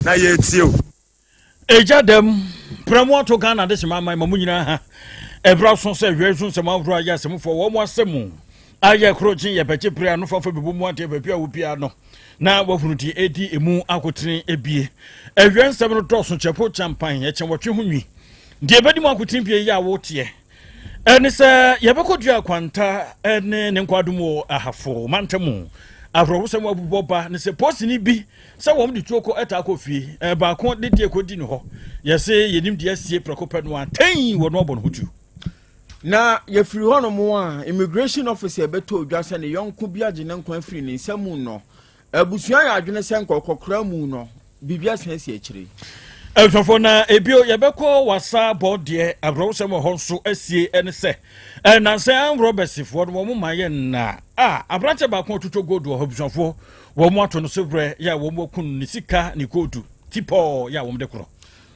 Na yɛretie o. Egya dɛm, prɛ mo ato Ghana adehyema aman ma mo nyinaa ha. Ɛberɛ aso sɛ hwɛ so nsɛm ahorow a yɛ asɛmfoɔ wɔn mo asɛm mu ayɛ koro kye yɛ bɛgye bere ano fafa bɛbɔ mu adeɛ baabi a wobiara no na wahunu deɛ ɛdi emu akotene ebie. Ɛhwɛ nsɛm no dɔɔso kyɛpo kyampan ɛkyɛn wɔtwe ho nwi. Deɛ ɛbɛdi mu akotene bie yi a woteɛ ɛne sɛ yɛbɛkɔdua kwanta ne ne nkwadom wɔ Ahafo mantam. Awerɛhosɛm abubɔ ba ne sɛ posini bi sɛ wɔn de tuo kɔ ɛtaa kɔ fie baako de deɛ kɔdi no hɔ yɛse yɛnim deɛ asie prɛko pɛ no atɛn wɔ no abɔ no ho tuo. Na yɛfiri hɔnom a, immigration officer bɛtɔ odwa sɛ ne yɔnko bi agye ne nkwa afiri ne nsa mu no, abusua yɛ adwene sɛ nkɔkɔkora mu no, biribi asan asi akyire. Abusuafoɔ, na ebio yɛbɛkɔ wasa bɔ deɛ awerɛhosɛm wɔ hɔ nso asie ɛne sɛ ɛnansɛ armed robbers foɔ no wɔn ma yɛ nna a aberanteɛ baako a ɔtotɔ gold wɔ hɔ. Abusuafoɔ, wɔn ato no so berɛ yɛ a wɔn akun ne sika ne gold tipɔɔ yɛ a wɔn de korɔ.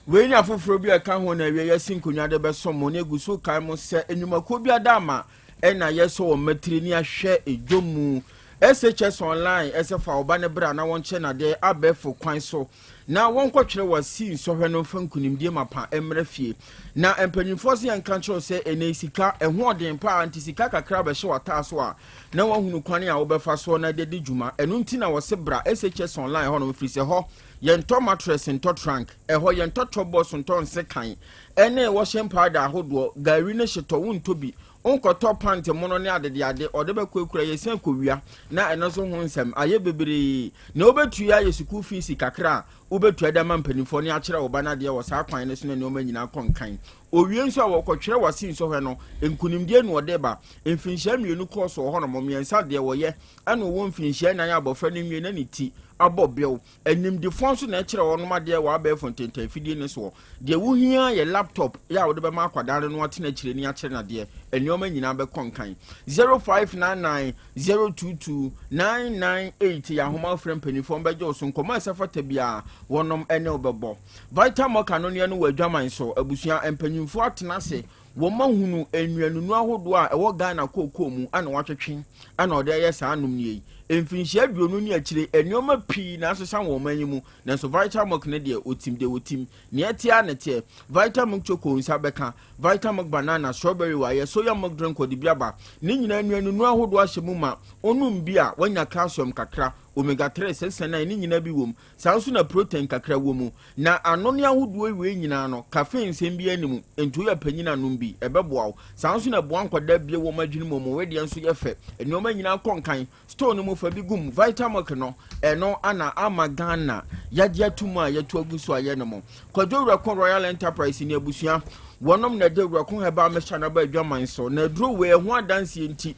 Wei ne afoforɔ bi a ɛka ho na awie yɛsi nkonnwa de bɛsɔ mo ne egu so kae mo sɛ nnwumakuo bi ada ama ɛna yɛsɔ wɔn mmatiri ne ahwɛ edwom mu. SHS Online ɛsɛ fa ɔba ne bra na wɔnkyɛ nadeɛ abɛɛfo kwan so na wɔnkɔtwerɛ wɔ si nsɔhwɛ no mfa nkonimdie mapa mmerɛ fie. Na mpanyinfoɔ sɛ yɛnka kyerɛw sɛ ɛnɛ sika ɛho ɔden paa, nti sika kakra bɛhyɛ w'ataa so a na wɔahunu kwan a wobɛfa soɔ na de di dwuma. Ɛno nti na wɔse bra SHS Online hɔ nom, firi sɛ hɔ yɛntɔ mattress, ntɔ trunk, ɛhɔ yɛntɔ tɔbɔ so, ntɔ nsekan ɛne wɔhyɛ mpaada ahodoɔ, gari ne hyetɔ wontɔ bi, nkɔtɔ pant mono ne adedeade ɔde bɛkɔ ekura yɛsan kɔwia na ɛno nso ho nsɛm ayɛ bebree. Na wobɛtua ayɛ sukuu fees kakra a wobɛtua de ama mpanimfoɔ ne akyerɛ wo ba no adeɛ wɔ saa kwan no so na nneɛma nyinaa kɔ nkan. Owie nso a wɔkɔtwerɛ wase nsɔhwɛ no, nkonimdie na ɔde ba. Mfinhyia 2 kɔɔ so wɔ hɔnom, 3 deɛ wɔyɛ ɛna ɔwɔ mfinhyia 4. Abɔfra no nwie na ne ti abɔ bew. Animdefoɔ nso na ɛkyerɛ wɔnom adeɛ wɔ abɛɛfo ntɛntɛn fidie ne soɔ. Deɛ wohia yɛ laptop yɛ a wode bɛma akwadaa no no atena akyire ne akyerɛ nadeɛ, nneɛma nyinaa bɛkɔ nkan. 0599 022 998 yɛ ahoma frɛ mpanimfoɔ mbɛgye wo so nkɔmmɔ a ɛsɛ fata biara wɔnom ɛne wo bɛbɔ. Vital Moka no neɛ no wɔ adwaman so. Abusua mpanyimfoɔ atena ase, wɔn ahunu nnuanunu ahodoɔ a ɛwɔ Ghana kookoo mu ana wɔatwetwe ana ɔde ayɛ saa anom nie yi. Mfinhyia 20 ne akyire, nneɛma pii na asesa wɔn ɔman yi mu, nanso Vital Milk ne deɛ otim deɛ otim nea ɛteɛ ne teɛ. Vital Milk Choco nsa bɛka, Vital Milk Banana, Strawberry, wayɛ soya milk drink, ɔde bi aba ne nyinaa nnuanunu ahodoɔ ahyɛ mu ma onum bi a wanya calcium kakra, omega 3 6 9 ne nyinaa bi wɔ mu. Saa nso na protein kakra wɔ mu. Na anone ahodoɔ wei nyinaa no, caffeine nsɛm bi anim, nti woyɛ panyin anom bi, ɛbɛboa wo. Saa nso na ɛboa nkwadaa bie wɔn adwene mu. Wɔn wedeɛ nso yɛ fɛ, nneɛma nyinaa kɔ nkan. Store no mu fa bi gum. Vitamilk no, ɛno ana ama Ghana yagye ato mu a yɛto agu so a yɛ no mo. Kwadwo Wurakɔ Royal Enterprise ne abusua wɔnom na ɛde Wurakɔ Herbal Mixture no aba adwaman so. Na aduro wei ɛho adanseɛ nti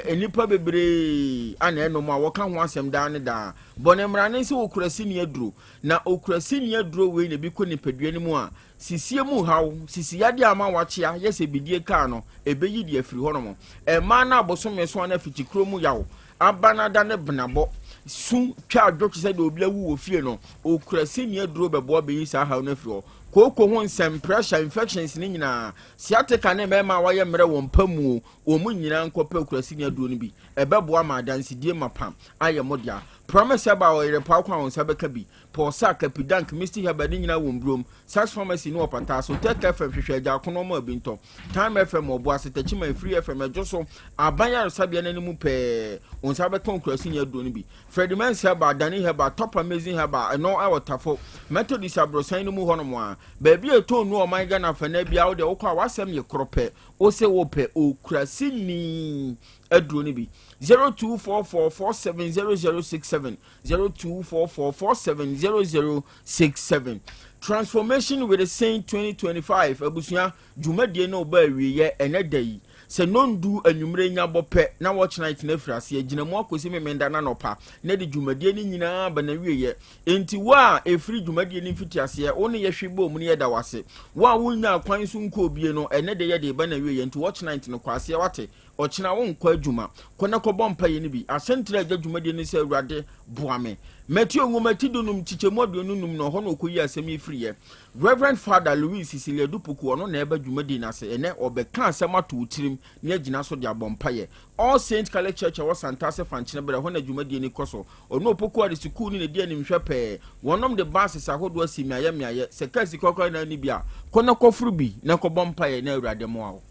nnipa bebree ana ɛnom a wɔka ho asɛm daa ne daa. Bɔne mmara ne sɛ wɔkura sini aduro na okura sini aduro wei na ebi kɔ nipadua no mu a sisie mu haw, sisi yadeɛ ama wakyea yɛ sɛ bidie kaa no, ɛbɛyi deɛ afiri hɔ nom. Ɛmaa no abosome so ana fitikuro mu yaw aba no ada ne benabɔ su twa adwo te sɛ deɛ obi awu wɔ fie no, okura sini aduro bɛboa bɛyi saa haw no afiri hɔ. Kooko ho nsɛm, pressure, infections ne nyinaa, sciatica ne mmarima a wɔayɛ mmerɛ wɔn mpa mu, wɔn mu nyinaa nkɔpɛ okura sini aduro no bi, ɛbɛboa ma adansidie ma pam ayɛ mo dea. Promise Herbal ɔyere pa kwan a wɔn nsa bɛka bi, Pɔsa, Kapidank, Misty Herbal ne nyinaa wɔ mburom, Sax Pharmacy ne wɔpataa so, Tech FM hwehwɛ agya akono ɔmo abi ntɔ, Time FM ɔbo ase, Tɛkyima Free FM ɛdwo so, aban yaresabea n'anim pɛɛ wɔn nsa bɛka okura sini aduro no bi. Freddie Mens Herbal, Danny Herbal, Top Amazing Herbal, ɛno ɛwɔ Tafo Methodist aborosan no mu hɔnom a baabi a ɛtɔn nu ɔman Ghana fana biara. Wo deɛ wokɔ a wasɛm yɛ korɔ pɛ, wosɛ wopɛ okura sini aduro no bi. 0244470067, 0244470067. Transformation with the Saint 2025, abusua dwumadie no ɔba awieɛ ɛnɛ da yi sɛ nondu anwummerɛ nya bɔ pɛ na watch night no afiri aseɛ gyina mu akɔsi memenda na nɔpa na de dwumadie no nyinaa ba na wieɛ. Enti wo a ɛfiri dwumadie no mfiti aseɛ wo ne yɛhwe bɔ mu no, yɛda wase. Wo a wonya kwan so nkɔ obie no, ɛnɛ de yɛde ba na wieɛ, nti watch night no kɔ aseɛ wate. Ɔkyena wonkɔ adwuma. Kɔ na kɔbɔ mpaeɛ no bi. Asɛntire a ɛgya dwumadie ne sɛ Awurade boa me. Mateo nwoma ti dunum nkyekyɛmu 25 no ɛhɔ na ɔkɔyi asɛm yi firiiɛ. Rev. Father Louis Cecilia Dupoku ɔno na ɛreba dwumadie no ase ɛnɛ. Ɔbɛka asɛm ato wo tirim na agyina so de abɔ mpaeɛ. All Saints Catholic Church a ɛwɔ Santase Fankyene Berɛ, ɛhɔ na dwumadie no kɔ so. Ɔne Opoku Ade Sukuu no na ɛdi animhwɛ pɛɛ. Wɔnom de buses ahodoɔ asi mmeaeɛ mmeaeɛ. Sɛ kaa sika koraa na wonni bi a, kɔ na kɔforo bi na kɔbɔ mpaeɛ na Awurade mmoa wo.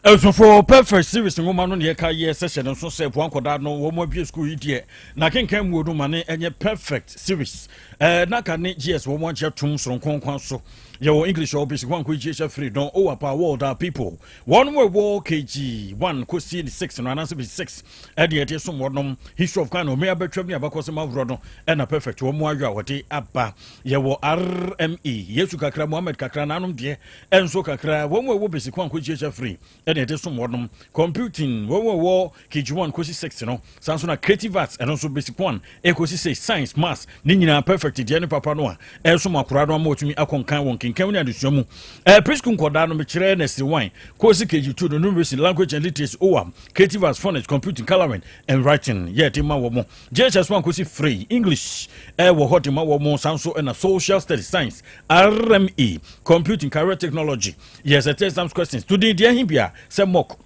Abusuafo Perfect Series nwoma no na yɛka yɛ sɛ hyɛ no nso sɛ boa nkɔdaa no wɔn abue sukuu yi deɛ na kenkan muo no ma ne ɛnyɛ Perfect Series ɛɛ naka ne GS wɔn agye atum soronko kwan so yɛwɔ English ɔwɔ basic one kɔ GH free don o apa world our people wɔn mo ɛwɔ KG 1 kɔsi 6 no anaasɛ basic 6 ɛde ɛde som wɔnom History of Ghana ɔmɛ abɛtwam ne abakɔsɛm ahoroɔ no ɛna Perfect wɔn mo ayɔ a wɔde aba yɛwɔ RME Yesu kakra Muhammad kakra nanom deɛ Nso kakra, wɔn a wɔwɔ basic 1 kɔsi HF 3 ɛna ɛde som wɔnom. Computing, wɔn a wɔwɔ KG 1 kɔsi 6 no, saa nso na Creative Arts, ɛno nso basic 1 ɛkɔsi 6, Science, Maths, ne nyinaa perfect deɛ ne papa no a ɛresom akwadaa no ama wɔtumi akɔ nkan wɔ nkenkan ne adesua mu. Preschool nkwadaa no mekyerɛ nursery 1 kɔsi KG 2 no, numeracy, language and literacy, OAM, Creative Arts, Phonics, Computing, Colouring and Writing yɛ de ma wɔn. JHS 1 kɔsi 3, English ɛwɔ hɔ de ma wɔn, saa nso ɛna Social Studies, Science, RME, Computing, Career Technology, yɛ sɛ exams questions to din deɛ bia sɛ mock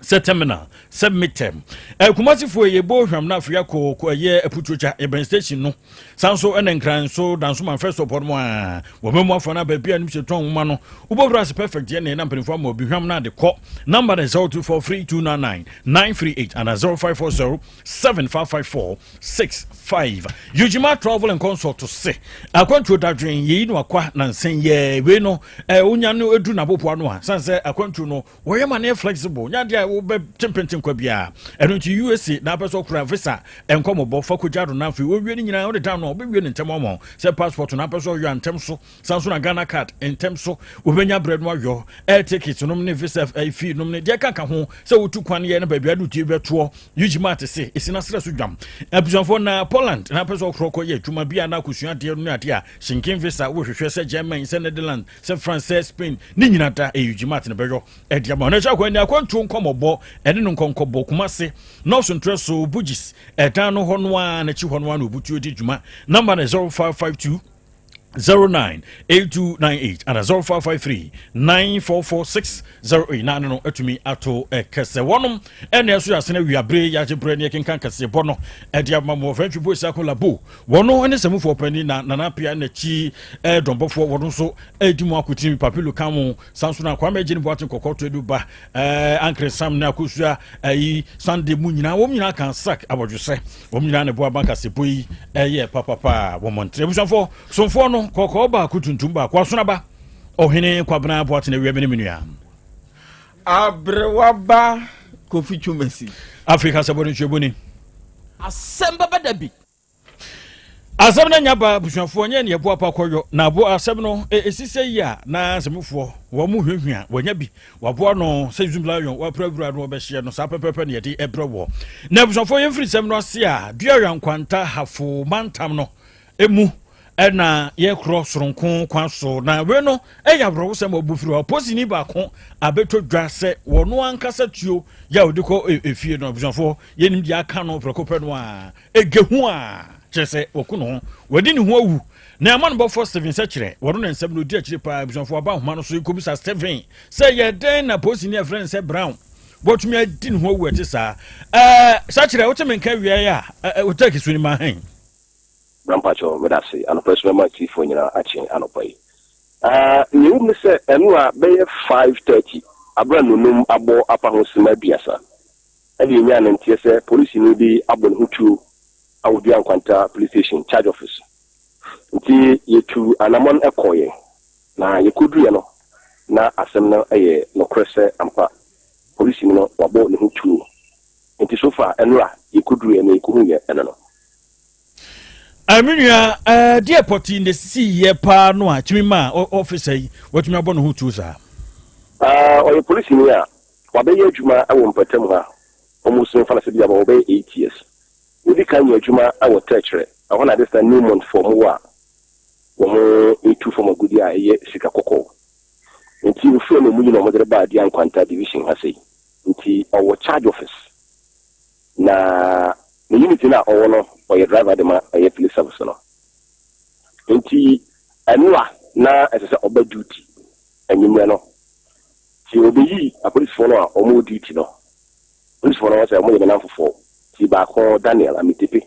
sɛ terminal sɛ midterm. Kumasifoɔ yɛ bɔ hwam na afei akɔ ɛyɛ aputuogya ɛbɛn station no san so ɛna nkran so danso man first stop no a wɔbɛ mu afa no baabi a nim sɛ tɔn nwoma no wobɛwura ase perfect deɛ na ɛna mpanimfoɔ ama obi hwam no ade kɔ number no 0243 299 938 ana 0540 7554 65 Eugema Travel and Consult se akwantuo dadwen yɛyi no akwa nansen yɛ wei no eh, wonya no edu n'aboboa no a san sɛ akwantuo no wɔyɛ ma no yɛ flexible nya adeɛ a wobɛ tempenten kwa biara ɛno nti USA na apɛ sɛ ɔkura visa nkɔmɔbɔ fa kɔgya do na afei wɔwie no nyinaa wode dan no a wobɛwie no ntɛm ama sɛ passport na apɛ sɛ ɔyɔ a ntɛm so san so na Ghana card ntɛm so wobɛnya berɛ no ayɔ air ticket nom ne visa eh, fee nom ne deɛ kaka ho sɛ wotu kwan yɛ no baabi ade wotie bɛtoɔ Eugene te se esi n'asrɛ so dwam. Abusuafoɔ na Poland na apɛ sɛ ɔkorɔ kɔ yɛ adwuma bi a na akosua adeɛ no ne adeɛ a Schengen visa wohwehwɛ sɛ Germany sɛ Netherlands sɛ France sɛ Spain ne nyina da ɛyɛ Eugene na bɛyɔ ɛde ama ɔno akyi akwan ni akwantuo nkɔmɔbɔ ɛne no nkɔnkɔbɔ Kumase Nɔɔso ntrɛ so Bugis ɛdan no hɔ no ara n'akyi hɔ no ara na obutuo di dwuma namba no 0552 09 8298 ana 0553 9446 08 na ano no atumi ato kɛsɛ wɔnom ɛna ɛso yɛasene awia bere yɛagye berɛ ne yɛkenkan kɛseɛ bɔ no ɛde ama mo ɔfɛntwi bo asiako labo wɔno ne sɛmufoɔ pani na nana pia n'akyi dɔmbɔfoɔ wɔno nso ɛdi mu akotini papilo ka mo san so na kwame agye ne boate kɔkɔ to edu ba ankere sam ne akosua ayi sande mu nyinaa wɔn nyinaa kan sak abɔdwesɛ wɔn nyinaa ne boa banka se bo yi ɛyɛ papapa wɔn mɔntere abusuafoɔ somfoɔ no kɔkɔɔ baako tuntum baako asonaba ɔhene kwabena boate na awia me ne me nua Aberewa ba Kofi Twumasi. Afrika sɛ bɔ ne nsuo Asɛm bɛba da bi. Asɛm no anya ba abusuafoɔ nyɛ ne ɛboa pa kɔyɔ na abo asɛm no ɛsi sɛ yi a na asɛmfoɔ wɔn mu hwehwɛ wɔanya bi waboa no sɛ zoom lion wapira wura no wɔbɛhyeɛ no saa pɛpɛpɛ ne yɛde ɛbrɛ wɔ na abusuafoɔ yɛmfiri sɛm no ase a duawia nkwanta hafo mantam no emu ɛna yɛkorɔ soronko kwan so na wei no ɛyɛ awerɛhosɛm a ɔbu firi hɔ posini baako abɛtɔ dwa sɛ wɔno ankasa tuo yɛ a ɔde kɔ efie no abusuafoɔ yɛnim deɛ aka no prɛko pɛ no a Ege ho a, kyerɛ sɛ waku ne ho, wadi ne ho awu. Na amanebɔfoɔ Stephen Sɛkyerɛ, wɔno na nsɛm no ɔdi akyire paa, abusuafoɔ aba nhoma no so rekɔbisa Stephen sɛ yɛ dɛn na polisini a yɛfrɛ no sɛ Brown watumi adi ne ho awu ɛte saa. Ɛɛ, Sɛkyerɛ, wote me nka awia yi a, ɛɛ, wo tɛki so ni ma hɛn. Bra mpakyɛw meda ase anɔpa yi so mɛma atiefoɔ nyinaa akye anɔpa yi. Ah, nea ɛwom ne sɛ ɛnora bɛyɛ 5:30 abere a nnɔnum abɔ apa ho sima aduasa Ɛnna yenyaa no nteɛ sɛ polisini bi abɔ ne ho tuo wɔ Dua Nkwanta Police Station charge office. Nti yetuu anamɔn kɔeɛ, na yekoduruiɛ no, na asɛm no yɛ nokorɛ sɛ ampa polisini no wabɔ ne ho tuo. Nti so far ɛnora yekoduruiɛ nea yekohuiɛ ɛno no. Me nua, deɛ pɔtee na ɛsiiɛ paa no a ɛtumi maa ɔfisa yi watumi abɔ ne ho tuo saa? Ɔyɛ polisini a Wabɛyɛ adwuma wɔ mpɔtam ha almost memfa no sɛ bi a ɔbɛyɛ 8 years. Odi kan yɛ adwuma wɔ Tɛkyerɛ, ɛhɔ na this time Newmont foɔ wɔn wɔ a wɔn retu fam agudeɛ a ɛyɛ sika kɔkɔɔ. Nti ofiri hɔ na wɔyi no wɔde no baa Dua Nkwanta division ha sei. Nti ɔwɔ charge office. Na ne unit no a ɔwɔ no, ɔyɛ driver de ma ɛyɛ police service no. Nti ɛno a na ɛsɛ sɛ ɔba duty anwummerɛ no. Nti ɔbɛyii apolisifoɔ no a wɔwɔ duty no. Polisifoɔ no wɔn sɛ wɔyɛ me nnamfofoɔ. Nti baako Daniel Ametepe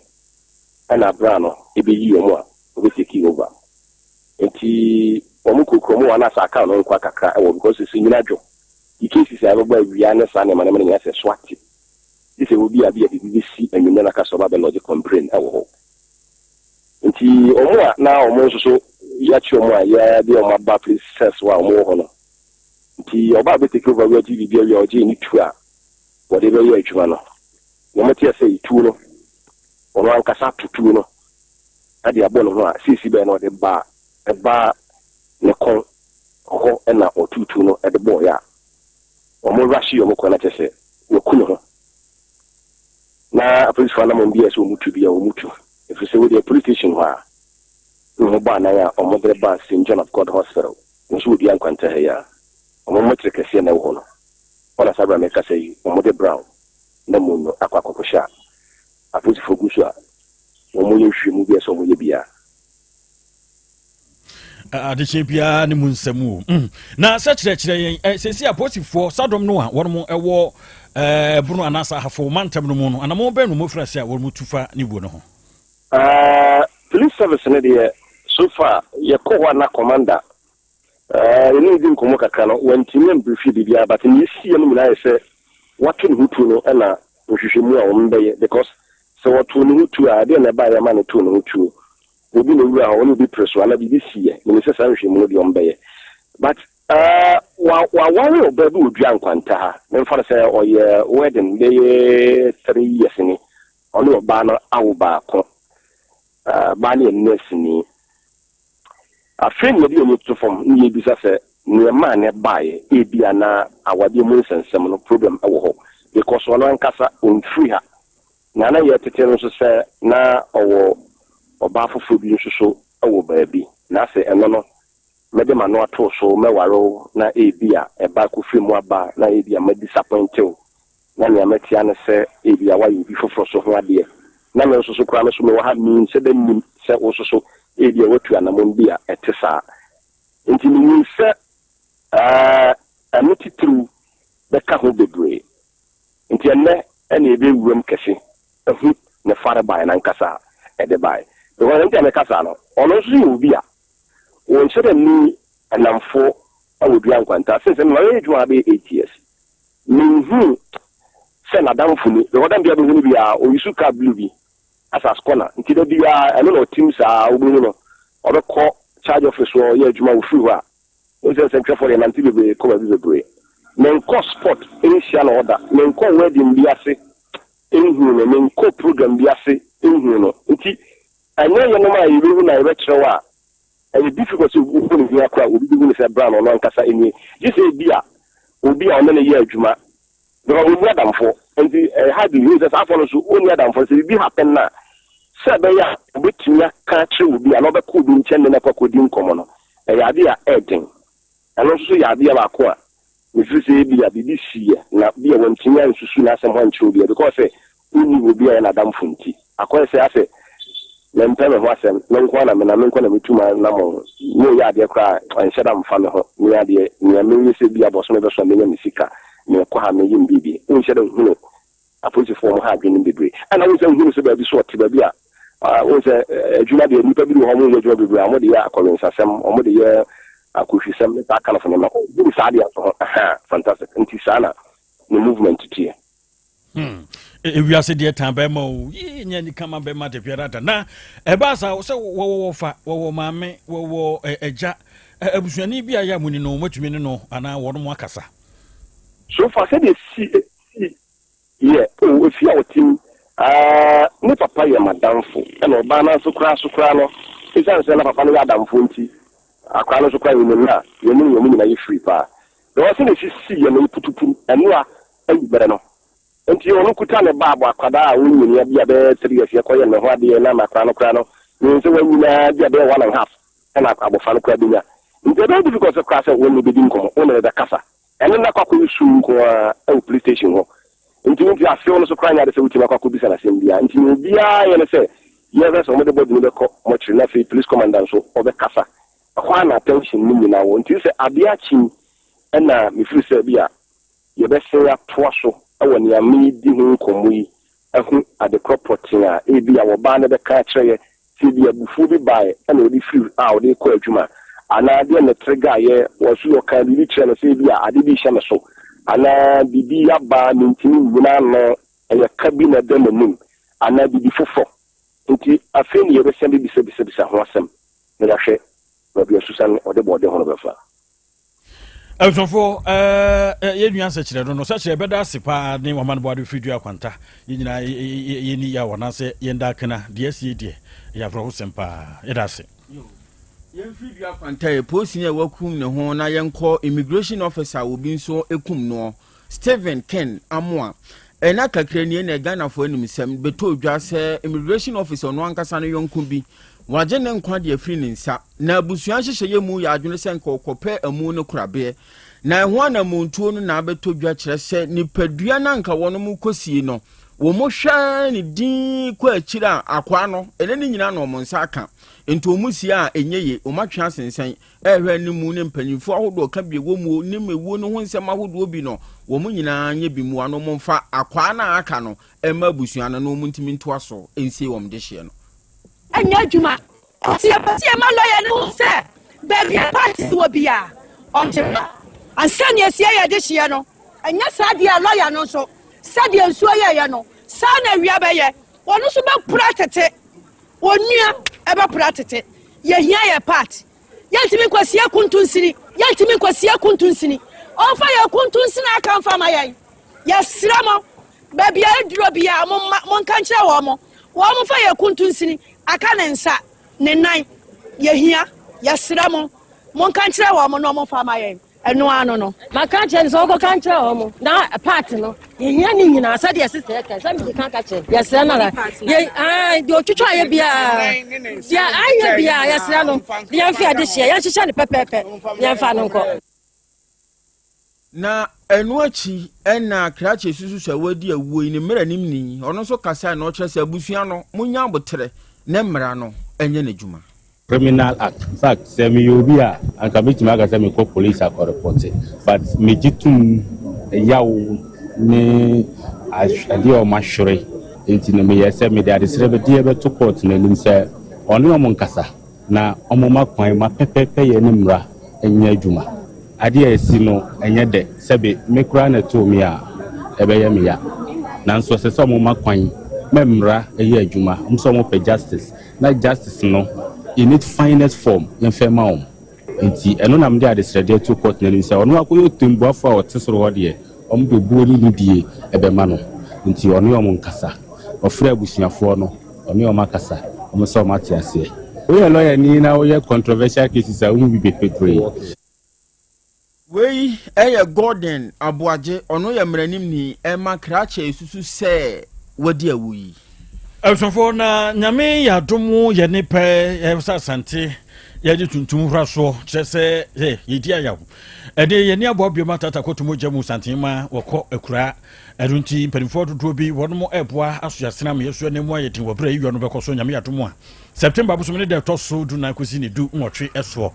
ɛna bra no ɛbɛyii wɔn a ɔbɛ take over. Nti wɔn kurakura mu wɔ anaasɛ aka no nkwa kakra ɛwɔ because sɛ nyina dwo. The cases a ɛbɛbɔ awia ne saa nneɛma nneɛma no nyinaa sɛ so ate. Gye sɛ obi a bi a biribi bɛsi anwummerɛ no aka sɛ ɔba bɛ lodge complain ɛwɔ hɔ. Nti wɔn a na wɔn nso so yɛakye wɔn a yɛde wɔn aba police cells hɔ a wɔwɔ hɔ no. Nti ɔbaa bɛ take over wia gye biribi awie a ɔgye ne tuo a wɔde bɛyɛ adwuma no. Wɔn te sɛ tuo no, ɔno ankasa ato tuo no ɛde abɔ ne ho a seesi bɛyɛ na ɔde ba ɛba ne kɔn hɔ ɛna ɔto tuo no ɛde bɔɔyɛ a wɔn rush wɔn kɔ na kyerɛ sɛ wɔku ne ho. Na apolisifoɔ anamɔn bi a ɛsɛ wɔn tu bi a wɔn tu, ɛfiri sɛ wɔdeɛ police station hɔ a ne ho bɔ anan a wɔn de ba St John of God Hospital nso wɔ dua nkwanta ha yi a wɔn mɔkyerɛ kɛseɛ na ɛwɔ hɔ no wɔn na saa abira mɛka sɛ yi wɔn de Brown na mu no akɔ akɔkɔhyɛ a apolisifoɔ gu so a wɔn yɛ nhwehwɛmu bi a ɛsɛ wɔn yɛ biara. Adehyɛ biara ne mu nsɛm o. Na sɛ kyerɛkyerɛ yɛn sɛsi apolisifoɔ sadɔm no a wɔn ɛwɔ Bono anaasɛ Ahafo mantam no mu no, anamɔ bɛn no mɔfiri ase a wɔn tu fa ne wuo no ho? Police service no deɛ, so far yɛkɔ hɔ a na commander yɛne di nkɔmmɔ kakra no, wantumi ambrief biribiara, but ne yɛsiiɛ no nyinaa yɛ sɛ wato ne ho tuo no ɛna nhwehwɛmu a wɔn bɛyɛ, because sɛ wɔtoo ne ho tuo a, ɛdeɛ na ɛbaeɛ ma ne too ne ho tuo? Obi na owura hɔ, ɔne obi pere so anaa biribi siiɛ? Menim sɛ saa nhwehwɛmu no deɛ wɔn bɛyɛ, but waware ɔbaa bi wɔ dua nkwanta ha. Memfa no sɛ ɔyɛ wedding bɛyɛ 3 years ni. Ɔne ɔbaa no awo baako. Baa no yɛ nurse ni. Afei na yɛde yɛn ani to fam ne yɛbisa sɛ nneɛma a ne baeɛ ebi anaa awadeɛ mu nsɛnsɛm no problem wɔ hɔ, because ɔno ankasa ɔmfiri ha na na yɛtete no nso sɛ na ɔwɔ ɔbaa foforɔ bi nso so wɔ baabi, na sɛ ɛno no mɛde m'ano ato so mɛware wo na ebi a ɛba kɔfiri mu aba na ebi a ma disappoint wo na nea mɛtia ne sɛ ebi a wayɛ obi foforɔ so ho adeɛ, na me nso so koraa me so mewɔ ha mean sɛ dɛ nim sɛ wo nso so ebi a watu anammɔn bi a ɛte saa. Nti menim sɛ ɛno titiriw bɛka ho bebree. Nti ɛnnɛ ɛna ɛbɛwuram kɛse ɛhu ne fare bae nankasa a ɛde bae, because nti a meka saa no, ɔno nso yɛ obi a wɔnhyɛ dɛ ni ɛnamfoɔ ɛwɔ dua nkwanta since ɛno ɔyɛ adwuma bɛyɛ 8 years. Menhu sɛ n'adamfo ni, because dam bia bɛhu no biara ɔuse car blue bi asas corner. Nti da biara ɛno na ɔtim saa. Wobɛhu no ɔbɛkɔ charge office hɔ ɔyɛ adwuma. Wɔfiri hɔ a wo sɛ nsɛntwerɛfoɔ deɛ nante bebree kɔ baabi bebree. Menkɔ spot nhyia no ɔda, menkɔ wedding bi ase nhu no, menkɔ program bi ase nhu no. Nti ɛnyɛ yɛnom a yɛbɛhu na yɛbɛkyerɛ wo a ɛyɛ difficult sɛ wohu ne hia koraa. Obi bɛhu no sɛ bra no ɔno ankasa nie, gye sɛ ebi a obi a ɔne no yɛ adwuma, because ɔnni adamfoɔ. Nti ɛyɛ hard hu sɛ saa afɔ no so ɔnni adamfoɔ. Sɛ biribi happen na sɛ ɛbɛyɛ a obɛtumi aka akyerɛ obi a na ɔbɛkɔ obi nkyɛn ne no akɔ akɔdi nkɔmmɔ no, ɛyɛ ade a ɛɛden. Ɛno nso so yɛ adeɛ baako a mefiri sɛ ebi a biribi siiɛ na bi a wɔntumi ansusu n'asɛm ho ankyerɛ obi a, because sɛ wonni obi a ɛyɛ n'adamfo. Nti akɔyɛ sɛ asɛ mempɛ me ho asɛm, me nko ana menam me nko na metu ma nam ho meyɛ adeɛ koraa ɛnhyɛ da mfa me ho. Meyɛ adeɛ nea meyɛ sɛ bi abɔsome bɛso a menya me sika, mekɔ ha meyɛ me biribi. Wonhyɛ da nhunu apolisifoɔ mo ha adwene bebree, ɛna wo sɛ nhunu sɛ baabi so ɔte baabi a wo sɛ adwuma deɛ nnipa bi wɔ hɔ, ɔmo yɛ adwuma bebree a ɔmo de yɛ akɔwensasɛm, ɔmo de yɛ akɔhwisɛm ne saa kind of nneɛma. Ɔhunu saa adeɛ nso ho aha fantastic. Nti saa na ne movement teɛ. Ewiase deɛ tan bɛrima o, yii nyɛ nika ma bɛrima de biara da. Na ɛbaa saa sɛ wɔwɔ wɔfa, wɔwɔ maame, wɔwɔ ɛgya, abusuani bi a yɛ a mo ni no wɔatumi ne no anaa wɔn mo akasa? So far sɛdeɛ si si yɛ o, efi a ɔte mu aa, ne papa yɛ madamfo, ɛna ɔbaa no nso koraa so koraa no, esiane sɛ na papa no yɛ adamfo nti akwaraa no nso koraa yɛnim na yɛnim wɔn nyinaa yɛ firi paa. Na wɔn sɛ na esi si yɛ no yɛ putupuru ɛno a ayi bɛrɛ no. Nti ɔno kuta ne ba abɔ akwadaa a ɔnyini bi a bɛyɛ 3 years, yɛkɔyɛ ne ho adeɛ na akwaraa no koraa no mehu sɛ wanyinaa bi a bɛyɛ 1.5 ɛna abɔfra no koraa bɛnya. Nti ɛbɛyɛ difficult sɛ koraa sɛ wɔn ne bɛdi nkɔmmɔ, wɔn ne bɛkasa. Ɛno na akɔ akɔyɛ sum nko ara wɔ police station hɔ. Nti wonti afew no so koraa nyɛ ade sɛ wotumi akɔ akɔbisa no asɛm biara. Nti nea obiara yɛ ne sɛ yɛhwɛ sɛ wɔde body no bɛkɔ mortuary na afei police commander nso ɔbɛkasa. Ɛhɔ ara na attention no nyinaa wɔ. Nti sɛ adeɛ akye yi na mefiri sɛ bi a yɛbɛsen atoa so wɔ nea meredi ho nkɔmmɔ yi ahu adekorɔ pɔtee a ebia ɔbaa no bɛka akyerɛ yɛ sɛ ebia abufuo bi baeɛ na ɔde firi a ɔde rekɔ adwuma anaa deɛ na ɛtregaeɛ, wɔso ɔkaa biribi kyerɛɛ no sɛ ebia ade bi rehyɛ me so anaa biribi aba mentumi nnyina ano, ɛyɛ ka bi na ɛda m'anim anaa biribi foforɔ. Nti afei na yɛbɛsan bɛbisabisabisa ho asɛm na yɛahwɛ baabi a Susan ɔde bɔɔde ho no bɛfa. Abusuafoɔ ɛɛ yɛn nua sɛkyerɛ no no sɛkyerɛ bɛda ase paa ne wɔn amanebɔ ade firi dua kwanta yɛn nyinaa yɛn ni yaw anaasɛ yɛn da akena deɛ asie deɛ ɛyɛ awerɛhosɛm paa yɛda ase. Yɛmfiri dua kwanta yɛ polisini a wakum ne ho na yɛnkɔ immigration officer a obi nso kum noɔ. Stephen Ken Amoah, Nna kakra nie na Ghanafoɔ animsɛm bɛtɔɔ dwa sɛ immigration officer ɔno ankasa no yɔnko bi wagye ne nkwa de afiri ne nsa. Na abusua nhyehyɛeɛ mu yɛ adwene sɛ nka ɔkɔpɛ amu no korabeɛ. Na ɛho anamontuo no na abɛtɔ dwa kyerɛ sɛ nipadua no anka wɔnom kɔsie no, wɔn hwɛ ne din kɔ akyiri a akwaa no ɛnɛ ne nyinaa na wɔn nsa aka. Nti wɔn sie a ɛnyɛ ye, wɔn atwe asensɛn. Ɛrehwɛ no mu ne mpanyimfoɔ ahodoɔ ka bi ɛwɔ mu nim ewuo no ho nsɛm ahodoɔ bi no, wɔn nyinaa nyɛ bi mmoa no wɔmfa akwaa no a aka no mma abusua no na wɔn ntumi ntoa so nsie wɔn dehyeɛ no. Ɛnyɛ adwuma. Nti yɛpɛ sɛ yɛma lɔya no hu sɛ baabi a party no wɔ biara, ɔgye ma. Ansa na yɛasie yɛn dehyeɛ no. Ɛnyɛ saa deɛ a, lɔya no nso, sɛdeɛ nsuo yɛeɛ no, saa na awia bɛyɛ. Ɔno nso bɛpra tete. Onua ɛbɛpra tete. Yɛhia yɛ part. Yɛntumi nkɔsie kuntunsini. Yɛntumi nkɔsie kuntunsini. Ɔmfa yɛn kuntunsini aka mfa ma yɛn. Yɛsrɛ mo, baabi a aduro biara momma monka nkyerɛ wɔn mo. Wɔn mfa yɛn kuntunsini aka ne nsa, ne nan. Yɛhia. Yɛsrɛ mo, monka nkyerɛ wɔn mo na wɔn mfa ma yɛn. Ɛno ano no. Maka akyerɛ no sɛ ɔnkɔka nkyerɛ wɔn na part no yɛhia ne nyinaa sɛdeɛ sista ɛka sɛ mede ka ka kyerɛ yɛsrɛ no ara yɛ ae deɛ ɔtwitwa yɛ biara deɛ ayɛ biara yɛsrɛ no yɛmfe ade hyeɛ yɛnhyehyɛ no pɛpɛɛpɛ yɛmfa no nkɔ. Na ɛno akyi na krakye susu sɛ wadi awuo yi ne mmaranimni, ɔno nso kasae na ɔkyerɛ sɛ abusua no monnya aboterɛ na mmara no nyɛ n'adwuma. Criminal act in fact sɛ meyɛ obi a anka mɛtumi aka sɛ mekɔ police akɔ report but megye tom yaw ne adeɛ a wɔahwere nti no meyɛ sɛ mede adesrɛdeɛ bɛto court no anim sɛ ɔne wɔn nkasa na wɔmma kwan ma pɛpɛpɛyɛ ne mmara nyɛ adwuma. Adeɛ a asi no ɛnyɛ dɛ sɛbe me koraa na ɛtoo me a ɛbɛyɛ me ya nanso ɛsɛ sɛ wɔma kwan ma mmara yɛ adwuma wɔn sɛ wɔpɛ justice Na justice no in its finest form yɛmfa mma wɔn. Nti ɛno na mede adesrɛdeɛ to court no anim sɛ ɔno akɔyɛ ɔtɛmbuafoɔ a ɔte soro hɔ deɛ, wɔde obuo ne nidie bɛma no. Nti ɔne wɔn nkasa. Ɔfrɛ abusuafoɔ no, ɔne wɔn akasa, wɔn sɛ wɔn ate aseɛ. Woyɛ lawyer ni na woyɛ controversial cases a, wohu bi bebree. Wei yɛ Gordon Aboagye, ɔno yɛ mmaranimni ma krakye a esusu sɛ wadi awu yi. Abusuafoɔ na nyame yɛ adom yɛ ne pɛ yɛ sɛ asante yɛde tuntum hora soɔ kyerɛ sɛ yɛ yɛdi ayaw ɛde yɛne aboa biom atata kɔto mogya mu santema wɔkɔ akuraa ɛno nti mpanimfoɔ dodoɔ bi wɔnom ɛboa asoasena ma yɛsoa na mu ayɛ den wɔ berɛ yiyɔ no bɛkɔ so nyame yɛ adom a September bosome ne da ɛtɔ so dunan kɔsi ne du nwɔtwe soɔ.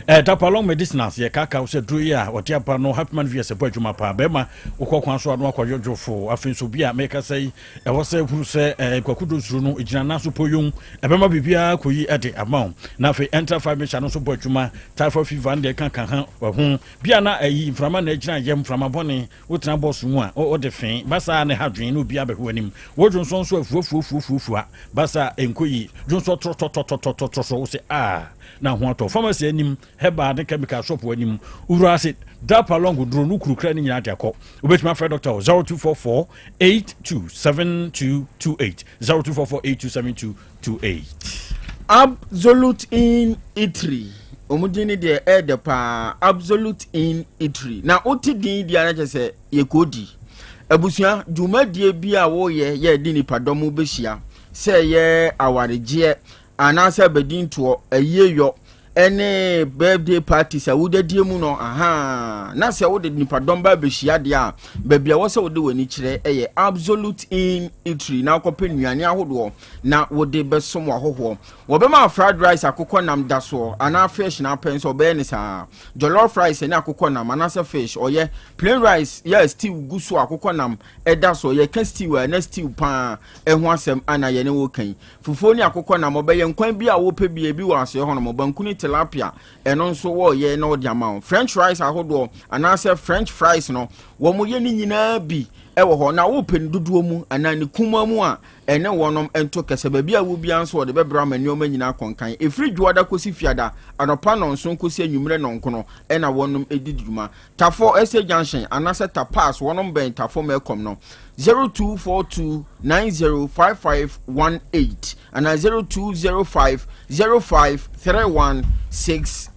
Dapalong Medicinals yɛ kaakaw sɛ duro yi a wɔde aba no Happyman VS ɛbɔ adwuma paa. Bɛrima wokɔ kwan so a na wakɔ yɔdwofo. Afei nso obi a mekasa yi ɛwɔ sɛ hunu sɛ eh, kwaku dosuro no gyina nan so poyong ɛbɛma biribiara kɔyi de ama wo. Na afei Entra 5 mixture no nso bɔ adwuma. Typhoid fever no deɛ ɛka ka ho bi a na ayi mframa na agyina yam mframa bɔne Wotena bɔs mu a, wode fe basaa na ɛha dwen na obiara bɛhwɛ w'anim. Wo dwonsɔ nso afuafuafuafuafua basaa ɛnkɔ yie. Dwonsɔ trɔtrɔtrɔtrɔtrɔ wo se ah na ho atɔ. Pharmacy anim, herbal ne chemical shop anim, wura ase Dapa long duro no kuru kra ne nyinaa de akɔ. Wobɛtumi afrɛ doctor wɔ 0244 827228 0244 827228. Absolute Inn Eatery, wɔn din no deɛ ɛyɛ dɛ paa, Absolute Inn Eatery. Na wote din yi deɛ a na kyerɛ sɛ yɛkɔdi. Abusua, dwumadie bi a woyɛ yɛ de nipadɔm bɛhyia, sɛ ɛyɛ awaregyeɛ anaasɛ abadintoɔ, ayieyɔ, ne birthday parties a wodadie mu no, ahaa, na sɛ wode nipadɔm ba abɛhyia deɛ a, baabi a ɛwɔ sɛ wode w'ani kyerɛ yɛ Absolute Inn Eatery na wokɔpɛ nnuane ahodoɔ na wode bɛsom w'ahɔhoɔ. Wɔbɛma fried rice akokɔ nam da soɔ anaa fish na apɛ nso ɔbɛyɛ ne saa. Jollof rice ne akokɔ nam anaasɛ fish ɔyɛ. Plain rice yɛ stew gu so akokɔ nam ɛda soɔ. Yɛka stew a na stew paa ɛho asɛm ana yɛne wo ka yi. Fufuo ne akokɔ nam ɔbɛyɛ nkwan bi a wopɛ bi ebi wɔ aseɛ hɔ nom. Banku ne tilapia ɛno nso wɔɔyɛ na ɔde ama wo. French rice ahodoɔ anaasɛ French fries no wɔn yɛ ne nyinaa bi ɛwɔ hɔ na wopɛ ne dodoɔ mu anaa ne kumaa mu a ɛne wɔnom nto kɛsɛ. Baabi a wo biara nso wɔde bɛbrɛ ama nneɛma nyinaa kɔnkan. Ɛfiri dwoada kɔsi fiada anɔpa 7 kɔsi anwummerɛ 9 ɛna wɔnom di dwuma. Tafo Estate Junction anaasɛ Tapas wɔnom bɛn Tafo Melcom no 0242 905518 anaa 0205 053168.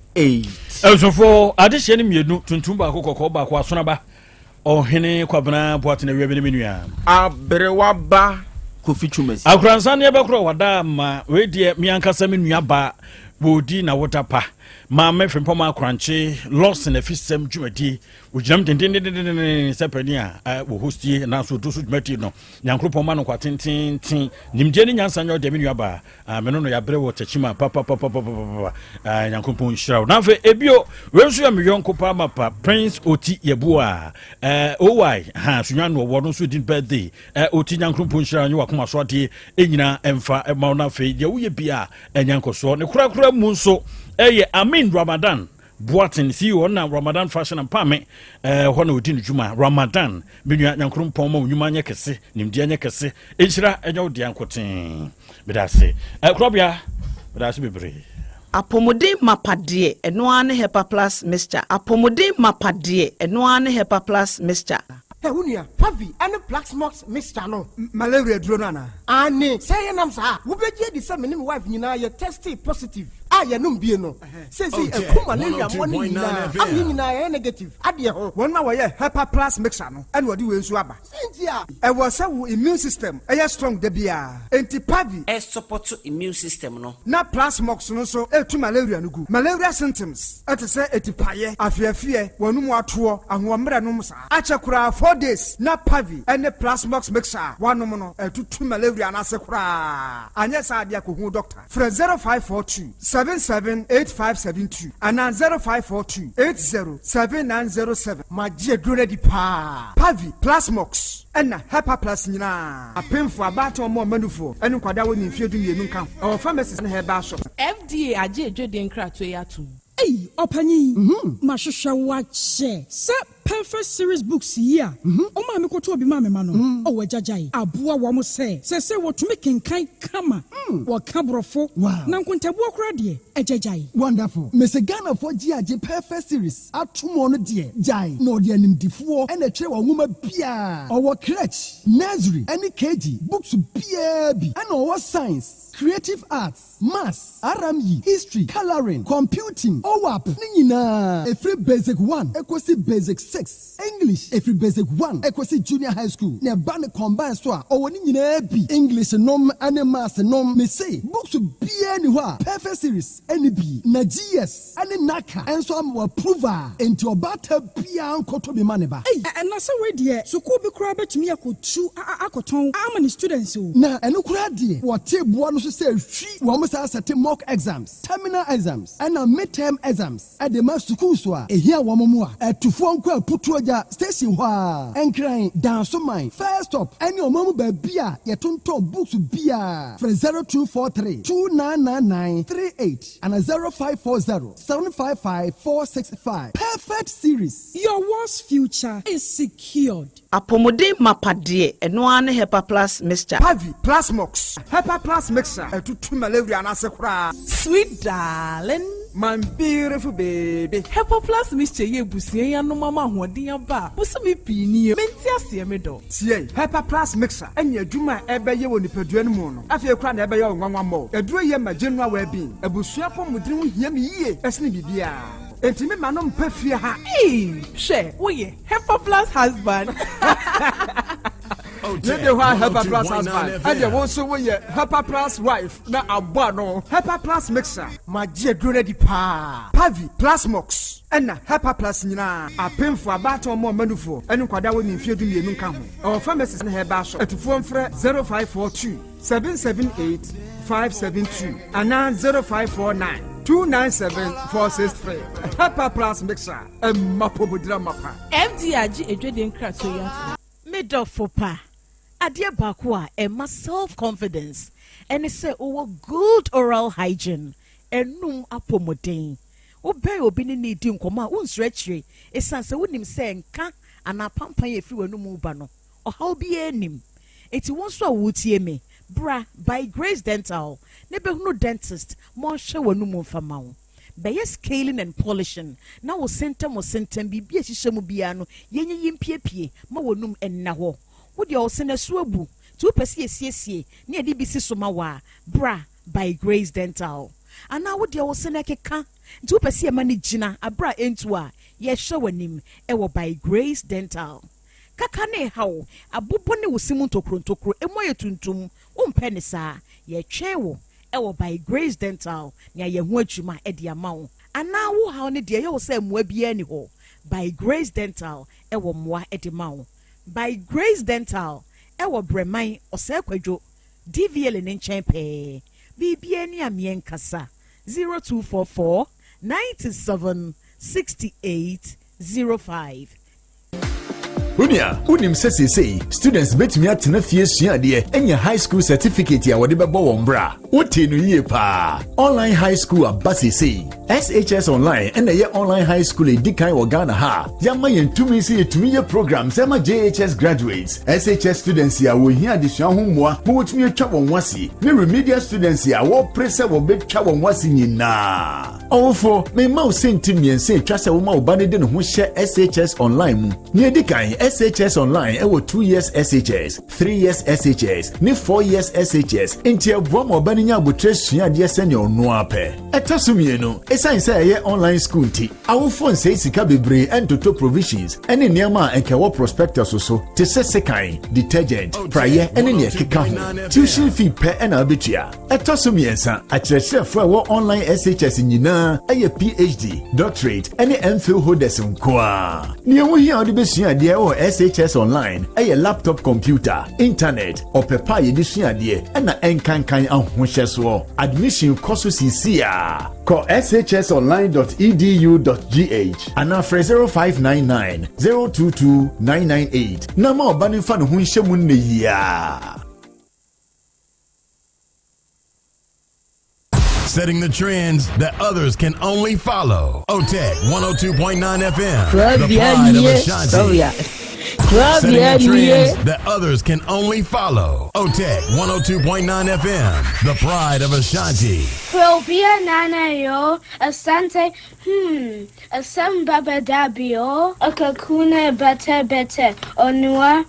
Abusuafoɔ, adehyeɛ no mmienu, tuntum baako, kɔkɔɔ baako, asonaba, Ɔhene Kwabena Boateng awia bi ne me nua. Aberewa ba Kofi Twumasi. Akuransa ne ɛbɛkorɔ wada ma wei deɛ me ankasa me nua ba wɔdi na woda pa maame Frimpɔma Akorankye Lawson afisɛm dwumadie ogyinam dendendendenden sɛ panin a wɔ hostie nanso ɔdu so dwumadie no Nyankoropɔn ma no nkwa tententen nimdeɛ ne nyansa nyɛ ɔdeɛ me nua baa Ah, me no no yɛabrɛ wɔ Techiman papapapapapa. Ah, Nyankopɔn nhyira wo. Na afei ebio, wei nso yɛ me yɔnko paa mapa, Prince Oti Yeboah. Eh, OY, ha, Sunya no ɔwɔ no nso din birthday. Eh, Oti Nyankopɔn nhyira nye wakoma so adeɛ nyinaa ɛmfa ɛma wo na afei deɛ woyɛ bia ɛnyɛ nkɔsoɔ. Ne korakora mu nso ɛyɛ Amin Ramadan. Boateng CEO ɔna Ramadan Fashion and Pame eh, hɔ na ɔdi ne dwuma. Ramadan, me nua Nyankorompɔn ma wo nnwuma nyɛ kɛse, nimdeɛ nyɛ kɛse, nhyira ɛnyɛ wo dea nkotee. Meda ase. Eh, Korɔbea, meda ase bebree. Apɔmuden mapa deɛ, ɛno ara ne Hepa Plus Mixture. Apɔmuden mapa deɛ, ɛno ara ne Hepa Plus Mixture. Hɛ, wo nua, Pavi ne Plaxmox mixture no. Malaria duro no anaa? Aane, sɛ yɛnam saa a, wobɛgye adi sɛ me ne me wife nyinaa yɛ testee positive a yɛnom bie no. Seesei aku malaria mmoa no nyinaa ama yɛn nyinaa yɛayɛ negative adeɛ ho. Wɔn a wɔyɛ Hepa Plus mixture no na wɔde wei nso aba. Sɛ nti a. Ɛwɔ sɛ wo immune system yɛ strong da biara. Enti Pavi. Ɛsupɔto immune system no. Na Plasmox no nso tu malaria no gu. Malaria symptoms te sɛ atipaeɛ, afeafeɛ, w'anum atoɔ, ahoɔmmerɛ nom saa. Akyɛ koraa 4 days na Pavi ne Plasmox mixture a woanom no atutu malaria no ase koraa. Anyɛ saa deɛ a kɔhu doctor. Frɛ 0542 778572 anaa 0542 807907. Magye aduro no adi paa. Pavi, Plasmox, ɛna Hepa Plus nyinaa. Apemfoɔ, abaatan, ɔmo a ɔma ne nkwadaa a wɔnni mfeɛ 12 nka ho. Ɛwɔ pharmacies ne herbal shops. FDA agye adwadie nkratoɔ yi atom. Ei, ɔpanyin, mahwehwɛ wo akyɛ sɛ Perfect Series books yi a ɔmaa me kɔtɔɔ bi maa me ma no. Ɔwɔ agyagyae aboa wɔn sɛ wɔtumi kenkan kama, wɔka borɔfo na nkontabuo koraa deɛ agyagyae. Wonderful. Mese Ghanafoɔ gye agye Perfect Series ato mu no deɛ gyae na ɔde animdifoɔ ɛna ɛtwerɛ wɔn nwoma biara. Ɔwɔ crèche, nursery ɛne KG books biara bi, ɛna ɔwɔ science, creative arts, maths, RME, history, colouring, computing, OWAP ne nyinaa ɛfiri basic 1 ɛkɔsi basic 6, English ɛfiri basic 1 ɛkɔsi junior high school, na ɛba ne combine so a ɔwɔ ne nyinaa bi, English nom ne maths nom. Mese books biara ni hɔ a Perfect Series ɛne bi na GS ɛne NaCCA ɛnso ama approve a enti ɔbaata biara nkɔtɔ bi ma ne ba. Ei, ɛna sɛ wei deɛ sukuu bi koraa bɛtumi akɔtu akɔtɔn ama ne students o. Na ɛno koraa deɛ wɔte boa no so sɛ hwi wɔn saa sɛte mock exams, terminal exams ɛna midterm exams ɛde ma sukuu so a ehia wɔn mu a ɛtufoɔ nkɔ Aputuo Gya station hɔ a Nkran Dansoman first stop ɛne ɔman mu baabi a yɛtontɔn books biara. Frɛ 0243 299938 ana 0540 755 465. Perfect Series. Your world's future is secured. Apɔmuden mapa deɛ, ɛno ara ne Hepa Plus Mixture. Pavi, Plasmox, Hepa Plus mixture ɛtutu malaria no ase koraa. Sweet darling. My beautiful baby. Hepa Plus Mixture yɛ ebusua yi anom ama ahoɔden aba a bosome pii nie mente aseɛ me dɔ. Tie, Hepa Plus mixture ɛne adwuma a ɛbɛyɛ wɔ nipadua no mu no afei koraa na ɛbɛyɛ wo nwanwa mmɔ. Aduro yɛ ma general well-being. Abusua apɔmuden ho hia me yie ɛsene biribiara. Enti me ma no mpɛ fie ha. Ee, hwɛ, woyɛ Hepa Plus husband. Ne de hɔ a Hepa Plus husband, ɛdeɛ wo nso woyɛ Hepa Plus wife na abɔ ano. Hepa Plus mixture. Magye aduro no adi paa. Pavi, Plasmox, ɛna Hepa Plus nyinaa. Apemfoɔ, abaatan ɔmɔ mmanufoɔ, ɛne nkwadaa a wɔnni mfeɛ 12 nka ho. Ɛwɔ pharmacies ne herbal shop. Atufoɔ mfrɛ 0542 778 572 anaa 0549 297 463. Hepa Plus mixture, ɛma pɔmudira mapa. FDA agye adwadie nkratoɔ yi atom. Me dɔfo pa, adeɛ baako a ɛma self confidence ɛne sɛ wowɔ good oral hygiene, anum apɔmuden. Wobɛn obi ne no redi nkɔmmɔ a, wonsuro akyire ɛsiane sɛ wonim sɛ nka anaa pampan a ɛfiri w'anum reba no, ɔhaw biara nnim. Enti wo nso a woretie me, bra By Grace Dental na bɛhunu dentist ma ɔnhwɛ w'anum mfa ma wo. Bɛyɛ scaling and polishing na wo se ntam wo se ntam biribi a ɛhyehyɛ mu biara no yɛnyiyi mpiepie ma w'anum nna hɔ. Wo deɛ wo se no ɛso abu nti wopɛ sɛ yɛsiesie na yɛde bi si so ma wo a, bra By Grace Dental. Anaa wo deɛ wo se no ɛkeka nti wopɛ sɛ yɛma no gyina aberɛ a ɛntu a, yɛhwɛ w'anim wɔ By Grace Dental. Kaka ne reha wo, abobɔ ne wo se mu ntokuro ntokuro, ɛmu ayɛ tuntum, wompɛ ne saa? Yɛtwɛn wo wɔ By Grace Dental na yɛayɛ ho adwuma de ama wo. Anaa wo haw no deɛ ɛyɛ wo sɛ mmoa biara nni hɔ? By Grace Dental wɔ mmoa de ma wo. By Grace Dental wɔ Brɛman, Ɔsɛe Kwadwo, DVLA no nkyɛn pɛɛ. Biribiara ni a meɛnkasa. 0244 97 68 05. Onua, wonim sɛ seesei students betumi atena fie asua adeɛ anya high school certificate a wɔde bɛbɔ wɔn bra? Wotee no yie paa. Online high school aba seesei. SHS Online ɛna ɛyɛ online high school a edi kan wɔ Ghana ha a yɛama yɛn tumi sɛ yɛtumi yɛ programs ɛma JHS graduates, SHS students a wɔhia adesua ho mmoa ma wɔtumi atwa wɔn ho ase, ne remedial students a wɔpere sɛ wɔbɛtwa wɔn ho ase nyinaa. Ɔwofo, mema wo sɛnti mmiɛnsa a etwa sɛ woma wo ba no de ne ho hyɛ SHS Online mu. Nea edi kan, SHS Online wɔ 2 years SHS, 3 years SHS, ne 4 years SHS, enti ɛboa ma ɔba no nya aboterɛ sua adeɛ sɛnea ɔno ara pɛ. Ɛtɔ so mmienu, esiane sɛ ɛyɛ online school nti, awofo nsɛe sika bebree ntotɔ provisions ne nneɛma a anka ɛwɔ prospectus so te sɛ sekan, detergent, praeɛ ne nea ɛkeka ho. Tuition fee pɛ na wobetua. Ɛtɔ so mmiɛnsa, akyerɛkyerɛfo a ɛwɔ online SHS nyinaa yɛ PhD, doctorate, ne MPhil holders nko ara. Nea ɛho hia a wode besua adeɛ wɔ SHS online yɛ laptop computer, internet, ɔpɛ pa a yɛde sua adeɛ, ɛna ɛnkankan ahohyɛsoɔ. Admission kɔ so seesei ara. Kɔ shsonline.edu.gh anaa frɛ 0599 022 998 na ma ɔba no mfa ne ho nhyɛ mu nnɛ yi ara. Setting the trends that others can only follow. OTEC 102.9 FM. The pride of Ashanti. Setting the trends that others can only follow. OTEC 102.9 FM. The pride of Ashanti. Krobia nana yo, asante, hmm, asem baba dabio, akakuna bete bete, onua,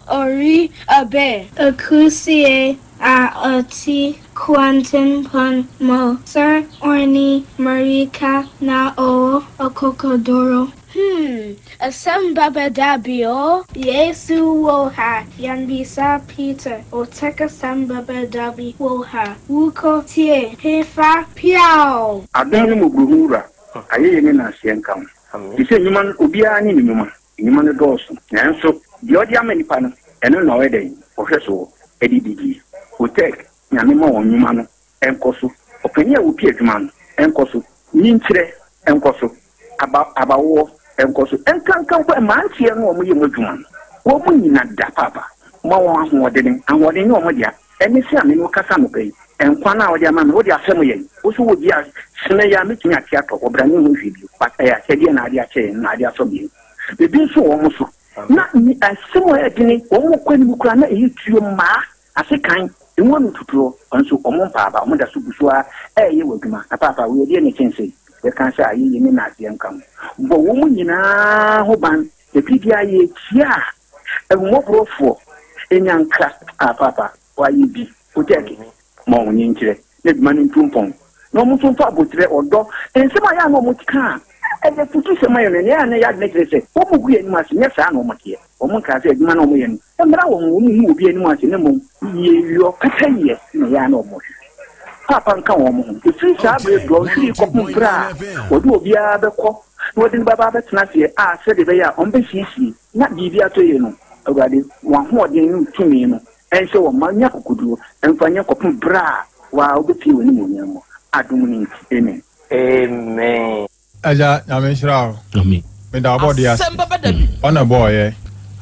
ori abe. Akusie a ɔte kwantempɔn mu sɛ ɔne mmirika na ɔwɔ akokoduru. Hmm, asɛm bɛba da bi o. Yesu wɔ ha, yɛmmisa Peter, ɔtɛk asɛm bɛba da bi wɔ ha, wokɔ tie, hefa, piaw! Adom ne mmɔborɔhunu Wura, ayɛyie ne nnaseɛ nka wo. Te sɛ nnwuma no, obiara ne ne nnwuma. Nnwuma no dɔɔso, nanso deɛ ɔde ama nnipa no, ɛno na ɔyɛ dɛn? Ɔhwɛ soɔ de didie. Otec, Nyame ma wɔn nnwuma no nkɔ so. Ɔpanin a ɔpi adwuma no nkɔ so. Nyinkyerɛ nkɔ so. Aba, abawoɔ nkɔ so. Nkanka mpo mmeranteɛ no a wɔyɛ mu adwuma no, wɔn nyina da paapa. Ma wɔn ahoɔdene. Ahoɔden nyɛ wɔn dea. Ɛne sɛ a me ne wo kasa anɔpa yi, nkwa no a wode ama me, wode afɛm yɛn. Wo nso wɔ bi a, sene yi a mɛtumi ate atɔ hɔ, bra menhu hwee bio. But ɛyɛ akyɛdeɛ na ade akyɛ yɛn, na ade asɔ yɛn. Biribi nso wɔ wɔn so. Na ne asɛm a ɛyɛ dene, wɔn kɔ anim koraa na ɛyɛ tuo mmaa, asekan, emu ano tutuo, nso wɔn mpa aba, wɔn da so gu so ara ɛreyɛ wɔ adwuma. Na paapa, wei ɛdeɛn na ɛkyɛn sei? Yɛka sɛ ayɛyie ne nnaseɛ nka ho. Bɔ wɔn nyinaa ho ban. Da biara yɛkyia a, ahummɔborɔfoɔ nya nkra, Ah, paapa, woayɛ bi, wotɛɛke. Ma wɔn ani nkyerɛ na adwuma no ntu mpɔn, na wɔn nso mfa aboterɛ, ɔdɔ, nsɛm a ɛyɛ a na wɔka a Ɛyɛ afutusɛm ayɛ no nea na ɛyɛ adwene kyerɛ sɛ wɔn gu yɛn anim ase, nyɛ saa na wɔn teɛ. Wɔn nkaa sɛ adwuma no a wɔyɛ no mmra wɔn ho, wɔn nhu obi anim ase na mmom yieyɔ, pɛpɛyɛ na ɛyɛ a na wɔhwehwɛ. Paapa nka wɔn ho. Ɛfiri saa berɛ dɔnhwere kɔpem berɛ a wɔde obiara bɛkɔ na wɔde no bɛba abɛtena aseɛ a sɛdeɛ ɛbɛyɛ a wɔbɛsiesie na biribi atɔ yie no, Awurade, wɔn ahoɔden ne wo tumi no nhyɛ wɔn ma nya akokoduo mfa nyɛ kɔpem berɛ a wo ara wobɛpue w'animuonyam mu. Adom no nti, amen. Amen. Agya Nyame nhyira wo. Amen. Meda ɔbɔdeɛ ase. Asɛm bɛba da bi. Ɔna bɔɔyɛ.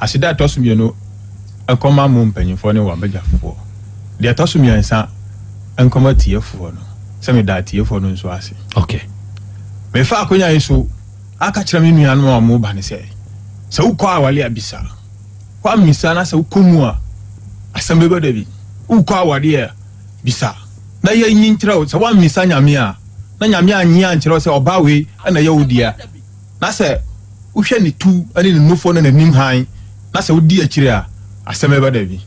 Aseda a ɛtɔ so mienu nkɔma mo mpanyinfoɔ ne w'abadwafoɔ. Deɛ ɛtɔ so miɛnsa nkɔma atiefoɔ no, sɛ meda atiefoɔ no nso ase. Okay. Mefa akonya yi so aka kyerɛ me nuanom a wɔn ba no sɛ, sɛ wokɔ awale a bisa. Woammisa na sɛ wokɔ mu a, asɛm bɛba da bi. Wokɔ aware a bisa na yɛnyi nkyerɛ wo. Sɛ woammisa Nyame a, na Nyame annye ankyerɛ wo sɛ ɔbaa wei na ɛyɛ wo dea, na sɛ wohwɛ ne tu ne ne nufoɔ ne n'anim hann, na sɛ wodi akyire a, asɛm bɛba da bi.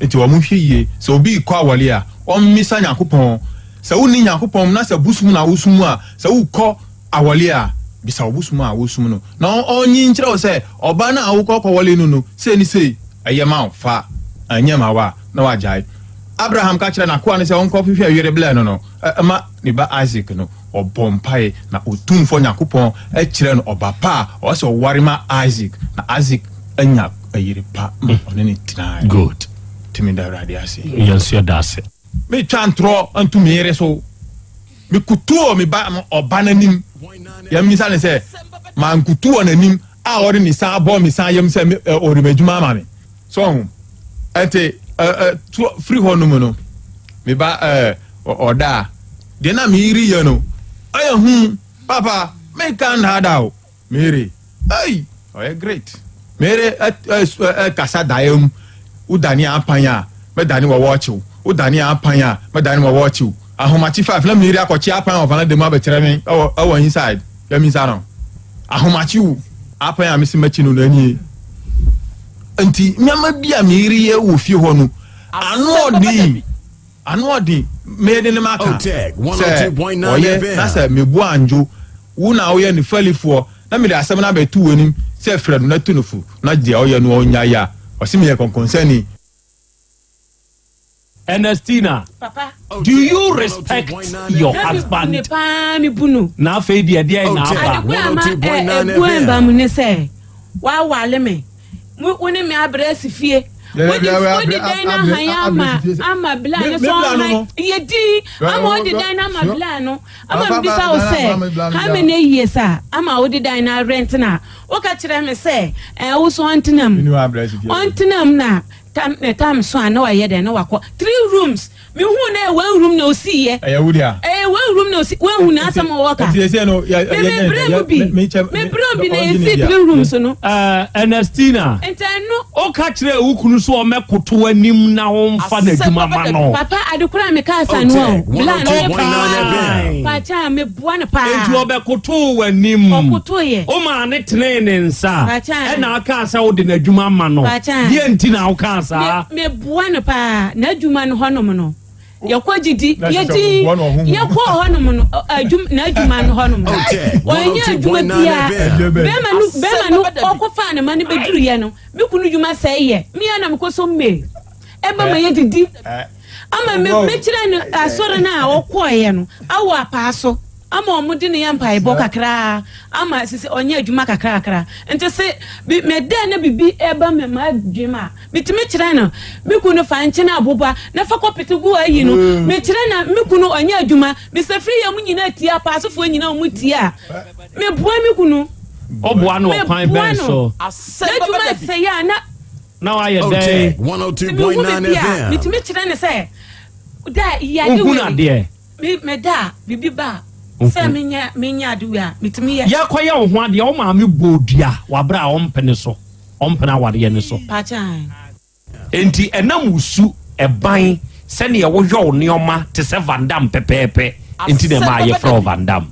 Enti wɔn nhwɛ yie, sɛ obi rekɔ aware a, ɔmmisa Nyankopɔn. Sɛ wonni Nyankopɔn mu na sɛ bosom na wosom a, sɛ wokɔ aware a, bisa wo bosom a wosom no, na ɔnyi nkyerɛ wo sɛ ɔbaa no a wokɔ kɔwale no no, sei ne sei, ɛyɛ ma wo, fa, ɛnyɛ ma wo a, na wagyae. Abraham ka kyerɛɛ n'akoa no sɛ ɔnkɔhwehwɛ yere blɛ no no ma ne ba Isak no, ɔbɔɔ mpae, na Otumfoɔ Nyankopɔn kyerɛɛ no ɔba pa a ɔwɔ sɛ ɔware ma Isak, na Isak anya yere pa ma ɔne no tenae. Good. Nti meda Awurade ase. Yɛn nso yɛda ase. Metwa ntorɔ nto me yere so. Mekutu wɔ me ba ɔba no anim. Yɛmmisa no sɛ, mankutu wɔ n'anim a ɔde ne nsa abɔ me san yam sɛ ɔde m'adwuma ama me. So ɔho. Ɛnti firi hɔ nom no, me ba ɔda a, deɛ na me yere yɛ no, ɛyɛ hu. Papa, menka nnaadaa o. Mary, ei, ɔyɛ great. Mary ɛkasa daeɛ mu. Wodane apan a, mɛdane wɔ wɔɔkyew. Wodane apan a, mɛdane wɔ wɔɔkyew. Ahomakye five na Mary akɔkye apan wɔ vanada mu abɛkyerɛ me ɛwɔ ɛwɔ inside. Yɛmisa no. Ahomakye o, apan a mesi makyi no no anie. Nti nneɛma bi a Mary yɛ wɔ fie hɔ no, ano ɔden. Ano ɔden, mede ne maka sɛ ɔyɛ na sɛ mebu andwo wo na woyɛ ne falifoɔ na mede asɛm no abɛto w'anim sɛ frɛ no na tu no fo na deɛ ɔyɛ no ɔnyae a, ɔse meyɛ kɔnkɔnsani. Ernestina, do you respect your husband? Me paa me bu no. Na afei deɛ deɛ na aba. Ade koro ama ebu ɛnba mu ne sɛ wawale me. Wo ne me abrɛ asi fie. Wode wode dan no ahan ama ama bla no sɛ ɔhan yɛ din ama wode dan no ama bla no ama mebisa wo sɛ how many years a ama wode dan no arent na woka kyerɛ me sɛ ɛɛ wo so ɔntena mu ɔntena mu na tam ne tam so a na wayɛ dɛn na wakɔ three rooms Mehu na ɛyɛ one room na osi yɛ. Ɛyɛ wo dea. Ɛyɛ one room na osi wɔn hu n'asɛm a wɔka. Nti ese no yɛ yɛ me brɛ mu bi me brɛ mu bi na esi three rooms no. Ɛɛ Ernestina. Nti ɛno. O ka kyerɛ wo kunu so ɔmɛkoto anim na ɔnfa n'adwuma ma no. Papa ade koro a me kaa sa no o. Bla no me paa. Pakyɛ me boa no paa. Nti ɔbɛkoto w'anim. Ɔkoto yɛ. O maa ne tenee ne nsa. Pakyɛ. Ɛna aka sɛ wode n'adwuma ma no. Pakyɛ. Deɛ nti na wokaa saa. Me boa no paa n'adwuma no hɔnom no yɛkɔ didi yɛdi yɛkɔ hɔnom no adwum n'adwuma no hɔnom no ɔnyɛ adwuma biara bɛrima no bɛrima no ɔkɔ faa ne ma no bɛduru yɛ no me kunu dwuma sɛe yɛ me a na mekɔ so mmee ɛba ma yɛdidi ama me mekyerɛ no asɔre no a ɔkɔɔyɛ no awɔ apaa so ama wɔn de no yɛ mpaebɔ kakraa ama sisi ɔnyɛ adwuma kakrakra nti se bi mɛdɛ na bibi ɛba mɛ ma adwuma a Metumi kyerɛ no, me kunu fa nkyene aboba na fa kɔ pete gu ayi no. Mm. Mekyerɛ na me kunu ɔnyɛ adwuma. Mesafiri yɛ mu nyinaa tie apaasofoɔ nyinaa wɔn tie a. Meboa me kunu. Ɔboa no ɔkwan bɛn so? N'adwuma sɛe a na. Na wayɛ dɛn? Sɛ mehu biribi a, metumi kyerɛ no sɛ da yade wei. Ohun adeɛ. Me meda a biribi ba a sɛ menyɛ menyɛ ade wei a metumi yɛ. Yɛkɔyɛ wo ho adeɛ wo maame bɔɔ dua wɔ abere a ɔmpene so. Ɔmpene awareɛ no so. Enti ɛnam wo su, ɛban, sɛdeɛ woyɔ wo nneɛma te sɛ Van Damme pɛpɛɛpɛ nti na ɛmaa yɛfrɛ wo Van Damme.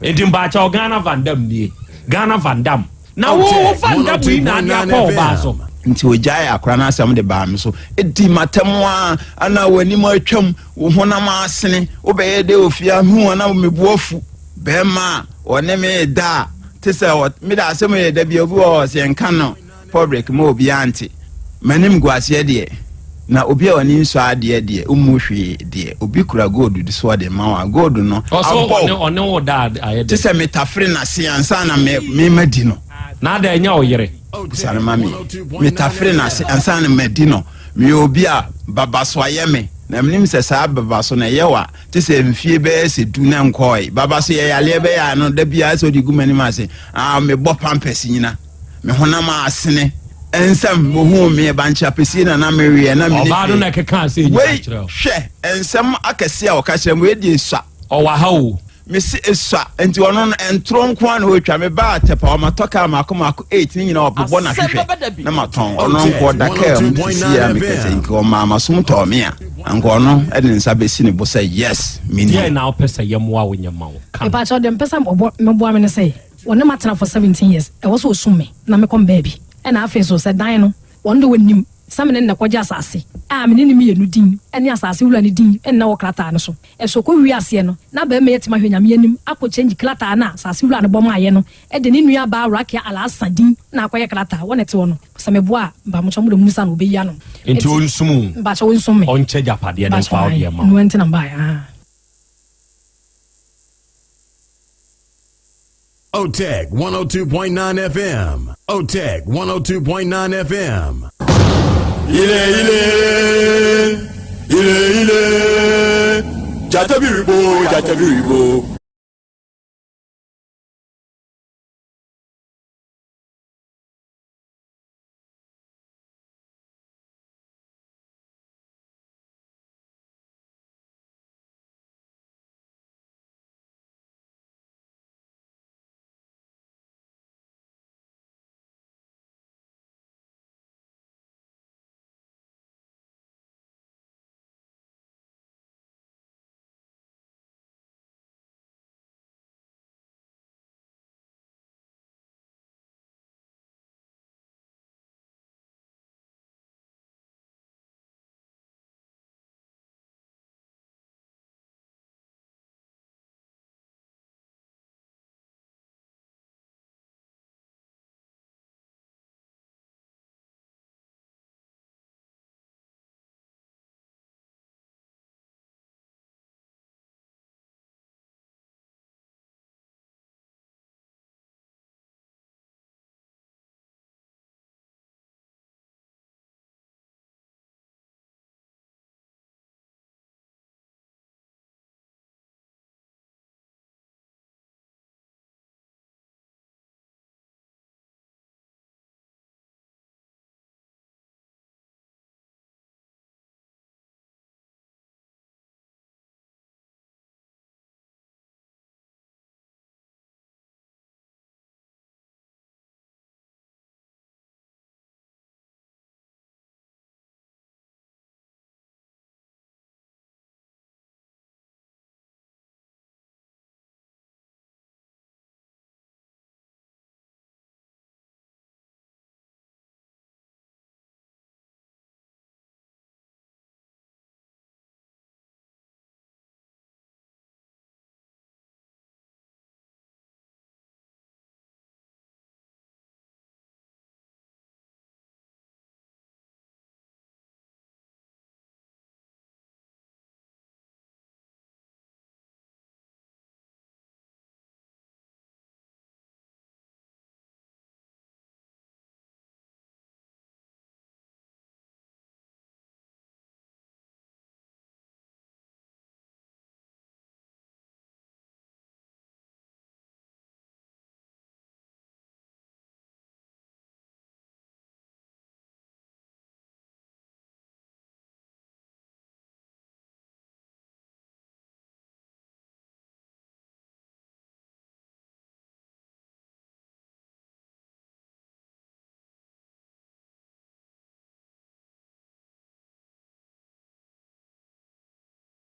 Enti mpaakyɛw Ghana Van Damme nie. Ghana Van Damme. Na wo wo Van Damme yi na ade akɔ ɔbaa so. Nti ogyaee akora no asɛm de baa me so. Edi m'atɛm ara, ana w'anim atwam, wo honam asene, wobɛyɛ dɛ ofie a, mehu a na me bo afu. Bɛrima a ɔne me reda a. Te sɛ ɔ meda asɛm yɛ da bi obi wɔ hɔ sɛ nka no public ma obi ante. M'anim gu aseɛ deɛ na obi a ɔne nsɔ adeɛ deɛ ɔmmu hwee deɛ obi kura gold de so ɔde ma wa gold no abɔ ɔne wo da ayɛ te sɛ metafere n'ase ansa na me mema di no. Na ada ɛnyɛ ɔyere. Bisa no ma me metafere n'ase ansa na madi no meyɛ obi a babaso ayɛ me na menim sɛ saa babaso no ɛyɛ wa te sɛ mfie bɛyɛ sɛ du na nkɔɔe baba so yɛ yaleɛ bɛyɛ ano da biara sɛ ɔde gu m'anim ase ah mebɔ pampers nyina me honam asene nsɛm ohun me bankye apɛsie na na meweɛ na mene ɔbaa no na ɛkeka ase nyina wei kyerɛ hwɛ nsɛm akɛse a ɔka kyerɛ m wei deɛ esua ɔwɔ ha o mesi esua nti ɔno no ntoro nko ara na ɔretwa me baa tɛpa ɔmatɔ kaa maako maako eight ne nyinaa ɔbobɔ na hwehwɛ na matɔn ɔno nko ɔda kaa mu sisi a meka sɛ nka ɔmaa masom tɔɔ me a anka ɔno de ne nsa bɛsi ne bo sɛ yes meni. Deɛn na wopɛ sɛ yɛmmoa wo nyɛ ma wo? Ka no. Mepakyɛw deɛ mepɛ sɛ ɔbɔ meboa me ne sɛ wɔne matena for 17 years ɛwɔ sɛ ɔsum me na mekɔ me baabi ɛna afei nso sɛ dan no wɔn de wɔnim sɛ me ne no na ɛkɔgye asase a me ne no mmienu din ne asase wura no din nna wɔ krataa no so. Ɛso kɔ wie aseɛ no, na barima yi atumi ahwɛ Nyame anim akɔ change krataa no a asase wura no bɔ maaeɛ no de ne nua baa Rakia Alhassan din na akɔyɛ krataa. Wɔ na ɛte hɔ no, sɛ meboa a, mpamokyɛw mo de mommisa no, ɔbɛyi ano. Nti ɔnsum wo? Mpakyɛw ɔnsum me. Ɔnkyɛ agyapadeɛ no mfa wo deɛ mma wo? Mpakyɛw ae, ɛno nti na mebaeɛ, aah. OTEC 102.9 FM. OTEC 102.9 FM. Ile ile ile ile Jatebiribo jatebiribo.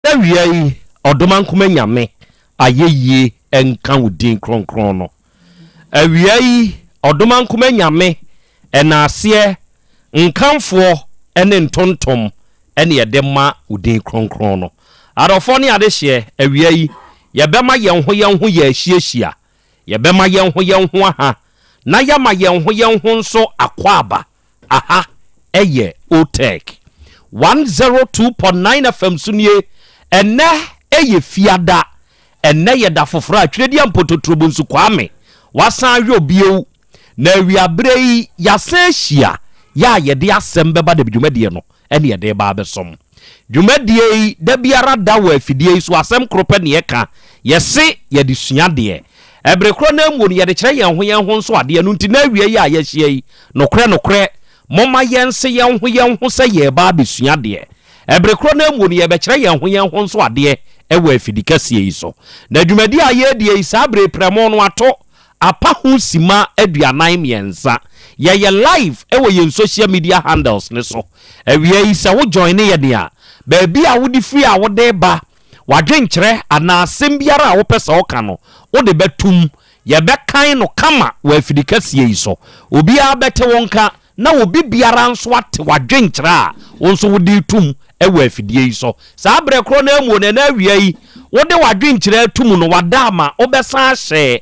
Awia yi, Ɔdomankoma Nyame ayɛyie nka wo din kronkron no. Awia yi, Ɔdomankoma Nyame ɛnaaseɛ, nkamfoɔ ne ntontom ne yɛde ma wo din kronkron no. Adɔfoɔ ne adehyeɛ, awia yi, yɛbɛma yɛn ho yɛn ho yɛahyiahyia. Yɛbɛma yɛn ho yɛn ho aha na yɛama yɛn ho yɛn ho nso akwaaba. Aha yɛ Otec 102.9 FM so nie. Ɛnnɛ yɛ Fiada. Ɛnnɛ yɛ da foforɔ a Twerɛdua Mpototorobonsu Kwame wasan ahwɛ bio. Na awiaberɛ yi yɛasan ahyia yɛ a yɛde asɛm bɛba da bi dwumadie no ne yɛde reba abɛsom. Dwumadie yi, da biara da wɔ afidie yi so, asɛm koro pɛ na yɛka, yɛse yɛde sua adeɛ. Ɛbere korɔ no ara mu no, yɛde kyerɛ yɛn ho yɛn ho nso adeɛ. Ɛno nti, nnɛ awia yi a yɛahyia yi, nokorɛ nokorɛ, momma yɛnse yɛn ho yɛn ho sɛ yɛreba abɛsua adeɛ. Ɛbere korɔ no ara mu no, yɛrebɛkyerɛ yɛn ho yɛn ho nso adeɛ wɔ afidi kɛseɛ yi so. Na dwumadie a yɛredie yi, saa bere yi prɛmo no ato apa ho simma 43. Yɛyɛ live wɔ yɛn social media handles no so. Awia yi sɛ wo joine yɛn a, baabi a wode firi a wode reba, w'adwenkyerɛ anaa asɛm biara a wopɛ sɛ woka no, wode bɛtom. Yɛbɛkan no kama wɔ afidi kɛseɛ yi so. Obiara bɛte wo nka na obi biara nso ate w'adwenkyerɛ a wo nso wode retom wɔ afidie yi so. Saa berɛ korɔ no ara mu no, ɛnnɛ awia yi, wode w'adwenkyerɛ ato mu no, wada ama wobɛsan ahyɛ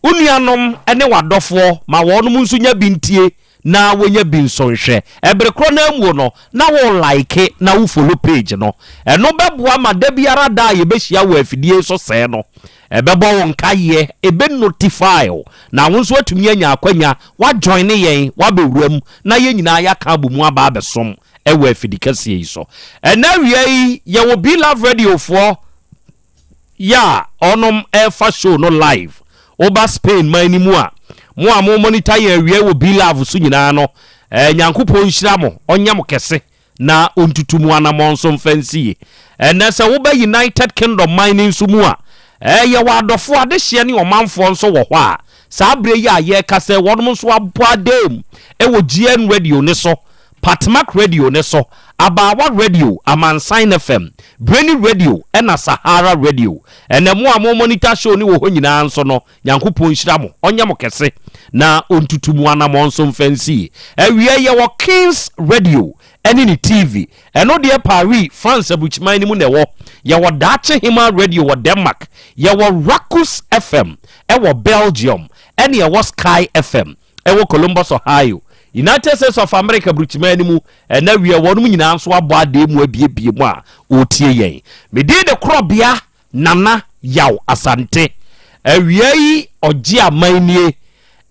wo nuanom ne w'adɔfoɔ ma wɔnom nso nya bi ntie na wɔnya bi nso nhwɛ. Ɛbere korɔ no ara mu no, na wo like na wo follow page no. Ɛno bɛboa ma da biara da a yɛbɛhyia wɔ afidie yi so sɛɛ no, Ɛbɛbɔ wo nkaeɛ, ɛbɛ notify wo, na wo nso atumi anya akwanya woajoine yɛn, woabɛwura mu, na yɛn nyinaa yɛaka abɔ mu aba abɛsom wɔ afidikɛseɛ yi so. Ɛnnɛ awia yi, yɛwɔ Be Love Radio foɔ yɛ a ɔnom ɛrefa show no live. Woba Spain man no mu a, mo a mo monitor yɛn awia wɔ Be Love so nyinaa no, eh, Nyankopɔn nhyira mo, ɔnyɛ mo kɛse. na ɔntutu mu anammɔn nso mfa nsi ye. Ɛnnɛ sɛ woba United Kingdom man no nso mu a, yɛwɔ adɔfoɔ, adehyeɛ ne ɔmanfoɔ nso wɔ hɔ a saa berɛ yi a yɛrekasa yi wɔnom nso abɔ adaam wɔ GN Radio no so, Patmak Radio no so, Abaawa Radio, Amansan FM, Breni Radio ɛna Sahara Radio. Ɛnnɛ mo a mo monitor show no wɔ hɔ nyinaa nso no, Nyankopɔn nhyira mo, ɔnyɛ mo kɛse na ɔntutu mo anamɔn nso mfa nsi. Awia yi yɛwɔ Kings Radio ɛne ne TV, ɛno deɛ Paris, France aburukyiman no mu na ɛwɔ. Yɛwɔ Daakye Hemaa Radio wɔ Denmark, yɛwɔ Rakus FM ɛwɔ Belgium, ɛne ɛwɔ Sky FM ɛwɔ Columbus, Ohio, United States of America aburukyiman no mu. Ɛna awia wɔnom nyinaa nso abɔ adeɛ mu abiebie mu a wɔretie yɛn. Me din de Korɔbea Nana Yaw Asante, awia yi ɔgye aman nie,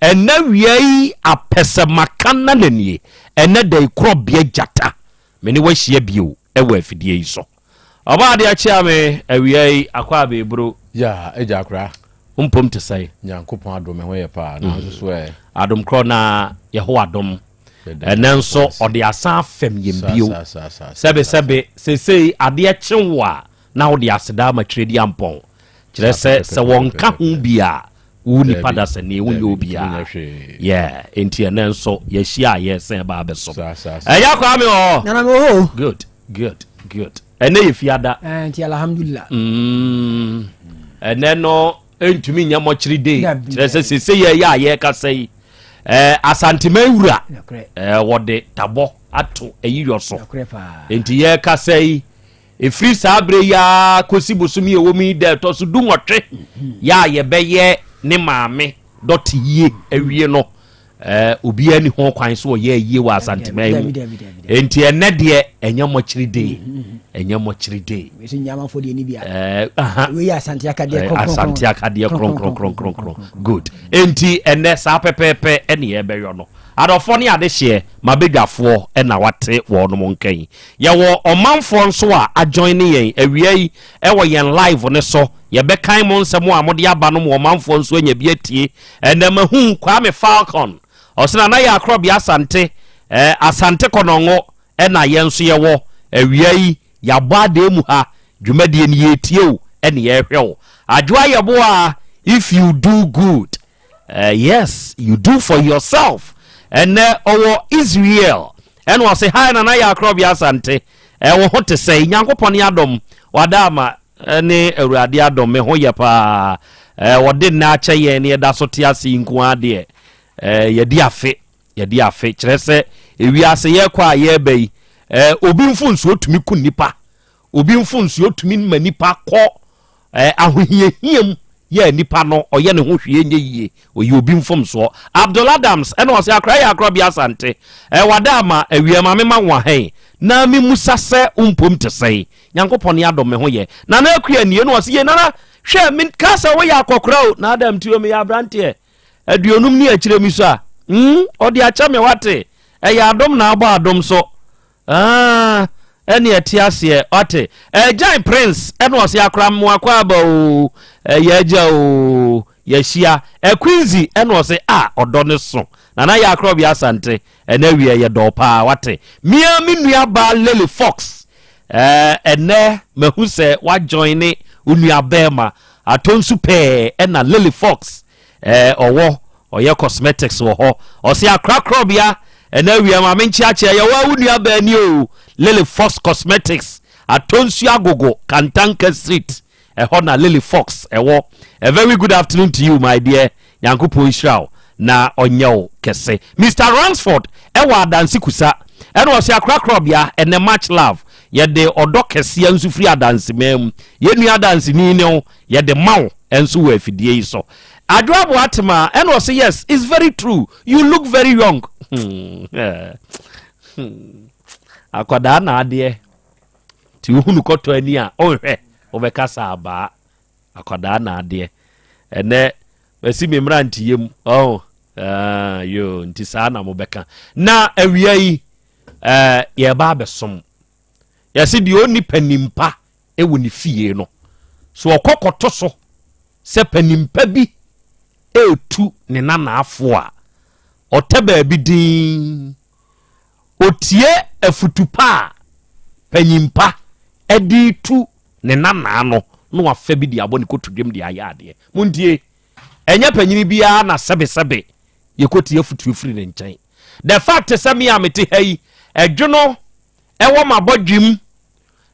ɛnɛ awia yi apɛsɛmaka nana nie, ɛnɛ da yi korɔbea gyata, me ne wo ahyia bio wɔ afidie yi so. Ɔbaa adeɛ akyea me awia yi akɔ abɛɛburo. Ya agya akora. Wo mpom te sɛn? Nyankopɔn adom me ho yɛ paa, nanso so ɛ? Adom korɔ na Yehowa dom. Ɛnɛ nso ɔde asan afɛm yɛn bio. Sɛbe sɛbe seesei adeɛ kye wo a na wode aseda ama Twereduampɔn. Kyerɛ sɛ, sɛ wɔnka ho bi a, wo nipa dasani, wonyɛ obiara. Yeah, enti ɛnɛ nso yɛahyia a yɛresan ba abɛsom. Ɛyɛ Kwame wɔ hɔ? Nana mewɔ hɔ o. Good, good, good. Ɛnɛ yɛ fiada. Eh, nti alhamdulillah. Ɛnɛ no ntumi nyɛ mɔkyere day. Kyerɛ sɛ sese yɛ yɛ a yɛrekasa yi. Eh, Asanteman wura. Eh, wɔde tabɔ ato ayiyɔ so. Enti yɛrekasa yi. Ɛfiri saa berɛ yi ara kɔsi bosome a ɛwɔ mu yi da ɛtɔ so dunwɔtwe yɛ a yɛbɛyɛ ne maame dɔte yie awie no, eh, obiara ni ho kwan so ɔyɛ ayie wɔ Asanteman mu. Enti ɛnɛ deɛ ɛnyɛ mɔkyere day, ɛnyɛ mɔkyere day. Eh, aha. Eh, Asante akadeɛ kronkronkronkron. Good. Enti ɛnɛ saa pɛpɛɛpɛ ɛne yɛbɛyɔ no. Adɔfoɔ ne adehyeɛ, mabadwafoɔ ɛna wate wɔnom nka yi. Yɛwɔ ɔmanfoɔ nso a ajoine yɛn awia yi wɔ yɛn live no so. Yɛbɛkan mo nsɛm a mode aba no ma ɔmanfoɔ nso anya bi atie. Ɛnɛ mahu Kwame Falcon. Ɔse Nana yɛ Akorɔbea Asante, eh, Asante Kɔnɔngo ɛna yɛn nso yɛwɔ. Awia yi yɛabɔ adee mu ha, dwumadie no yɛretie wo ɛne yɛrehwɛ wo. Adwoa Yeboah, if you do good. Uh, yes, you do for yourself. Ɛnɛ ɔwɔ Israel. Ɛna ɔse hi Nana yɛ akorɔbea Asante. Ɛwɔ ho te sɛ Nyankopɔn ne adom. Wada ama ne Awurade adom me ho yɛ paa. Wɔde nna akyɛ yɛn ne yɛda so te ase yi nko ara deɛ. Yɛdi afe, yɛdi afe. Kyerɛ sɛ ewiase yɛkɔ a yɛreba yi, obi mfonsuo tumi ku nipa. Obi mfonsuo tumi ma nipa kɔ ahohiahia mu. Yɛ a nipa no ɔyɛ ne ho hwee nyɛ yie, ɔyɛ obi mfomsoɔ. Abdul Adams ɛna ɔse akora yɛ akorɔbea Asante ɛ wada ama awia ma me ma wo ahɛn na me musa sɛ wo mpom te sɛn Nyankopɔn ne adom me ho yɛ Nana Akua nie na ɔse ye Nana hwɛ me ka sɛ woyɛ akɔkora o na Adam ti o meyɛ abranteɛ aduonum ne akyire mi so a mm ɔde akyɛ me wate ɛyɛ adom na abɔ adom so Ah, ɛne ɛte aseɛ ɔte. Ɛgyan Prince ɛna ɔse akora mmoa kɔ aba o, ɛyɛ agya o, yɛahyia. Ɛquincy ɛna ɔse a ɔdɔ ne so. Nana yɛ akora ɔbea Asante ɛnɛ awie yɛ dɔɔ paa wate. Mia me nua baa Lily Fox ɛɛ ɛnɛ mahu sɛ wajoin ne onua bɛɛma atɔ nsu pɛɛ ɛna Lily Fox Eh ɔwɔ ɔyɛ cosmetics wɔ hɔ ɔse akra krɔbea ɛna awia ma me nkyeakyea yɛwɔ a wo nua baa ni o Lily Fox Cosmetics Atonsu Agogo Kantanka Street ɛhɔ na Lily Fox ɛwɔ a very good afternoon to you my dear Nyankopɔn nhyira wo na ɔnyɛ wo kɛse Mister Ransford ɛwɔ Adanse Kusa ɛna ɔse akra krɔbea ɛnɛ much love yɛde ɔdɔ kɛseɛ nso firi Adanse man mu yɛn nua Adanseni ne wo Yɛde ma wo nso wɔ afidie yi so. Adwoa Boatema ɛna ɔse yes it's very true you look very young. Hmm, eh, hmm. Akwadaa na adeɛ nti wohunu kɔtɔ ani a ɔnhwɛ wobɛka sɛ abaa akwadaa na adeɛ ɛnɛ masi me mmeranteyɛ mu oh, uh, yo nti saa na mobɛka na awia yi uh, yɛba abɛsom yɛse deɛ ɔnni panimpa wɔ ne fie no, so ɔkɔ kɔto so sɛ panimpa bi retu ne nanaafo a, ɔtɛ baabi dinn. Otie afutu pa a panyimpa de retu ne nanaa no na wafa bi de abɔ ne kotodwam de ayɛ adeɛ. Montie, ɛnyɛ panyini biara na sɛbesɛbe yɛkɔtie afutuo firi ne nkyɛn. The fact sɛ me a mete ha yi, ɛdwono ɛwɔ m'abɔdwem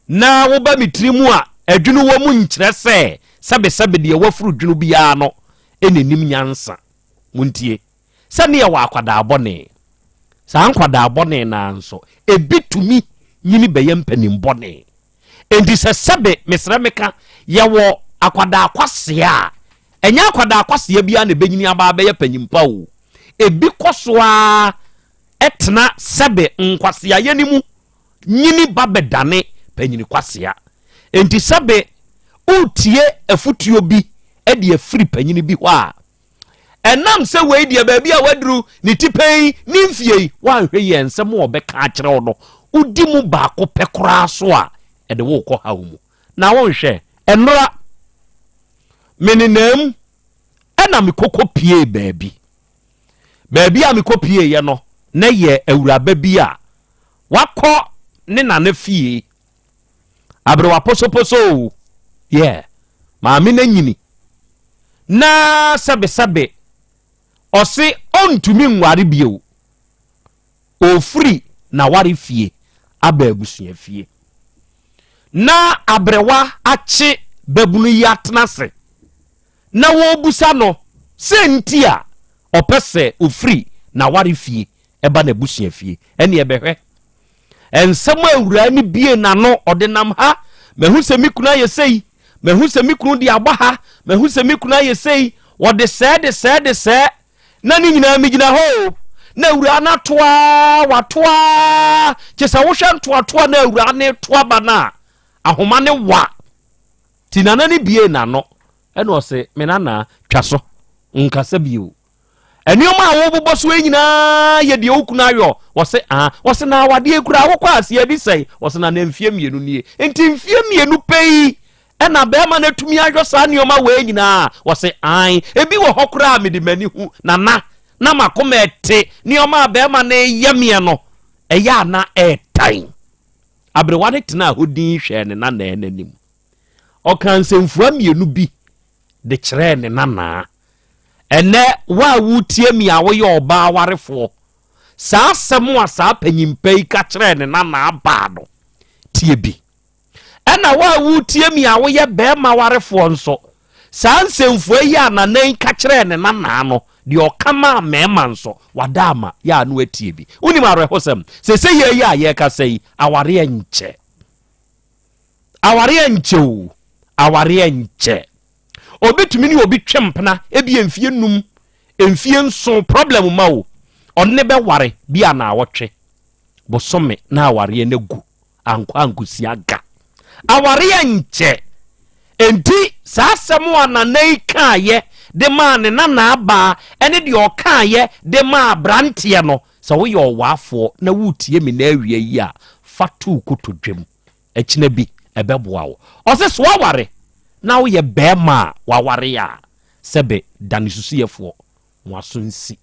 na woba me tiri mu a, ɛdwene wɔ mu nkyerɛ sɛ sɛbesɛbe deɛ wafuru dwene biara no na ɛnim nyansa. Montie, sɛ ne yɛwɔ akwadaa bɔne. Saa nkwadaa bɔne no ara nso, ebi tumi nyini bɛyɛ mpanin bɔne. Enti sɛ sɛbe, mesrɛ meka, yɛwɔ akwadaa kwasea a, ɛnyɛ akwadaa kwasea biara na ɛbɛnyini aba abɛyɛ panyin pa o. Ebi kɔ so ara tena sɛbe nkwaseayɛ no mu nyini ba bɛdane panyini kwasea. Enti sɛbe woretie afotuo bi de afiri panyini bi hɔ a, ɛnam sɛ wei deɛ baabi a waduru ne ti pɛn ne mfie yi, woanhwɛ yie nsɛm a ɔbɛka akyerɛ wo no, wodi mu baako pɛ koraa so a, ɛde wo rekɔ haw mu. Na wonhwɛ, ɛnora menenam ɛna mekɔkɔ pie baabi. Baabi a mekɔ pieeɛ no, na yɛ awuraba bi a Wakɔ ne nana fie. Aberewa posoposo o, yeah, maame no anyini. Na sɛbesɛbe ɔse ɔntumi nware bio. Ɔfiri n'aware fie aba abusua fie. Na aberewa akye babunu yi atena ase na wɔrebusa no sɛ nti a ɔpɛ sɛ ɔfiri n'aware fie ba n'abusua fie. Ɛnneɛ bɛhwɛ. Nsɛm a awuraa no bie n'ano, ɔde nam ha, mahu sɛ me kunu ayɛ sei, mahu sɛ me kunu de abɔ ha, mahu sɛ me kunu ayɛ sei, wɔde sɛɛ de sɛɛ de sɛɛ, na ne nyinaa megyina hɔ o. Na awuraa no atoa, watoa, kyɛ sɛ wohwɛ ntoatoa na awuraa no to aba no a, ahoma ne wa. Ti nana no bie n'ano, ɛna ɔse, me nana, twa so, nkasa bio. Nneɛma a wobobɔ so yi nyinaa yɛ deɛ wo kunu ayɔ. Wɔse ah, wɔse na awadeɛ kura wokɔ aseɛ adi sɛn? Wɔse na na mfie mmienu nie. Nti mfie mmienu pɛ yi ɛna bɛrima no atumi ayɔ saa nneɛma wei nyinaa? Wɔse ae. Ebi wɔ hɔ koraa a mede m'ani hu nana na makoma ɛte nneɛma a bɛrima no yɛ meɛ no ɛyɛ a na ɛɛtan. Aberewa no tenaa hɔ din hwɛɛ ne nanaa no anim. Ɔkaa nsɛmfua mmienu bi de kyerɛɛ ne nanaa. Ɛnnɛ, wo a woretie me a woyɛ ɔbaa warefoɔ, saa asɛm a saa panyin pa yi ka kyerɛɛ ne nanaa baa no, tie bi. Ɛna wo a woretie me a woyɛ barima warefoɔ nso, saa nsɛmfua yi a nana yi ka kyerɛɛ ne nanaa no, deɛ ɔka maa mmarima nso, wada ama yɛ a no atie bi. Wonim awerɛhosɛm? Sese yɛ yi a yɛrekasa yi, awareɛ nkyɛ. Awareɛ nkyɛ o, awareɛ nkyɛ. Obi tumi ne obi twe mpena ebia mfie num, mfie nson, problem ma o. Ɔne ne bɛware bi a naawɔtwe, bosome na awareɛ no agu, ankɔ ankosi aga. Awareɛ nkyɛ. Enti saa asɛm a nana yi kaeɛ de maa ne nanaabaa ne deɛ ɔkaeɛ de maa aberanteɛ no, sɛ woyɛ ɔwaafoɔ na woretie me nnɛ awia yi a, fa to wo kotodwam. Akyina bi, ɛbɛboa wo. Ɔse so woaware na woyɛ bɛɛma a waware a, sɛbe dane susuyɛfoɔ, mo aso nsi.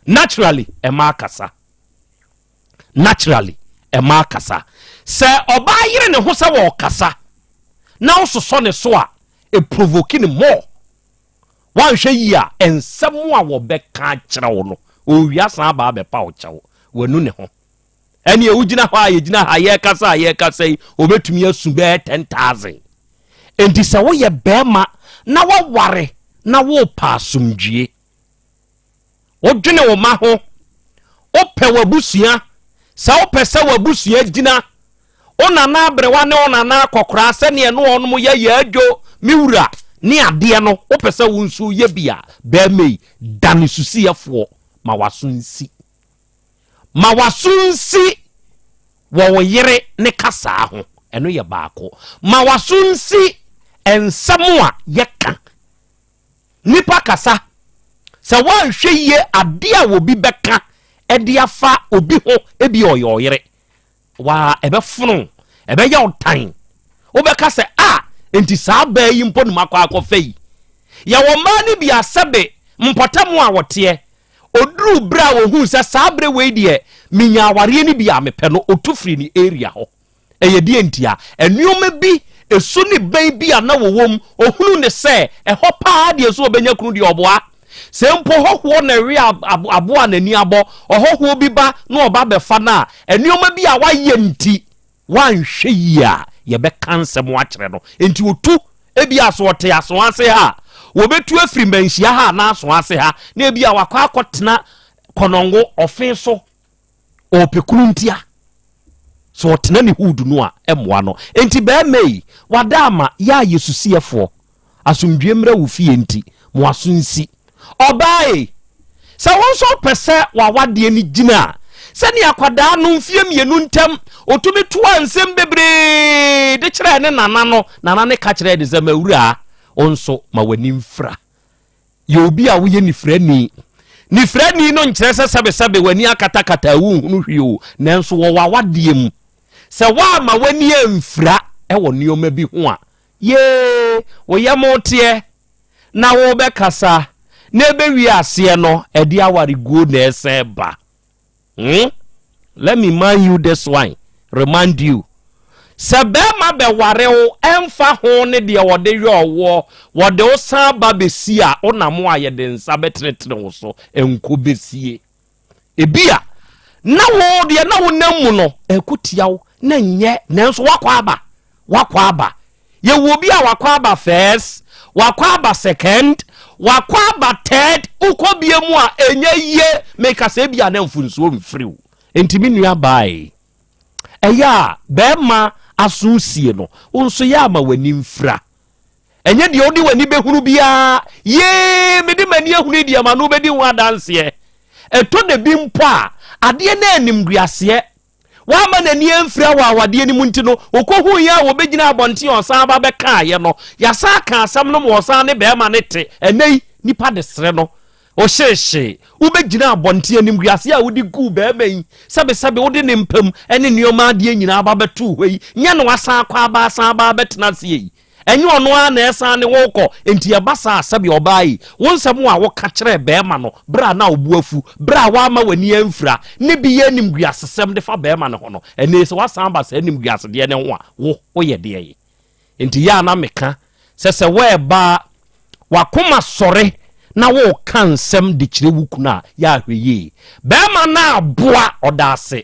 Naturally, ɛmaa kasa. Naturally, ɛmaa kasa. Sɛ ɔbaa yere ne ho sɛ wɔɔkasa na wososɔ ne so a, ɛprovoki no more. Woanhwɛ yie a, nsɛm a wɔbɛka akyerɛ wo no, ɔrewie asan aba abɛpa wo kyɛw. Wanu ne ho. Ɛneɛ wogyina hɔ a yɛgyina ha yɛrekasa a yɛrekasa yi, ɔbɛtumi asu bɛyɛ 10,000. Enti sɛ woyɛ bɛrima na woaware na worepɛ asomdwie, wodwene wo mma ho, wopɛ w'abusua, sɛ wopɛ sɛ w'abusua gyina, wo nana aberewa ne wo nana akɔkoraa sɛdeɛ ne wɔnom yɛ yɛ adwo me wura ne adeɛ no, wopɛ sɛ wo nso yɛ bi a, bɛrima yi, dane susiyɛfoɔ ma w'aso nsi. Ma w'aso nsi wɔ wo yere ne kasaa ho, ɛno yɛ baako. Ma w'aso nsi nsɛm a yɛka. Nnipa kasa. Sɛ woanhwɛ yie adeɛ a obi bɛka de afa obi ho, ebi ɔyɛ ɔyere, waa ɛbɛfono wo, ɛbɛyɛ wo tan. Wobɛka sɛ, a, enti saa baa yi mpo na makɔ akɔfa yi. Yɛwɔ mmaa no bi a sɛbe mpɔtam a wɔteɛ, Ɔduruu berɛ a ɔhuu sɛ saa berɛ wei deɛ menya awareɛ no bi a mepɛ no, ɔtu firii ne area hɔ. Ɛyɛ deɛ ntia? Nneɛma bi, ɛsu ne bɛn bi a na wɔwɔ mu, ɔhunuu no sɛ ɛhɔ paa deɛ sɛ ɔbɛnya kunu deɛ ɔboa. Sɛ mpo hɔhoɔ na ɛwe aboa a n'ani abɔ, ɔhɔhoɔ bi ba na ɔba bɛfa no a, nneɛma bi a wayɛ nti, Wanhwɛ yie a, yɛbɛka nsɛm akyerɛ no. Enti ɔtu, ebia so ɔte Asoase ha a, wɔbɛtu afiri Manhyia ha anaa Asoase ha, na ebia wakɔ akɔtena Kɔnɔngo ɔfe so, ɔrepɛ kunu ntia. So ɔtena ne hood no a, ɛmmoa no. Enti barima yi, wada ama yɛ a yɛ susiɛfoɔ. Asomdwie mmra wo fie nti, mo aso nsi. Ɔbaa ei, sɛ wo nso wopɛ sɛ w'awadeɛ no gyina a, sɛdeɛ akwadaa no mfeɛ mmienu ntam ɔtumi toaa nsɛm bebree de kyerɛɛ ne nana no, nana no ka kyerɛɛ no sɛ, M'awuraa, wo nso ma w'ani mfira. Yɛ obi a woyɛ nifirani. Nifirani no nkyerɛ sɛ sɛbesɛbe w'ani akatakata a wonhunu hwee o, nanso wɔ w'awadeɛ mu, sɛ woamma w'ani amfira wɔ nneɛma bi ho a, Yee, wo yam teɛ na worebɛkasa na ɛbɛwie aseɛ no ɛde awareguo na ɛsɛn ba. Hmm? Let me mind you this one, remind you. Sɛ bɛrima bɛware wo ɛmfa ho ne deɛ wɔde yɔɔ woɔ, wɔde wo san ba bɛsi a wonam a yɛde nsa bɛtenetene wo so nkɔ bɛsie. Ebia na wo deɛ na wonam mu no ɛko tia wo na nyɛ nanso wakɔ aba wakɔ aba yɛwɔ obi a wakɔ aba first wakɔ aba second wakɔ aba third wokɔ bie mu a ɛnyɛ yie meka sɛ ebia na mfunsuo mfiri wo nti me nua baae ɛyɛ a bɛrima aso sie no wo nso yɛ ama w'ani mfira Ɛnyɛ deɛ wode w'ani bɛhunu biara. Yee, mede m'ani ahunu yi deɛ m'ano bɛdi ho adanseɛ. Ɛtɔ da bi mpo a, adeɛ no animguaseɛ. Wamma n'ani amfira wɔ awadeɛ no mu nti no, ɔkɔhuiɛ a wɔbɛgyina abɔnten a ɔsan ba bɛkaeɛ no, yɛasan aka asɛm no ma ɔsan ne barima no te. Ɛnnɛ yi, nnipa de sere no. Ɔhyeehyee. Wobɛgyina abɔnten animguaseɛ a wode guu barima yi, sɛbesɛbe wode ne mpa mu ne nneɛma adeɛ nyinaa ba bɛtoo hɔ yi, nyɛ na wasan akɔ aba asan aba abɛtena aseɛ yi. Ɛnyɛ ɔno ara na ɛsan ne wo rekɔ. Enti ɛba saa a, sɛdeɛ ɔbaa yi, wo nsɛm a woka kyerɛɛ barima no berɛ a na wo bo afu, berɛ a woamma w'ani amfira, ne bi yɛ animguasesɛm de fa barima no ho no, ɛnnɛ yi sɛ woasan aba saa animguasedeɛ no ho a, wo, woyɛ deɛn? Enti yɛ a na meka sɛ, sɛ woɛba a, w'akoma sɔre na woreka nsɛm de kyerɛ wo kunu a, yɛ a hwɛ yie. Barima no aboa, ɔda ase.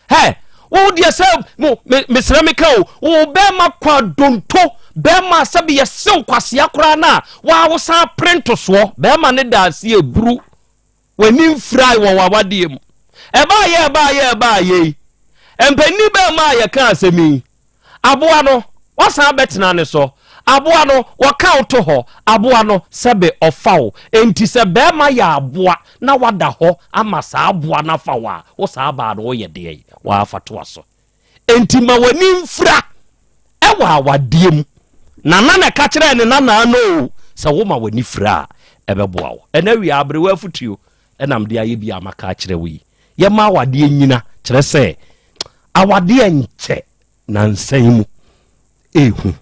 Hɛ, wo deɛ sɛ mo me mesrɛ me ka o, wo bɛrima kɔ adonto, bɛrima sɛbi yɛsew kwasea koraa no a, waa wo san pere ntosoɔ, bɛrima ne da ase eburu, w'ani mfirae wɔ w'awadeɛ mu. Ɛbaayɛ ɛbaayɛ ɛbaayɛ yi, mpanini bɛrima a yɛka asɛm yi, aboa no, wasan abɛtena ne so. Aboa no, wɔka wo to hɔ. Aboa no, sɛbe ɔfa wo. Enti sɛ barima yɛ aboa na wada hɔ ama saa aboa no afa wo a, wo saa baa no woyɛ deɛn? Woafa toa so. Enti ma w'ani mfira wɔ awadeɛ mu. Nana na ɛka kyerɛɛ ne nanaa no o, sɛ woma w'ani fira a, ɛbɛboa wo. Ɛnɛ awia aberewa afutuo na mede ayɛ bi a maka akyerɛ wo yi. Yɛma awadeɛ nyina, kyerɛ sɛ awadeɛ nkyɛ nansa yi mu. Ehu.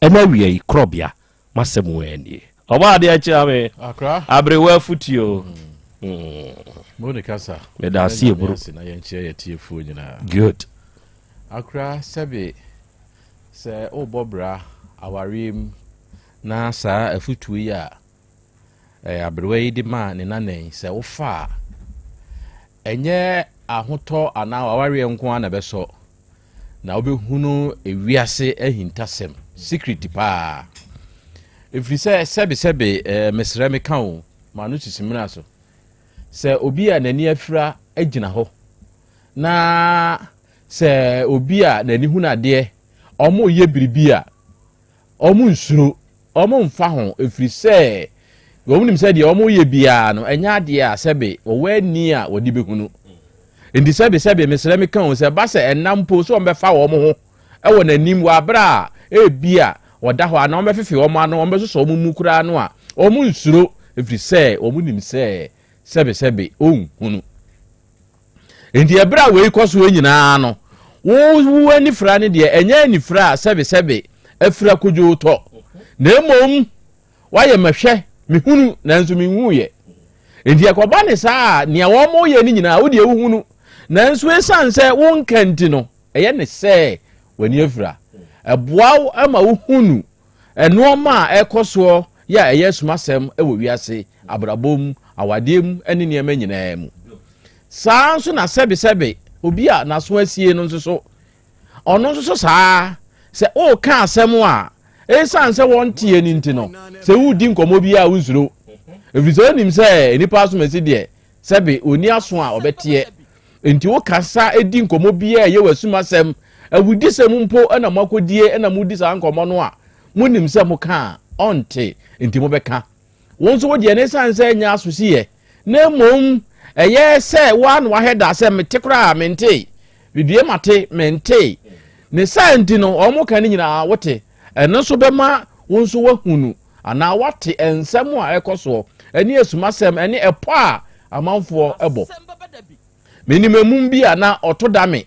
Ɛnɛ awia yi, korɔbea, m'asɛm ara nie. Ɔbɔ adeɛ kyea me. Akra. Aberewa afutuo. Mo ne kasa. Meda ase eburu. Na yɛnkyerɛ yɛ tiefoɔ nyinaa. Good. Akra sɛbe sɛ wobɔ bra awareɛ mu na saa afutuo yi a eh, aberewa yi de maa ne nana yi sɛ wofa a ɛnyɛ ahotɔ anaa awareɛ nko ara na ɛbɛsɔ na wobɛhunu ewiase ahintasɛm secret paa ɛfiri sɛ sɛbesɛbe eh, mesrɛ meka o ma no sisi mmena so sɛ obi a n'ani afira gyina hɔ na sɛ obi a n'ani hunu adeɛ ɔmo yɛ biribi a Wɔn nsuro, wɔn mfa ho, ɛfiri sɛ wɔn nim sɛ deɛ wɔn yɛ biara no, ɛnyɛ adeɛ a sɛbe wɔwɔ ani a wɔde bɛhunu. Nti sɛbe sɛbe mesrɛ meka o, sɛ ɛba sɛ ɛnna mpo sɛ wɔn bɛfa wɔn ho wɔ n'anim wɔ abere a ebi a wɔda hɔ anaa wɔn bɛfefe wɔn ano, wɔn bɛsosɔ wɔn mu koraa no a, wɔn nsuro, ɛfiri sɛ wɔn nim sɛ sɛbe sɛbe ɔnhunu. Enti ɛberɛ a wei kɔ soɔ nyinaa no, wo wo anifira no deɛ ɛnyɛ anifira a sɛbesɛbe afira kodwoo tɔ, na mmom woayɛ mɛhwɛ, mehunu, nanso menhuiɛ. Enti ɛkɔba ne saa a, nea wɔyɛ no nyinaa wo deɛ wohunu, nanso ɛsiane sɛ wonka nti no, ɛyɛ ne sɛ w'ani afira. Ɛboa wo ma wohunu Nnoɔma a ɛrekɔ soɔ yɛ a ɛyɛ asumasɛm wɔ wiase, abrabɔ mu, awadeɛ mu ne nneɛma nyinaa mu. Saa ara nso na sɛbesɛbe obi a n'aso asie no nso so, ɔno nso so saa ara, sɛ woreka asɛm a, ɛsiane sɛ wɔnteɛ no nti no, sɛ woredi nkɔmmɔ bi a wonsuro, ɛfiri sɛ wonim sɛ nnipa asomasi deɛ, sɛbe ɔnni aso a ɔbɛteɛ. Enti wokasa di nkɔmmɔ biara a ɛyɛ w'asumasɛm, awudisɛm mpo na moakɔdie na modi saa nkɔmmɔ no a, monim sɛ moka a, ɔnte, enti mobɛka. Wo nso wo deɛ no, ɛsiane sɛ ɛnyɛ asosiyɛ, na mmom ɛyɛ sɛ wo ara na wahwɛ da sɛ mete koraa a, mentee, bibie mate, mentee. Ne saa nti no, wɔn ka no nyinaa wote. Ɛno nso bɛma wo nso woahunu anaa woate nsɛm a ɛkɔ soɔ ne asumasɛm ne ɛpɔ a amanfoɔ bɔ. Menim emum bi a na ɔto da me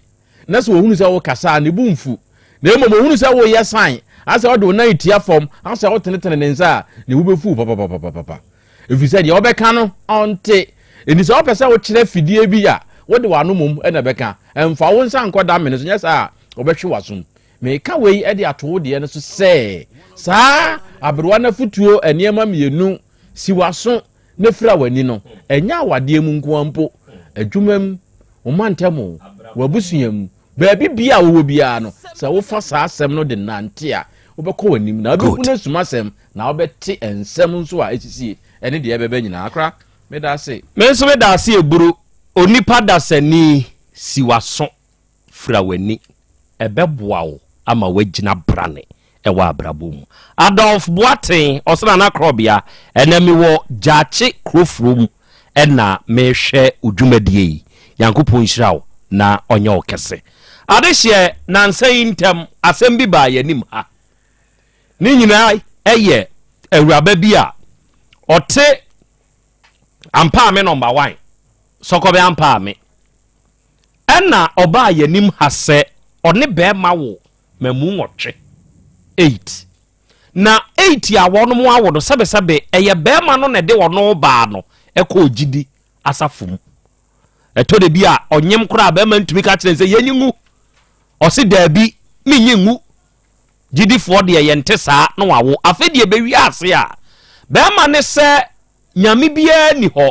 na sɛ ɔhunu sɛ wokasa a ne bo mfu na mmom ɔhunu sɛ woyɛ sign asɛ ɔde wo nan tia fam asɛ wotenetene ne nsa a ne bo bɛfu papapapapapa ɛfiri sɛ deɛ ɔbɛka no ɔnte. Enti sɛ wopɛ sɛ wokyerɛ fidie bi a wode w'ano mmom na ɛbɛka ɛmfa wo nsa nkɔ da me no so nyɛ saa a ɔbɛhwe w'asom. Meka wei de ato wo deɛ no so sɛ saa aberewa no afotuo nneɛma mmienu si w'aso na fira w'ani no, ɛnyɛ awadeɛ mu nko ara mpo, adwuma mu, wo mantam, w'abusua mu, baabi biara a wowɔ biara no, sɛ wofa saa asɛm no de nante a, wobɛkɔ w'anim na wobɛhunu asumasɛm na wobɛte nsɛm nso a ɛsisie ne deɛ ɛbɛba nyinaa. Akora, meda ase. Me nso meda ase Eburu, onipa dasani si w'aso fira w'ani, ɛbɛboa wo ama woagyina brane wɔ abrabɔ mu. Adolf Boateng, ɔse Nana Korɔbea, ɛnɛ mewɔ Gyaakye Kurofuo mu na mehwɛ wo dwumadie yi. Nyankopɔn nhyira wo na ɔnyɛ wo kɛse. Adehyeɛ, nansa yi ntam, asɛm bi baa yɛn anim ha. Ne nyinaa yɛ awuraba bi a ɔte Ampaame nɔmba one, Sɔkɔbɛ Ampaame. Ɛna ɔbaa yɛnim ha sɛ ɔne bɛɛma wo mamu nwɔtwe, eight. Na eight a wɔnom awo no sɛbesɛbe ɛyɛ bɛɛma no na ɛde ɔno baa no ɛkɔɔ gyidi asafo mu. Ɛtɔ da bi a ɔnyem koraa bɛɛma ntumi ka kyerɛ sɛ yɛnyi ngu. Ɔse daabi menyi ngu. Gyidifoɔ deɛ yɛnte saa na wawo. Afei deɛ bɛwie ase a bɛɛma ne sɛ Nyame biara nni hɔ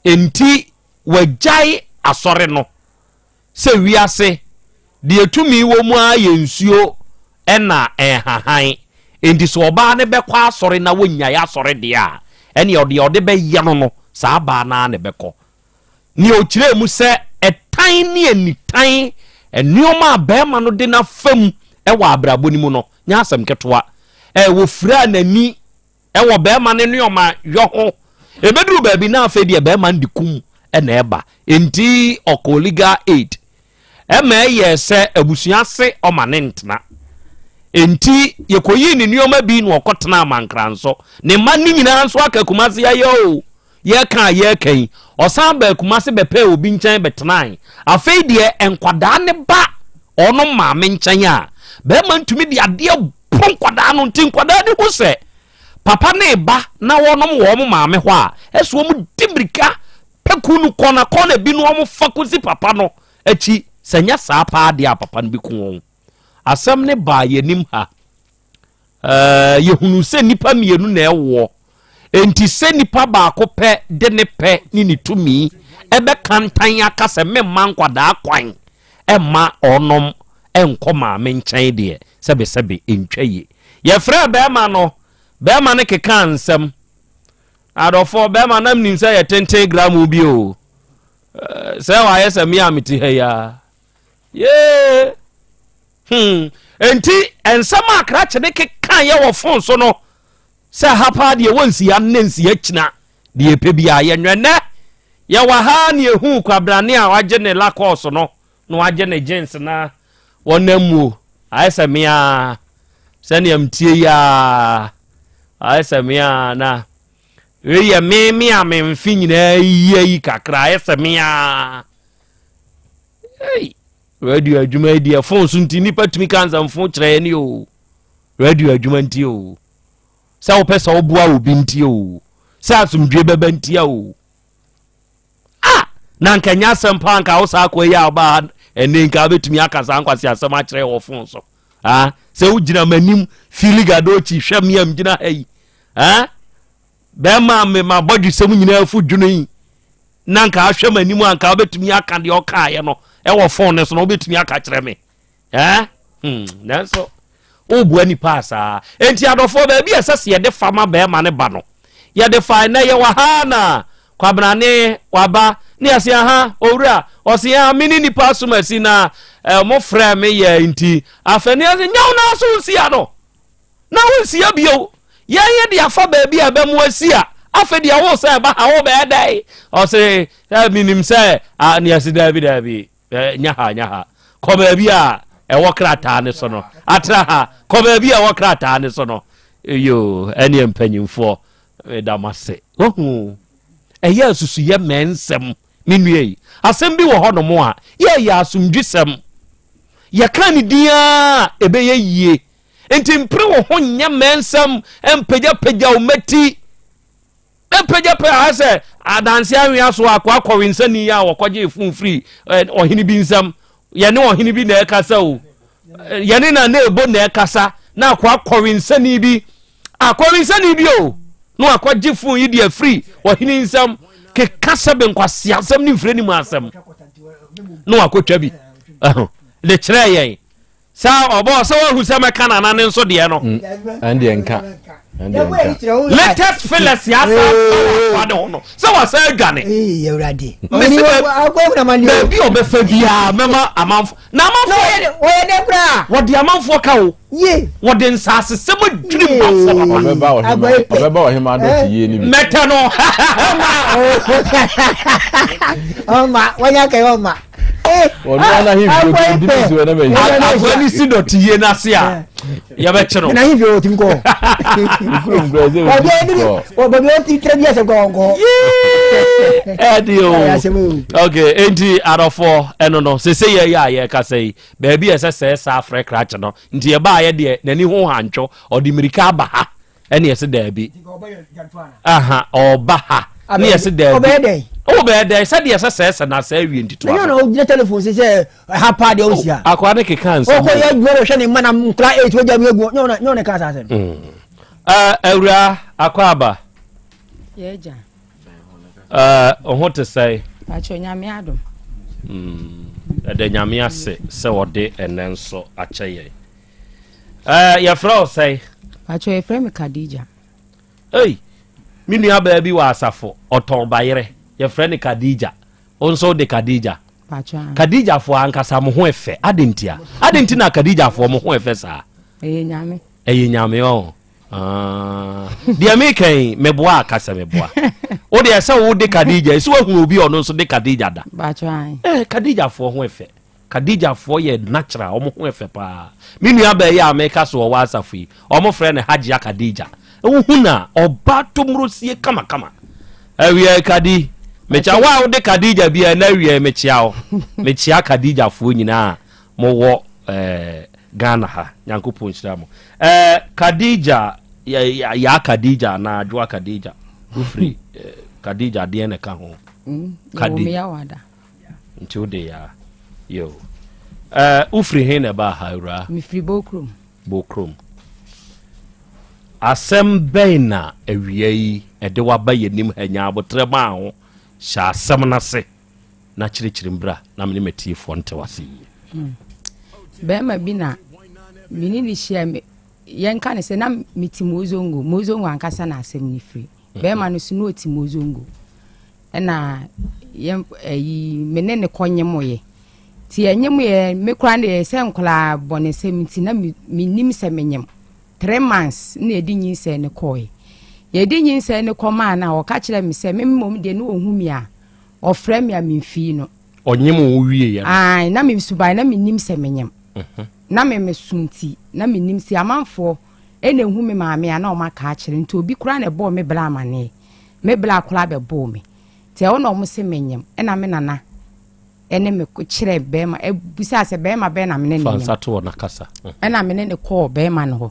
enti Wɔagyae asɔre no sɛ wiase deɛ tumi wɔ mu ara yɛ nsuo na nhahan, enti sɛ ɔbaa no bɛkɔ asɔre na wɔnnyae asɔre deɛ a, ɛnneɛ deɛ ɔde bɛyɛ no no, saa baa no ara na ɛbɛkɔ. Nea ɔkyerɛɛ mu sɛ ɛtan ne anitan nneɛma a barima no de no afa mu wɔ abrabɔ no mu no nyɛ asɛm ketewa. Ɛ wɔfiraa n'ani wɔ bɛrima no nneɛma yɔ ho. Ɛbɛduru baabi na afei deɛ bɛrima no de kum na ɛba. Enti ɔkɔɔ legal aid. Ɛma ɛyɛɛ sɛ abusua se ɔma ne ntena. Enti yɛkɔyii ne nneɛma bi na ɔkɔtenaa Mankranso. Ne mma no nyinaa nso aka Kumasi ayɛ o. Yɛreka a yɛreka yi, ɔsan baa Kumasi bɛpɛɛ obi nkyɛn bɛtenae. Afei deɛ nkwadaa no ba ɔno maame nkyɛn a, bɛrima ntumi de adeɛ bɔ nkwadaa no nti nkwadaa no hu sɛ papa no reba na wɔnom wɔn maame hɔ a, ɛsɛ wɔn di mmirika pɛku no kɔna kɔna bi no wɔn fa kɔsi papa no akyi. Sɛ nyɛ saa paa deɛ a papa no bɛku wɔn. Asɛm no baa yɛn anim ha. Ɛɛ, yɛhunu sɛ nnipa mmienu na ɛwoɔ. Enti sɛ nipa baako pɛ de ne pɛ ne ne tumi ɛbɛkantan aka sɛ memma nkwadaa kwan ɛmma ɔnom ɛnkɔ maame nkyɛn deɛ, sɛbesɛbe ɛntwa yie. Yɛfrɛɛ bɛrima no, bɛrima no kekaa nsɛm. Adɔfoɔ, bɛrima na menim sɛ yɛ tenten gramu bi o. Sɛ wayɛ sɛ me a mete ha yi ara. Yee! Hmm. Enti nsɛm a krakye ne kekaeɛ wɔ fon so no sɛ ha paa deɛ wɔnsi ha nnɛ nsi ha kyina deɛ ɛpɛ biara yɛnwɛ nnɛ yɛwɔ ha ne ɛhu kwabrane a wagye ne lakɔɔso no na wagye ne jeans na wɔnam muo ayɛ sɛ me a sɛnea metie yi a ayɛ sɛ me a na wei yɛ me me a me mfe nyinaa yia yi kakra ayɛ sɛ me a Hey, radio adwuma yi deɛ fon so nti nnipa tumi ka nsɛmfo kyerɛ yɛn o. Radio adwuma nti o. Sɛ wopɛ sɛ woboa obi nti o. Sɛ asomdwie bɛba nti o. Ah, na nka nyɛ asɛm paa nka wo saa akɔ yi a ɔbaa ha ɛnɛ nka wobɛtumi aka saa nkwasi asɛm akyerɛ wɔ fon so. Ah, sɛ wogyina m'anim fili gadokyi hwɛ me a megyina ha yi. Ah, bɛrima a me mabɔdwesɛm nyinaa fu dwono yi. na nka ahwɛ m'anim a nka wobɛtumi aka deɛ ɔkaeɛ no ɛwɔ fon no so na wobɛtumi aka kyerɛ me eh? hmm, nanso woboa nipa saa enti adɔfoɔ baabi a ɛsɛ sɛ yɛde fa ma bɛrima no ba no yɛde fa ɛnɛ yɛwɔ ha na kwabrane waba ne yɛse aha owura ɔse a me ne nipa asom asi na eh, mo frɛ me yɛ nti afɛ ne yɛse nyɛ wo naa so nsia no Na wonsia bio. Yɛn yɛ de afa baabi a ɛbɛmo asi a, afei deɛ wo sɛ ɛba ha wobɛyɛ dɛn? Ɔse ɛ menim sɛ a ne yɛse daabi daabi ɛ nya ha nya ha. Kɔ baabi a ɛwɔ krataa ne so no. Atra ha. Kɔ baabi a ɛwɔ krataa ne so no. Yoo ɛneɛ mpanyinfoɔ meda mo ase. Wahu ɛyɛ asusuyɛ mɛnsɛm me nua yi. Asɛm bi wɔ hɔ nom a yɛyɛ asomdwisɛm. Yɛka ne din a ɛbɛyɛ yie. Enti mpere wo ho nyɛ mmɛnsɛm mpagyapagya wo mmati. Mpagyapagya ayɛ sɛ adanse anwea so akoa kɔwensani a wɔkɔgye fon firi ɔhene bi nsam. Yɛne ɔhene bi na ɛkasa o. Yɛne na na ebo na ɛkasa na akoa kɔwensani bi akɔwensani bi o na wakɔgye fon yi de afiri ɔhene nsam keka sɛ benkwasi asɛm ne mfiri anim asɛm na wakɔtwa bi de kyerɛ yɛn. Sɛ ɔbɔ sɛ wahu sɛ mɛka nana ne nso deɛ no. Mm, ɛndeɛ nka. Ɛndeɛ nka. Latest phyllis asa afa ne ho no sɛ wasa adwane. Ee awurade. Mesi baabi ɔbɛfa biara mɛma amanfo na amanfo. Wɔyɛ dɛ koraa. Wɔde amanfoɔ ka o. Ye. Wɔde nsaasesɛm adwiri manfoɔ papa. Ɔbɛba ɔhema ɔbɛba ɔhema dɔte yie ni bi. Mɛtɛ no. Ɔma wɔnyɛ kɛ ɔma. Ɔno ara n'ahemfie obi di ne si wɔ ne bɛ yi. Akoa ni si dɔte yie n'ase a yɛbɛkye no. N'ahemfie wɔ tim kɔ. Kurom kura ɛsɛ obi tim kɔ. Baabi a ɔti tẹ bi asɛm kɔ ɔnkɔ. Ɛdi o. Ok enti adɔfoɔ ɛno no sese yɛ yɛ a yɛkasa yi baabi a ɛsɛ sɛ saa afrɛ krakye no nti yɛbaa yɛ deɛ n'ani ho hantwo ɔde mmirika aba ha. Ɛne ɛsɛ daabi. Aha, ɔba ha. Ne yɛsɛ daabi. Ɔbɛyɛ dɛn? Ɔbɛyɛ dɛn? Sɛdeɛ ɛsɛ sɛ ɛsɛ na sɛ awie nti to aso. Ɛnyɛ na ɔgyina telefon sɛ sɛ ɛha paa deɛ ɔnsi a. Akora ne keka nsɛm. Ɔkɔ yɛ adwuma bɛhwɛ ne mma na nkora eight wagya mu agu nyɛ ɔna ka saa asɛm. Mm. Awura akɔ aba. Yɛ agya. Ɔho te sɛe. Pakyɛ nyame adom. Ɛdɛ nyame ase sɛ ɔde ɛnɛ nso akyɛ yɛn. Ɛɛ yɛfrɛ wo sɛn? Pakyɛ yɛfrɛ me Kadija. Ei, me nua baa bi wɔ asafo, ɔtɔn bayerɛ. Yɛfrɛ no Kadija. Wo nso wode Kadija. Pakyɛ. Kadijafoɔ ankasa mo ho ɛfɛ. Adɛn ntia? Adɛn nti na Kadijafoɔ mo ho ɛfɛ saa? Ɛyɛ nyame. Ɛyɛ nyame ɔn. Ah, deɛ meka yi meboa aka sɛ meboa wo deɛ sɛ wode Kadija sɛ woahunu obi a ɔno nso de Kadija da eh, Kadijafoɔ ho ɛfɛ Kadijafoɔ yɛ natural ɔmo ho ɛfɛ paa me nua bɛɛ yɛ a meka so ɔwɔ asafo yi ɔmo frɛ no Hajia Kadija wohu na ɔba tomorosie kamakama awiɛ Kadi mekyia wo a wode Kadija bi a na awiɛ mekyia wo mekyia Kadijafoɔ nyinaa mowɔ eh, Ghana ha Nyankopɔn nhyira mo eh, Khadija yaa Khadija anaa Adwoa Khadija wofiri eh, Khadija deɛ na ɛka ho mm, Khadija nti wode yaa yo eh, wofiri he na ɛbaa ha awuraa mefiri Bokrom Bokrom asɛm bɛn na awia yi ɛde waba yɛnim ha nya abotrɛ maa ho hyɛ asɛm no ase na kyerɛkyerɛ mu bra na me ne m'atiefoɔ nte w'ase yie. Hmm. Bɛrima bi na me ne ne hyia me yɛnka ne sɛ na mete Mozongo Mozongo ankasa na asɛm no firi mhm. bɛrima no so na ɔte Mozongo ɛna yɛn ɛyi me ne ne kɔ nyemoyɛ nti yɛnyemoyɛ me koraa deɛ sɛ nkwadaa bɔ ne nsɛm nti na menim sɛ menyem 3 months na yɛde nyinsɛn no kɔe yɛde nyinsɛn no kɔmaa no a ɔka kyerɛ me sɛ me mmom deɛ ne ɔhu me a ɔfrɛ me a memfii no. Ɔnyem wo wieɛ no? Ae, na me suban na mennim sɛ menyem. Mhm. Na me meso nti na mennim sɛ amanfoɔ ɛna ehu me maame a na wɔn aka akyerɛ nti obi koraa na ɛbɔɔ me bla amaneɛ. Me bla koraa bɛbɔɔ me. Nti ɛhɔ na wɔn se menyem ɛna me nana ɛne me kyerɛ bɛrima ɛbusaa sɛ bɛrima bɛn na me ne ne nyem. Fa nsa to hɔ na kasa. Mhm. Ɛna me ne ne kɔɔ bɛrima no hɔ.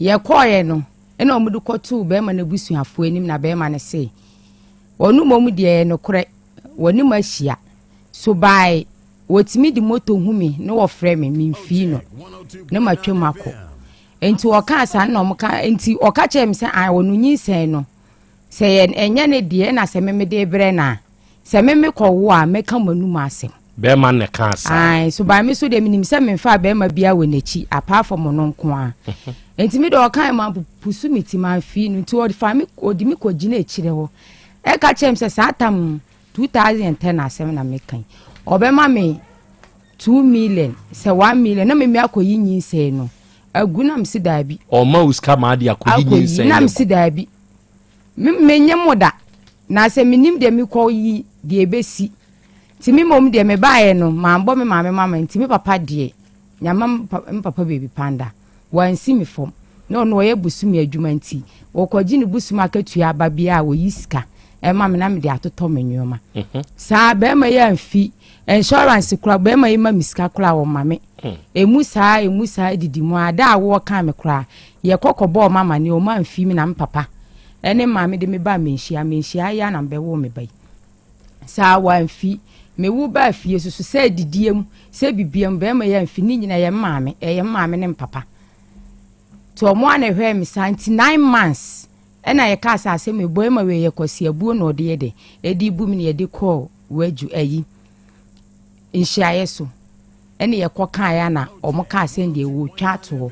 Yɛkɔɔɛ no ɛna wɔn de kɔtoo bɛrima no abusuafoɔ anim na bɛrima no se Ɔno mmom deɛ ɛyɛ nokorɛ, wɔne mo ahyia. So by wɔtumi de moto hu me na wɔfrɛ me, memfii no, na matwam akɔ. Nti ɔkaa saa na ɔmo ka, nti ɔka kyerɛɛ me sɛ ah ɔno nyinsɛn no, sɛ yɛ ɛnyɛ ne deɛ na sɛ me mede brɛ no a, sɛ me mekɔwo a mɛka mo anum asɛm. Bɛrima na ɛkaa saa. Ae, so by me so deɛ menim sɛ memfaa bɛrima biara wɔ n'akyi apart from ɔno nko ara. Nti me deɛ ɔkae ma pusu me ti mamfii no nti ɔfa me ɔde me kɔgyina akyire hɔ ɛka kyerɛ me sɛ saa tam 2010 asɛm na meka yi ɔbɛma me 2 million sɛ 1 million na memi akɔyi nyinsɛn no agu na mese daabi. Ɔma wo sika ma ade akɔyi nyinsɛn na mese daabi. Menyɛ mo da na sɛ menim deɛ mekɔyi deɛ ɛbɛsi Nti me mmom deɛ mebaeɛ no mambɔ me maame mama nti me papa deɛ nyama me papa baabi panda wansi me fam na ɔno ɔyɛ bosome adwuma nti wɔkɔgye ne bosome akatua aba biara a wɔyi sika ɛma me na mede atotɔ me nneɛma mhm. saa bɛrima yi amfi insurance kora bɛrima yi ma me sika kora wɔma me hmm. emu saa emu saa didi mu a da a wɔka me kora yɛkɔ kɔbɔɔ mama ne ɔma amfi me na me papa ɛne maame de me ba menhyia menhyia yɛ na mbɛwo me ba yi Saa wamfi. Me wo baa fie so so sɛ adidie mu sɛ bibia mu bɛrima yi amfi ne nyina ɛyɛ maame ɛyɛ maame ne mpapa nti ɔmo a na ɛhwɛɛ me saa nti nine months ɛna yɛkaa sɛ asɛm ɛbɔ ɛma wei yɛ kwasi abuo na ɔde yɛ dɛ ɛde bu me na yɛde kɔɔ wadwu ayi nhyiaeɛ so ɛne yɛkɔ kaeɛ na ɔmo kaa sɛ deɛ wɔtwa ato hɔ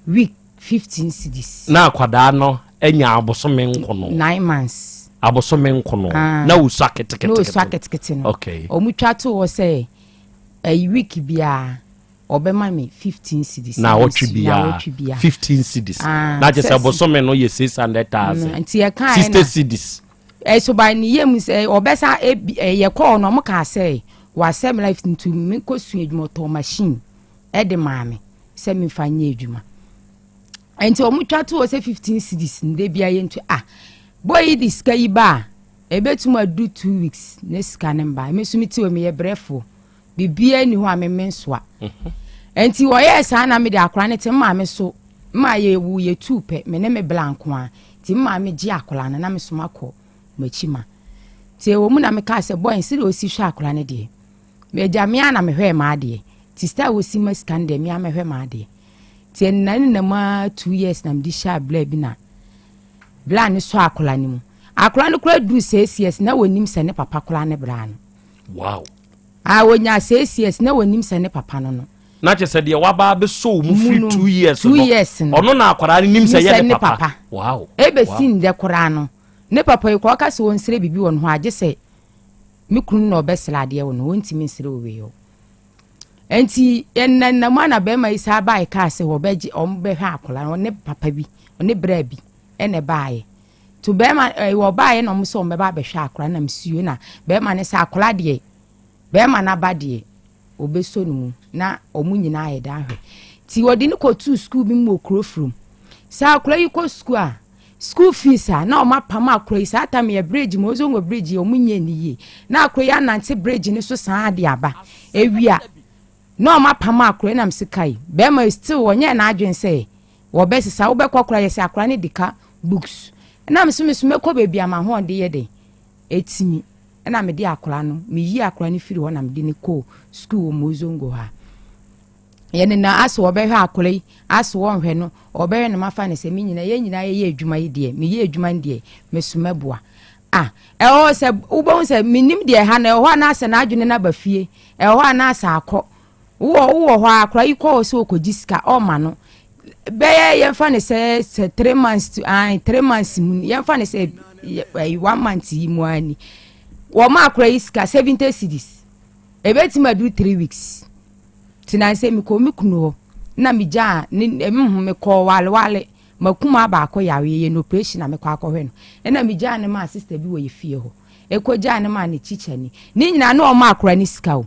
week 15 cedis. Na akwadaa no anya abosome nkono. 9 months. Abosome nkono. Ah. Na osua ketekete. Na osua ketekete no. Okay. Wɔn twa to hɔ sɛ ɛyi week biara ɔbɛma mi 15 cedis. Na awɔtwe biara 15 cedis. Ah, Na kyerɛ sɛ bosome no yɛ 600,000. Nti yɛ kan 60 cedis. Ɛso ba ne yam sɛ ɔbɛsa ebi ɛyɛ kɔɔ na ɔmo kaa sɛ wasɛ mi life nti mi kɔ sua adwuma ɔtɔ machine ɛde maa mi sɛ mi fa nyɛ adwuma. Nti ɔmo twa to hɔ sɛ 15 cedis nde bia yɛ ntu ah boy yi de sika yi ba a ebetum adu 2 weeks ne sika ne mba emi nso mi ti wɔ mi yɛ brɛfoɔ biribiara ni hɔ a me me nsoa nti wɔyɛɛ saa na me de akora ne te maame so mma yɛ wu yɛ tu pɛ me ne me bla nko a nti maame gye akora no na me soma kɔ m'akyi ma nti ɛwɔ mu na me kaa sɛ boy nsi de osi hwɛ akora no deɛ megya me a na mehwɛɛ m'adeɛ nti star wosi ma sika no deɛ me a mehwɛ m'adeɛ nti ɛnna ne nam a 2 years na mede hyɛ abla bi na bla ne sɔ akora no mu akora no kora duru 6 years na wɔnim sɛ ne papa kora ne bra no. Wow. A wɔnya 6 years na wɔnim sɛ ne papa no. Na kyerɛ sɛ deɛ waba abɛsɔ wo mu firi 2 years no 2 years no ɔno na akwadaa no nim sɛ yɛ ne papa. Wow. Ebesi ndɛ koraa no ne papa yi kɔ ɔka sɛ wɔnsrɛ biribi wɔ ne ho agye sɛ me kunu na ɔbɛsrɛ adeɛ wɔ no wɔntumi nsrɛ wɔ wei hɔ nti ɛnanam a na bɛrima yi saa baa kaa sɛ wɔbɛgye wɔn bɛhwɛ akwadaa no ne papa bi. Ɔne braa bi ɛna ɛbaeɛ. To bɛrima ɛɛ wɔbaeɛ na wɔn sɛ wɔn bɛba abɛhwɛ akora na mesuo na bɛrima no sɛ akora deɛ bɛrima no aba deɛ wɔbɛsɔ no mu na wɔn nyinaa ayɛ dɛ ahwɛ. Nti wɔde no kɔtuu sukuu bi mu wɔ kuro furom. Sɛ akora yi kɔ sukuu a, school fees a na wɔn apam akora yi saa tam yɛ bridge mu Ozongo bridge yi wɔn nyɛ ne yie. Na akora yi anante bridge no so saa de aba. Ewia na wɔn apam akora yi na mese kai bɛrima yi still wɔnyɛ n'adwene sɛ wɔbɛsesa wobɛkɔ koraa yɛsɛ akora no de ka books. Ɛna mese me so mɛkɔ baabi a m'ahoɔden yɛ den ɛtumi. Ɛna mede akwadaa no, meyii akwadaa no firi hɔ na mede no kɔɔ sukuu wɔ Mozongo hɔ a. Yɛne na ase wɔbɛhwɛ akwadaa yi, ase wɔnhwɛ no, wɔbɛhwɛ no mafa no sɛ me nyinaa, yɛn nyinaa yɛyɛ adwuma yi deɛ, meyɛ adwuma no deɛ, meso mɛboa. Ah, ɛwɔ hɔ sɛ wobɛhu sɛ menim deɛ ɛha no, ɛwɔ hɔ a na asɛ n'adwene no aba fie, ɛwɔ hɔ a na asɛ akɔ. Wowɔ wowɔ hɔ a akwadaa yi kɔ hɔ sɛ ɔkɔgye sika, ɔma no. Bɛyɛ yɛmfa no sɛ sɛ three months to ae three months mu yɛmfa no sɛ ɛyi one month yi mu ara ni. Wɔma akwadaa yi sika seventy cedis. Ebetumi adu three weeks. Nti na sɛ mekɔ me kunu hɔ na megyaa ne mhm mekɔɔ walewale makuma baako yareɛ yɛ no operation na mekɔ akɔhwɛ no ɛna megyaa ne maa sister bi wɔ yɛ fie hɔ ɛkɔgyaa ne maa ne kyikyani ne nyinaa na ɔma akwadaa ne sika o.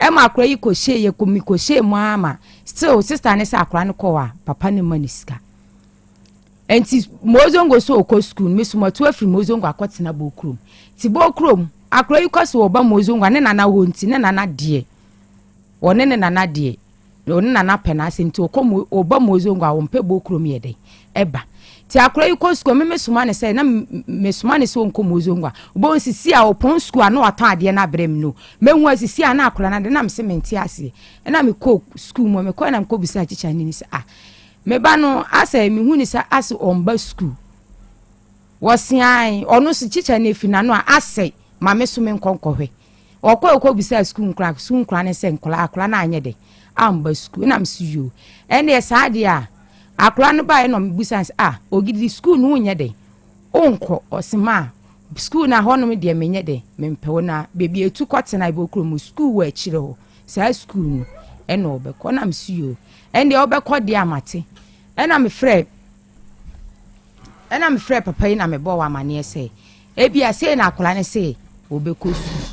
Ɛma akora yi kɔhyɛɛ yɛ kɔ mekɔhyɛɛ mu ara ma still sister ne sɛ akora no kɔɔ a papa no mma no sika. Nti Mozongo so ɔkɔ sukuu no meso matu afiri Mozongo akɔtena Bokurom. Nti Bokurom akora yi kɔ so ɔba Mozongo a ne nana hɔ nti ne nana deɛ ɔne ne nana deɛ Ɔne nana pɛ n'asɛm nti ɔkɔ mo ɔba Mozongo a ɔmpɛ bɔ kurom yɛ dɛn ɛba nti akora yi kɔ sukuu me mesoma ne sɛ na mesoma ne sɛ ɔnkɔ Mozongo a ɔbɛhu sisi a ɔpɔn sukuu a na watɔn adeɛ no abrɛ me no mɛhu a sisi a na akora no ade na mese mente aseɛ ɛna mekɔ sukuu mu mekɔ na mekɔ bisa tikya ni sɛ ah meba no asɛ mehu ne sɛ asɛ ɔmba sukuu wɔsean ɔno so tikya no efi n'ano a asɛ ma me so menkɔ nkɔhwɛ Ɔkɔe kɔbisaa sukuu nkwadaa, sukuu nkwadaa no sɛ nkwadaa akwadaa no anyɛ dɛ amba sukuu. Ɛna mese yoo, ɛnneɛ saa deɛ a akwadaa no baeɛ na ɔbisa sɛ ah Ogidi sukuu no wonyɛ dɛ wonkɔ? Ɔse maa sukuu no hɔnom deɛ menyɛ dɛ mempɛ wo na baabi etu kɔtena ɛbɔ kurom sukuu wɔ akyire hɔ saa sukuu no ɛna ɔbɛkɔ. Ɛna mese yoo, ɛnneɛ ɔbɛkɔ deɛ a mate. Ɛna mefrɛ ɛna mefrɛ papa yi na mebɔɔ wɔ amaneɛ sɛ Ebia sei na akwadaa no se ɔbɛkɔ sukuu.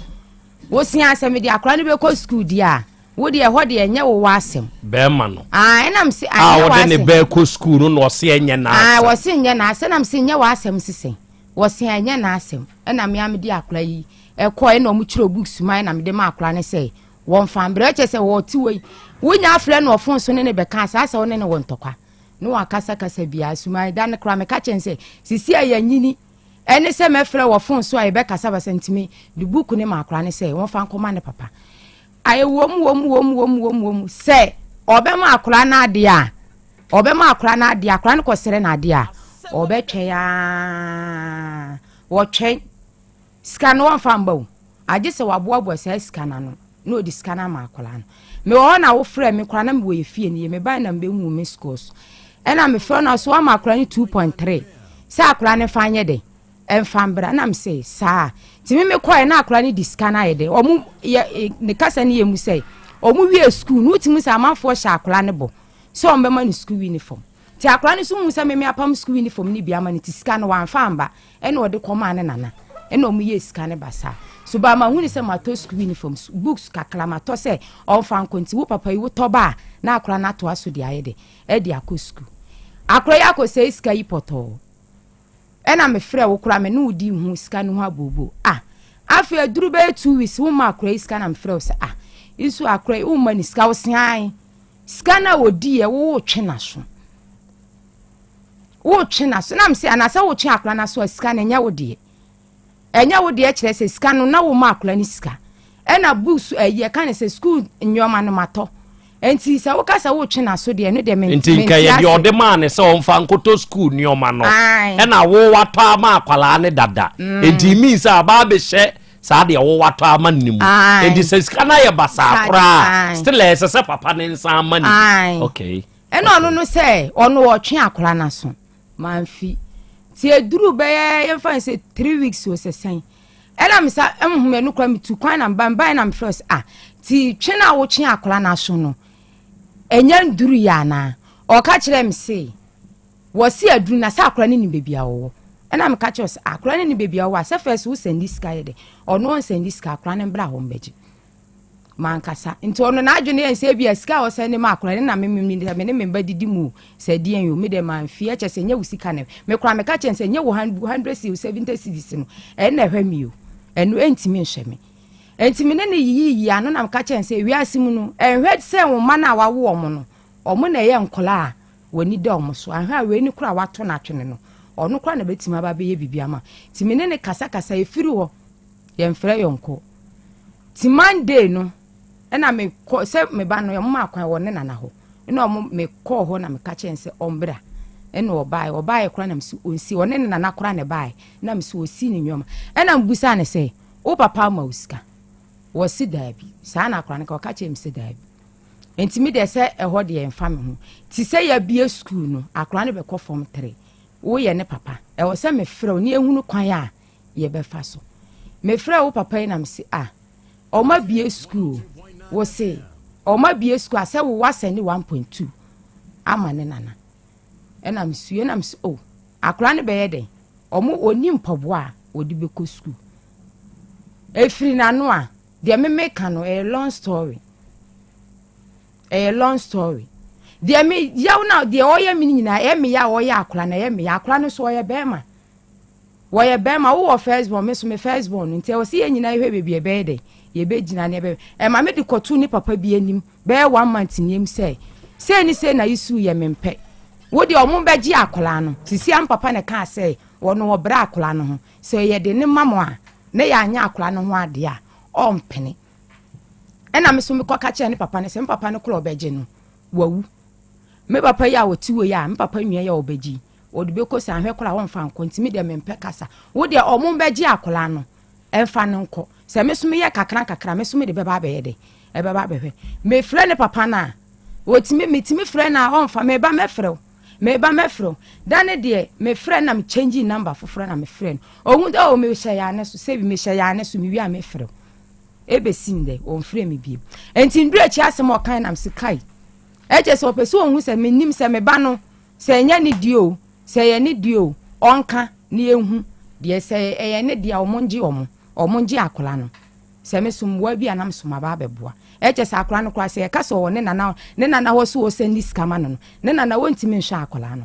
Wosia sɛ mede akwadaa no bɛkɔ sukuu deɛ a, wo deɛ ɛhɔ deɛ ɛnyɛ wo w'asɛm. Bɛrima no. Ah, ɛnam se anyɛ w'asɛm. A wɔde ne bɛɛ kɔ sukuu no na ɔse ɛnyɛ n'asɛm. Ah, wɔse nyɛ n'asɛm. Ɛnam se nyɛ w'asɛm sesɛn. Wɔse ɛnyɛ n'asɛm. Ɛna me a mede akwadaa yi ɛkɔ ɛna wɔn kyerɛ books ma ɛna mede ma akwadaa no sɛ wɔmfa mbrɛ kyɛ sɛ wɔte wɔ yi. Wonya afrɛ no ɔfon so ne ne bɛka saa sɛ wo ne ne wɔ ntɔkwa. Ne wakasakasa biara. Suman da no koraa meka kyɛn sɛ sisi a yɛanyini Ɛne sɛ mɛfrɛ wɔ fon so a yɛbɛkasa basa nti me de book no ma akora no sɛ wɔmfa nkɔma ne papa. Ayɛ wom wom wom wom wom wom sɛ ɔbɛma akora no adeɛ a ɔbɛma akora no adeɛ akora no kɔsrɛ no adeɛ a ɔbɛtwɛn aa wɔtwɛn sika no wɔmfa mba o agye sɛ waboaboa saa sika no ano na ɔde sika no ama akwadaa no. Mewɔ hɔ na wofrɛ me koraa na mewɔ yɛ fie no yie mebae na mebɛhu me scores ɛna mefrɛ no so ama akwadaa no 2.3 sɛ akwadaa no fa nyɛ dɛ ɛmfa mbra na mese saa nti me mekɔɛ na akwadaa no de sika no ayɛ dɛ ɔmo yɛ ne kasa no yɛ mu sɛ ɔmo wie sukuu no wotumi sɛ amanfoɔ hyɛ akwadaa no bɔ sɛ ɔmo bɛma no sukuu uniform nti akwadaa no nso hu sɛ meme apam sukuu uniform no bi ama no nti sika no wamfa amba ɛna ɔde kɔmaa ne nana ɛna ɔmo yɛ sika no basaa so ba ma hu ne sɛ matɔ sukuu uniform books kakra matɔ sɛ ɔmfa nkɔ nti wo papa yi wotɔ ba a na akwadaa no atoa so de ayɛ de ɛde akɔ sukuu akwadaa yi akɔ sɛ sika yi pɔtɔɔ ɛna mefrɛ wo koraa me ne wo di ho sika no ho abooboo ah afei aduru bɛyɛ 2 weeks wo ma akwadaa yi sika na mefrɛ wo sɛ ah nso akwadaa yi wo ma ne sika wo sean sika no a wɔdi yɛ wo wotwe n'aso wotwe n'aso na mesɛ anaasɛ wotwe akwadaa n'aso a sika no ɛnyɛ wo deɛ ɛnyɛ wo deɛ kyerɛ sɛ sika no na wo ma akwadaa no sika ɛna books ɛyi ɛka ne sɛ school nneɛma no matɔ nti sɛ woka sɛ wotwe n'aso deɛ ɛno deɛ mente nti nka yɛ deɛ ɔde maa ne sɛ ɔmfa nkɔtɔ school nneɛma no ɛna wo watɔ ama akwadaa ne dada nti mean sɛ abaa bɛhyɛ saa deɛ wo watɔ ama ne mu nti sɛ sika no ayɛ basaa koraa still ɛsɛ sɛ papa ne nsa ama ne okay ɛna ɔno no sɛ ɔno ɔtwe akwadaa n'aso manfi nti eduru bɛyɛ yɛmfa ne sɛ 3 weeks o sɛ sɛn ɛna mesa ɛmuhu ɛno koraa metu kwan na mba mba na mefrɛ sɛ ah ti twe na wotwe akwadaa n'aso no ɛnyɛ nduru yɛ anaa ɔka kyerɛ me se. Wɔse aduru na sɛ akora no nim baabi a ɔwɔ. Ɛna meka kyerɛ sɛ akora no nim baabi a ɔwɔ a sɛ fɛs wo sɛndi sika yɛ dɛ. Ɔno ɔnsɛndi sika akora no mbra hɔ mbɛgye. Mankasa. Nti ɔno n'adwene yɛ sɛ ebia sika a ɔsɛndi ma akora no na me me me ne me mba didi mu o sɛ deɛn o me deɛ mamfie ɛkyɛ sɛ nyɛ wo sika na me koraa meka kyerɛ sɛ nyɛ wo 100 cedis 70 cedis no ɛno na ɛhwɛ me o ɛno ɛntumi nhwɛ me. Nti me ne no yiyiyi ano na meka kyerɛ sɛ wiase mu no ɛnhwɛ sɛ wo mma no a wawo wɔn no wɔn na ɛyɛ nkɔlaa a w'ani da wɔn so. Ahwɛ a wei no koraa a wato no atwene no, ɔno koraa na bɛtumi aba abɛyɛ biribi ama. Nti me ne no kasakasa, ɛfiri hɔ, yɛmfrɛ yɔnko. Nti Monday no, ɛna mekɔ sɛ me ba no, wɔn maa kwan wɔ ne nana hɔ. Ɛna wɔn mekɔɔ hɔ na meka kyerɛ no sɛ ɔmbra. Ɛna ɔbaeɛ, ɔbaeɛ koraa na mesi ɔnsi, ɔne ne nana koraa na ɛbaeɛ. Na mesi ɔsi ne nneɛma. Ɛna mebusaa no sɛ, wo papa ama wo sika? Wɔsi daabi. Saa na akwadaa no ka, ɔka kyerɛ me sɛ daabi. Nti me deɛ sɛ ɛhɔ deɛ ɛmfa me ho. Ti sɛ yɛabue sukuu no, akwadaa no bɛkɔ fam tere. Woyɛ ne papa. Ɛwɔ sɛ mefrɛ wo ne yɛhunu kwan a yɛbɛfa so. Mefrɛ wo papa yi na mese ah, ɔma bue sukuu. Wo se ɔma bue sukuu a sɛ wo wasɛne 1.2 ama ne nana. Ɛna mesue na mese oh, akwadaa no bɛyɛ dɛn? Ɔmo ɔni mpaboa a wɔde bɛkɔ sukuu. Ɛfiri n'ano a Deɛ me meka no ɛyɛ long story ɛyɛ long story deɛ me yaw na deɛ ɔyɛ me nyinaa ɛyɛ me ya ɔyɛ akora na ɛyɛ me ya akora no so ɔyɛ bɛrima wɔyɛ bɛrima wowɔ first born me so me first born nti ɛwɔ sɛ yɛn nyinaa yɛhwɛ baabi ɛbɛyɛ dɛ yɛbɛgyina ne ɛbɛyɛ ɛma me de kɔto ne papa bi anim bɛyɛ one month niem sɛ sei ne sei na isu yɛ me mpɛ wo deɛ ɔmo bɛgye akora no sisi am papa na kaa sɛ wɔn ɔbrɛ akora no ho Sɛ yɛde no ma mo a, na yɛanyɛ akwadaa no ho adeɛ a, ɔmpene. Ɛna me so mekɔka kyerɛ ne papa no sɛ, me papa no korɔ ɔbɛgye no, wawu. Me papa yi a ɔte wei a, me papa nua yi a ɔbɛgye yi, ɔde bɛkɔ sɛ ahwɛ koraa ɔmfa nkɔ, nti me deɛ mempɛ kasa. Wo deɛ ɔmo bɛgye akwadaa no, ɛmfa no nkɔ. Sɛ me so meyɛ kakra nkakra, me so mede bɛba abɛyɛ dɛ, ɛbɛba abɛhwɛ. Mefrɛ ne papa no a, ɔtumi, metumi frɛ no a ɔmfa, meba mɛfrɛ wo. Meba mɛfrɛ wo. Da no deɛ mefrɛ no na me change number foforɔ na mefrɛ no. Ɔhu dɛ oh mehyɛ yaane so sɛbi mehyɛ yaane so mewie a mefrɛ wo. Ɛbɛsi ndɛ ɔmfrɛ me bio. Nti nduru akyi asɛm a ɔkae na mese kai. Ɛkyɛ sɛ ɔpɛ sɛ ɔhu sɛ menim sɛ me ba no sɛ ɛnyɛ ne deɛ o sɛ ɛyɛ ne deɛ o ɔnka na yɛnhu deɛ sɛ ɛyɛ ne deɛ a ɔmo ngye ɔmo ɔmo ngye akwadaa no. Sɛ me so mmoa bi a na me so maba abɛboa. Ɛkyɛ sɛ akwadaa no koraa sɛ yɛka sɛ ɔwɔ ne nana ne nana hɔ so ɔsɛndi sika ma no no, ne nana wɔntumi nhwɛ akwadaa no.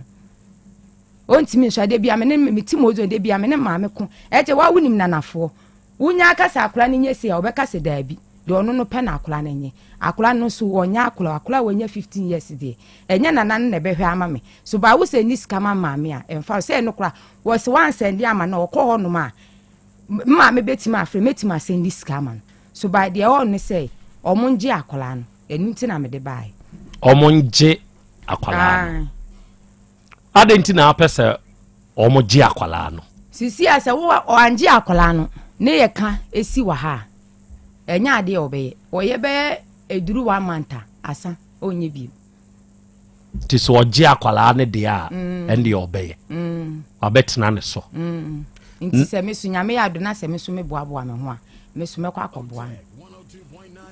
Ɔntumi nhwɛ da bia me ne me ti mozo da bia me ne maame ko. Ɛkyɛ wa wonim nanafoɔ. Wonya aka sɛ akwadaa no nyɛ sei a ɔbɛka sɛ daabi. Deɛ ɔno no pɛ na akwadaa no nyɛ. Akwadaa no nso ɔnyɛ akwadaa, akwadaa a wanya 15 years deɛ ɛnyɛ nana no na ɛbɛhwɛ ama me. So baa wo sɛndi sika ma maame a ɛmfa sɛ ɛno koraa wɔsɛ wansɛndi ama no ɔkɔ hɔ nom a Me maame bɛtumi afrɛ, mɛtumi asɛndi sika ama no. So by deɛ ɛwɔ ne sɛ, ɔmo ngye akwadaa no. Ɛno nti na mede baeɛ. Ɔmo ngye akwadaa no. Adɛn nti na apɛ sɛ ɔmo gye akwadaa no? Sisi a sɛ wo ɔangye akwadaa no ne yɛ ka esi wɔ ha a, ɛnyɛ adeɛ a ɔbɛyɛ. Ɔyɛ bɛyɛ eduru one month a, asa, ɔnyɛ bio. Nti sɛ ɔgye akwadaa no deɛ a mm. ɛndeɛ ɔbɛyɛ mm. wabɛtena ne so mm. nti sɛ me so nyame yɛ ado na sɛ me so meboaboa me ho a me so mɛkɔ akɔboa no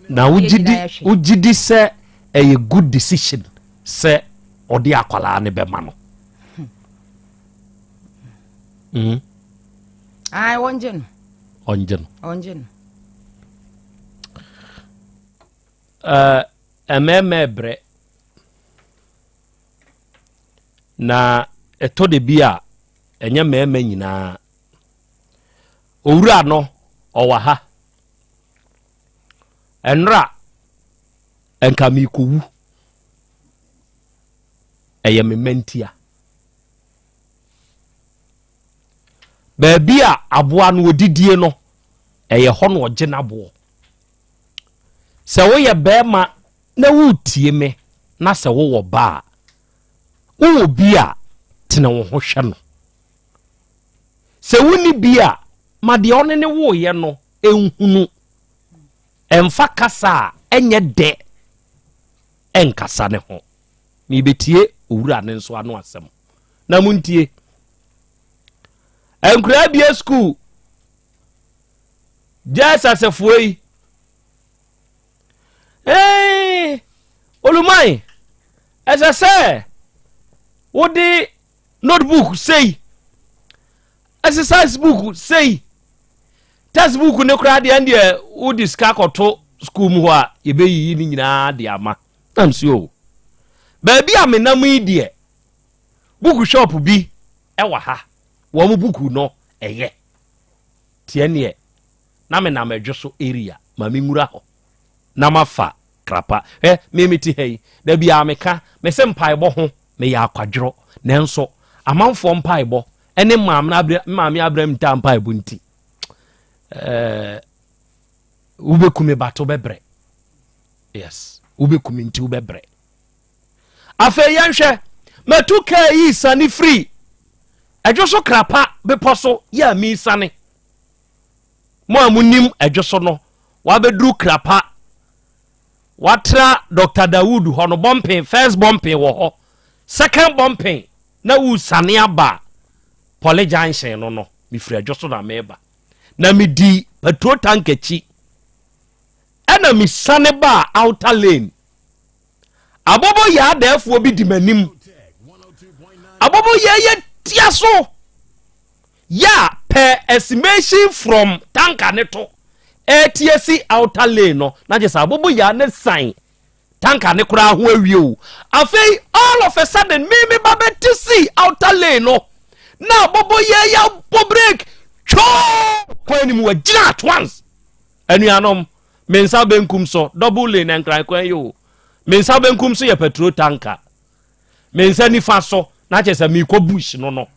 na wogye di sɛ ɛyɛ good decision sɛ ɔde akwadaa no bɛma no hmm. mm. ɔngye no ɔngye no ɔngye no uh, Mmarima rebrɛ, na ɛtɔ da bi a ɛnyɛ mmarima nyinaa. Owura no ɔwɔ ha. Ɛnora nka merekɔwu. Ɛyɛ me mma ntia. Baabi a aboa no ɔdidie no, ɛyɛ hɔ na ɔgye n'aboɔ. Sɛ woyɛ barima na woretie me na sɛ wowɔ ba a, wowɔ bi a, tene wo ho hwɛ no. Sɛ wonni bi a, ma deɛ ɔne ne woeɛ no nhunu. Ɛmfa kasa a ɛnyɛ dɛ ɛnkasa ne ho. Merebɛtie owura no nso ano asɛm. Na montie. Nkoraa bie sukuu. Gyae yi. Ee, Oluman, ɛsɛ sɛ wode Notebook sei, exercise book sei, textbook ne koraa deɛ ɛndeɛ wode sika kɔto school mu hɔ a yɛbɛyiyi ne nyinaa de ama. Nam si o, baabi a menam yi deɛ book shop bi ɛwɔ ha, wɔn book no ɛyɛ teɛ neɛ na menam Adwo so area ma menwura hɔ na mafa krapa. Hwɛ, me mete ha yi, da biara meka, mese mpaebɔ ho meyɛ akwadworɔ, nanso amanfoɔ mpaebɔ ne maame abrɛ maame abrɛ ntaa mpaebɔ nti, ɛɛ wobɛku me bato bɛbrɛ. Yes, wobɛku me nti wobɛbrɛ. Afei yɛnhwɛ, matu kaa yi sane firi Ɛdwo so krapa bepɔ so yɛ a mesane. Mo a monim Ɛdwo so no, wabɛduru Krapa, watra Dr. Dawood hɔ no, bɔmpen, first bɔmpen wɔ hɔ, second bɔmpen, na wosane aba Poly Junction no no, mefiri Ɛdwo so na meba. Na medi petrol tank akyi, ɛna mesane baa outer lane. Abobo yɛ adɛɛfoɔ bi di m'anim. Abobo yɛ yɛ tia so. Yɛ a per estimation from tanker ne to ɛti asi outer lane no na kyerɛ sɛ abobo yɛ a ne san tanker ne koraa ho awie o. Afei all of a sudden me me ba bɛte si outer lane no na abobo yɛ yɛ abɔ break twoo kwan no mu wagyina at once. Anuanom, me nsa benkum so double lane Nkran kwan yi o. Me nsa benkum so yɛ petrol tanker. Me nsa nifa so na kyerɛ sɛ merekɔ bush no no.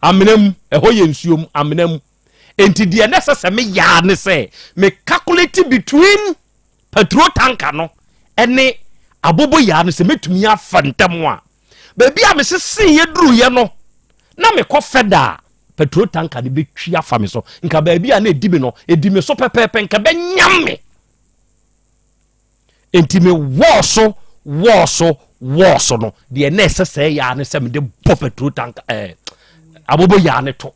Amena mu, ɛhɔ yɛ nsuo mu, amena mu. Enti deɛ na ɛsɛ sɛ meyɛ ara ne sɛ me calculate between petrol tanker no ne aboboyaa no sɛ mɛtumi afa ntam a. Baabi a meseseeɛ duruiɛ no, na mekɔ fɛda a petrol tanker no bɛtwi afa me so. Nka baabi a na ɛdi me no, ɛdi me so pɛpɛɛpɛ, nka bɛnyam me. Enti me wɔɔ so, wɔɔ so, wɔɔ so no, deɛ na ɛsɛ sɛ ɛyɛ ara ne sɛ mede bɔ petrol tank ɛɛ eh, aboboyaa no to.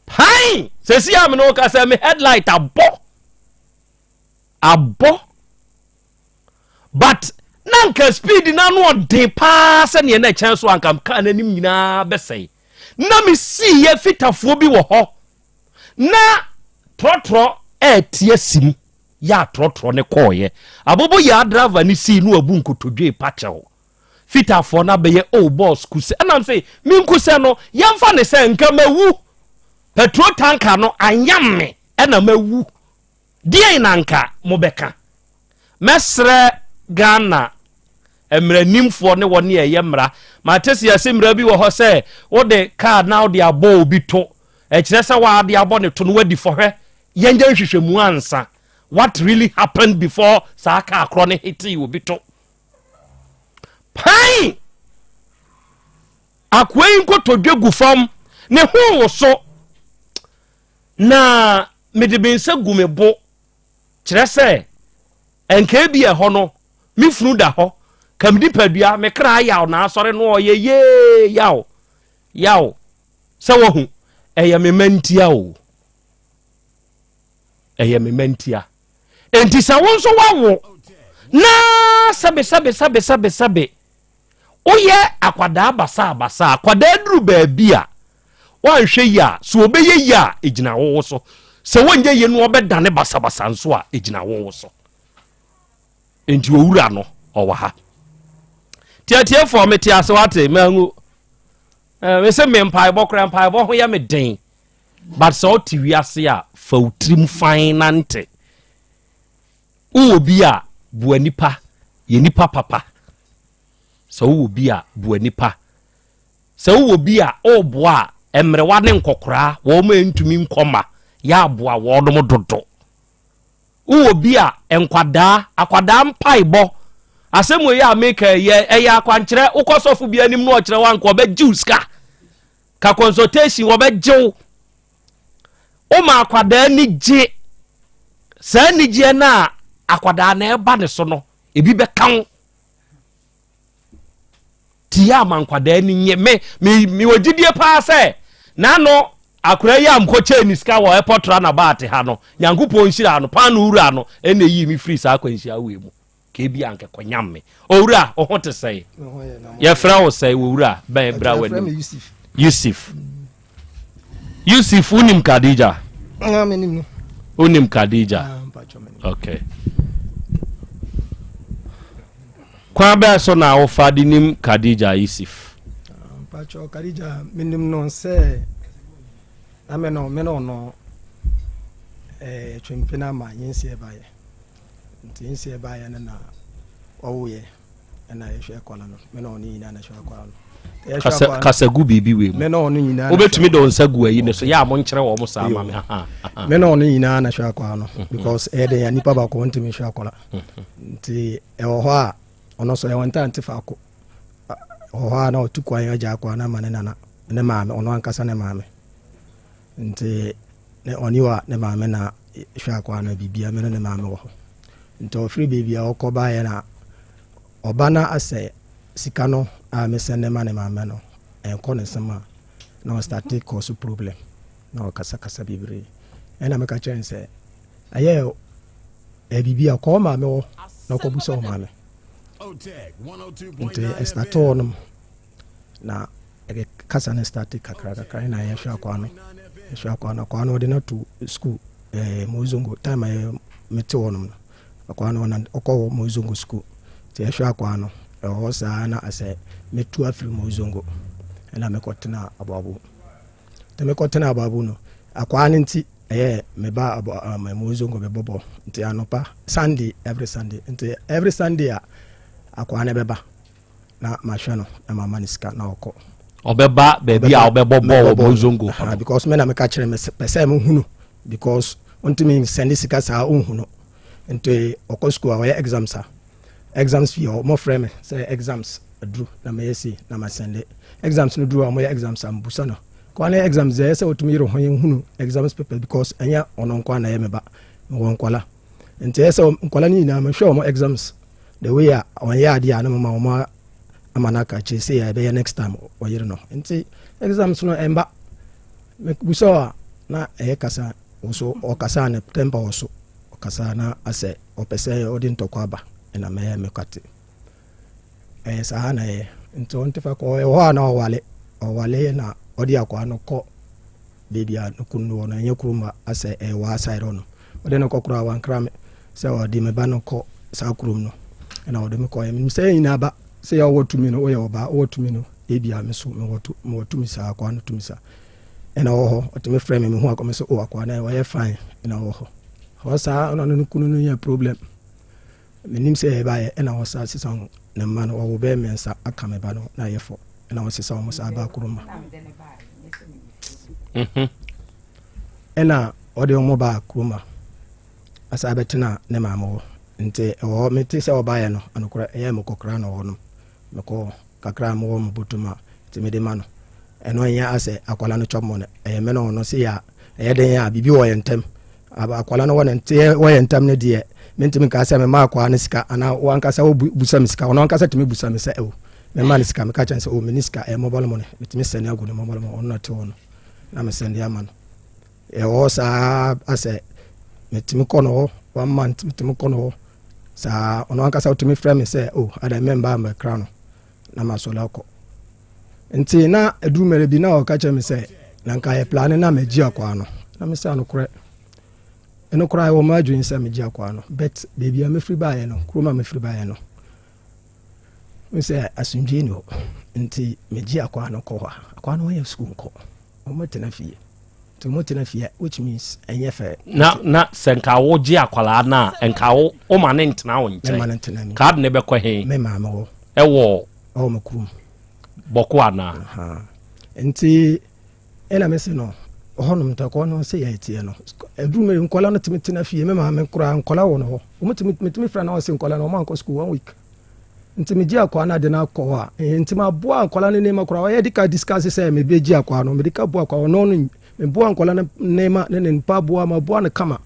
Pan! Sɛsi a me ne wo ka sɛ me headlight abɔ. Abɔ. But na nka speed no ano ɔden paa sɛdeɛ na ɛkyɛn so anka kaa no anim nyinaa bɛsɛe. Na mesiiɛ fitafoɔ bi wɔ hɔ. Na trɔtrɔ ɛɛte asi mu yɛ a trɔtrɔ no kɔɔeɛ. Abobo yaa driver no sii na wabu nkotodwe repa kyɛw. Fitafoɔ no abɛyɛ oh boss kusɛ ɛna mse menkusɛ no yɛmfa ne sɛ nka mawu petrol tanker no anyam me ɛna mawu deɛn na nka mobɛka. Mɛsrɛ Ghana mmaranimfoɔ ne wɔn a ɛyɛ mmara. Mate sɛ yɛse mmara bi wɔ hɔ sɛ wode kaa na wode abɔ obi to. Ɛkyerɛ sɛ wade abɔ ne to no wadi fɔ. Hwɛ, yɛnyɛ nhwehwɛmu ansa. What really happened before saa kaa korɔ no hitee obi to? Pan! Akoa yi nkotodwe gu fam, ne ho woso. Na mede me nsa gu me bo. Kyerɛ sɛ, ɛnka ebia ɛhɔ no, me funu da hɔ, ka me nipadua, me kra yaw na asɔre no ɔyɛ yee yaw, yaw, sɛ wahu, ɛyɛ me mma ntia o, ɛyɛ me mma ntia. Enti sɛ wo nso wawo na sɛbe sɛbe sɛbe sɛbe sɛbe Woyɛ akwadaa basabasa a, akwadaa duru baabi a, woanhwɛ yie a, sɛ ɔbɛyɛ yie a, ɛgyina wo so. Sɛ wɔnyɛ yie no ɔbɛdane basabasa nso a, ɛgyina wo so. Nti owura no, ɔwɔ ha. Tiatiefoɔ, mete ase wate, mangu. Eh, me se me mpaebɔ koraa, mpaebɔ ho yɛ me den. But sɛ wote wiase a, fa wo tirim fan nante. Wowɔ bi a, boa nipa, yɛ nipa papa. Sɛ wowɔ bi a, boa nipa. Sɛ wowɔ bi a, woboa a, mmerewa ne nkɔkoraa, wɔn a ɛntumi nkɔ ma, yɛ aboa wɔnom dodo. Wowɔ bi a, nkwadaa, akwadaa mpaebɔ. Asɛm wei a meka yɛ, ɛyɛ akwankyerɛ. Wokɔ sɔfo bi anim na ɔkyerɛ wo anka ɔbɛgye wo sika. Ka consultation wɔbɛgye wo. Woma akwadaa ani gye. Saa anigyeɛ no a akwadaa no ɛba ne so no, ebi bɛka wo. Ti yɛ ama nkwadaa ani nye. Me, me, mewɔ gyidie paa sɛ, n'ano akwadaa yi a mekɔkyɛɛ ne sika wɔ airport runabout ha no, Nyankopɔn nhyira no, paano wura no, ɛna ɛyii me firi saa akwanhyia wei mu. Ka ebi a anka kɔnyam me. Owura, wo ho te sɛn? Yɛfrɛ wo sɛn, owura? Bɛn bra w'anim. Yusuf. Yusuf, wonim Khadija? Ah, menim no. Wonim Khadija? Ah, okay. Kwan bɛɛ so na wofa de nim Khadija Yusuf? Ah, mpakyɛ Khadija menim no sɛ na me no me no no eh, twempena ma nyenseɛ baeɛ. Nti nseɛ baeɛ no na ɔwoeɛ ɛna yɛhwɛ akwadaa no me na ɔno nyinaa na ɛhwɛ akwadaa no. Kasa kasa gu biribi wei mu. Me na ɔno nyinaa. Wobɛtumi de wo nsa gu ayi ne so yɛ a monkyerɛ wɔn mo saa ma me. Me na ɔno nyinaa na hwɛ akwadaa no mhm. because ɛyɛ den ya nipa baako ɔntumi hwɛ akwadaa. Mhm. Nti ɛwɔ hɔ a ɔno nso ɛwɔ ntante faako ɛwɔ hɔ a na ɔtu kwan agya akwadaa no ama ne nana ne maame ɔno ankasa ne maame. Nti ne ɔne wa ne maame na hwɛ akwaa no biribia me ne ne maame wɔ hɔ. Nti ɔfiri baabi a ɔkɔ baeɛ na ɔba na asɛ sika no a me sɛnde ma ne maame no ɛnkɔ ne nsam a na ɔstate kɔ so problem na ɔkasakasa bebree. Ɛna meka kyerɛ no sɛ ɛyɛ ɛyɛ biribi a kɔ maame hɔ na ɔkɔbusa wo maame. Nti ɛstate hɔ nom na Yɛde kasa no starte kakra kakra ɛna yɛhwɛ akwaa no yɛhwɛ akwaa no akwaa no ɔde no ato school ɛɛ eh, Mozongo time a yɛ mete hɔ nom no akwaa no ɔna ɔkɔ hɔ Mozongo school nti yɛhwɛ akwaa no ɛwɔ hɔ saa na asɛ metu afiri Mozongo ɛna mekɔtena Aboabo nti mekɔtena Aboabo no akwaa no nti ɛyɛ meba abo um, Mozongo bɛbɔbɔ nti anɔpa Sunday every Sunday nti every Sunday a akwaa no bɛba na mahwɛ no na mama no sika na ɔkɔ. Ɔbɛba baabi a ɔbɛbɔ bɔɔl wɔ Mozongo hɔ no. Because me na meka kyerɛ me pɛ sɛ mehu no because ɔntumi nsɛnde sika saa ɔnhu no nti ɔkɔ school a ɔyɛ exams a exams fee ɔmo frɛ me sɛ exams aduru na mɛyɛ sei na masɛnde exams no duru a ɔmo yɛ exams a mbusa no kwan ne exams deɛ ɛyɛ sɛ ɔtumi yere ho yɛn hunu exams paper because ɛnyɛ ɔno nko na ɛyɛ me ba mewɔ nkɔla nti ɛyɛ sɛ nkɔla no nyinaa mehwɛ ɔmo exams The way a ɔnyɛ adeɛ a na mama wɔn ama no aka akyire sei a ɛbɛyɛ next time ɔyere no nti exams no ɛmba mebusa a na ɛyɛ kasa wɔ so ɔkasa ne temper wɔ so ɔkasa na asɛ ɔpɛ sɛ ɔde ntɔkwa aba ɛna mɛyɛ mekate ɛyɛ saa na ɛyɛ nti ɔnte fa kɔ ɛwɔ hɔ a na ɔwale ɔwale na ɔde akwaa no kɔ baabi a ne kunu no wɔ no ɛnyɛ kurom ha asɛ ɛyɛ waa side hɔ no ɔde no kɔ koraa wankra me sɛ ɔde me ba no kɔ saa kurom no ɛna ɔde me kɔɛ menim sɛ yɛn nyinaa ba sɛ yɛ ɔwɔ tumi no woyɛ ɔbaa ɔwɔ tumi no ebia me so mewɔ tu mewɔ tumi saa akwaa no tumi saa ɛna ɔwɔ hɔ ɔtumi frɛ me mehu akɔ me sɛ o akwaa no ɔyɛ fine ɛna ɔwɔ hɔ hɔ saa ɔna no ne kunu no yɛ problem Menim sɛ yɛbaeɛ ɛna wɔsa sesa wɔn ne mma no wɔwo bɛyɛ mmiɛnsa aka me ba no na yɛ fɔ ɛna wɔsesa wɔn saa baa kurom ma mhm. ɛna ɔde wɔn baa kurom ma asa abɛtena ne maame hɔ nti ɛwɔ hɔ mete sɛ ɔbaeɛ no anokorɛ ɛyɛ mekɔkora na ɔwɔ no mekɔ kakra a mowɔ mo bɔtɔ mu a nti mede ma no. Ɛno ɛnyɛ asɛ akwadaa no chop money, ɛyɛ me ne ɔno se yɛ a ɛyɛ den a biribi wɔ yɛn ntam. Akwadaa no wɔ ne nte wɔ yɛn ntam no deɛ mentumi nka sɛ mema akwadaa no sika anaa wankasa wobusa me sika ɔno ankasa tumi busa me sɛ o mema no sika meka kyerɛ no sɛ o mene sika ɛyɛ mobile money metumi sɛne agu ne mobile money ɔno na te hɔ no na mesɛnde ama no ɛwɔ hɔ saa asɛ metumi kɔ no hɔ one month metumi kɔ no hɔ Saa ɔno ankasa ɔtumi frɛ me sɛ o oh, adɛn mɛmba mmɛkra no na masɔre akɔ. Nti na ɛduru mmerɛ bi na ɔka kyerɛ me sɛ na nka yɛ plane na magye akwaa no na mesɛ anokorɛ ɛno koraa ɛwɔ m'adwene sɛ megye akwaa no but baabi a mefiri baeɛ no kurom a mefiri baeɛ no n sɛ asomdwie ni hɔ nti megye akwaa no kɔ hɔ a akwaa no wɔyɛ sukuu nkɔ wɔtena fie Nti ɔmo tena fie which means ɛnyɛ fɛ. Na na sɛ nka wo gye akwadaa no a nka wo wo ma ne ntena wo nkyɛn. Me ma ne ntena mi. Ka ade ne bɛkɔ he? Me maame hɔ. Ɛwɔ. Ɛwɔ me kurom. Bɔko anaa? Nti ɛna me se no ɔhɔnom ntakɔ no sɛ yɛ teɛ no ɛduru mi nkɔla no tumi tena fie me maame koraa nkɔla wɔ no hɔ wɔn tumi metumi fira na ɔse nkɔla no wɔn ankɔ sukuu one week. Nti megye akwaa no ade no akɔ hɔ a, eh, nti maboa nkwadaa no nneɛma koraa. Ɔyɛ de ka discuss sɛ mebɛgye akwaa no, mede ka boa akwaa ɔno no, meboa nkwadaa no nneɛma ne ne mpaboa, maboa no kama.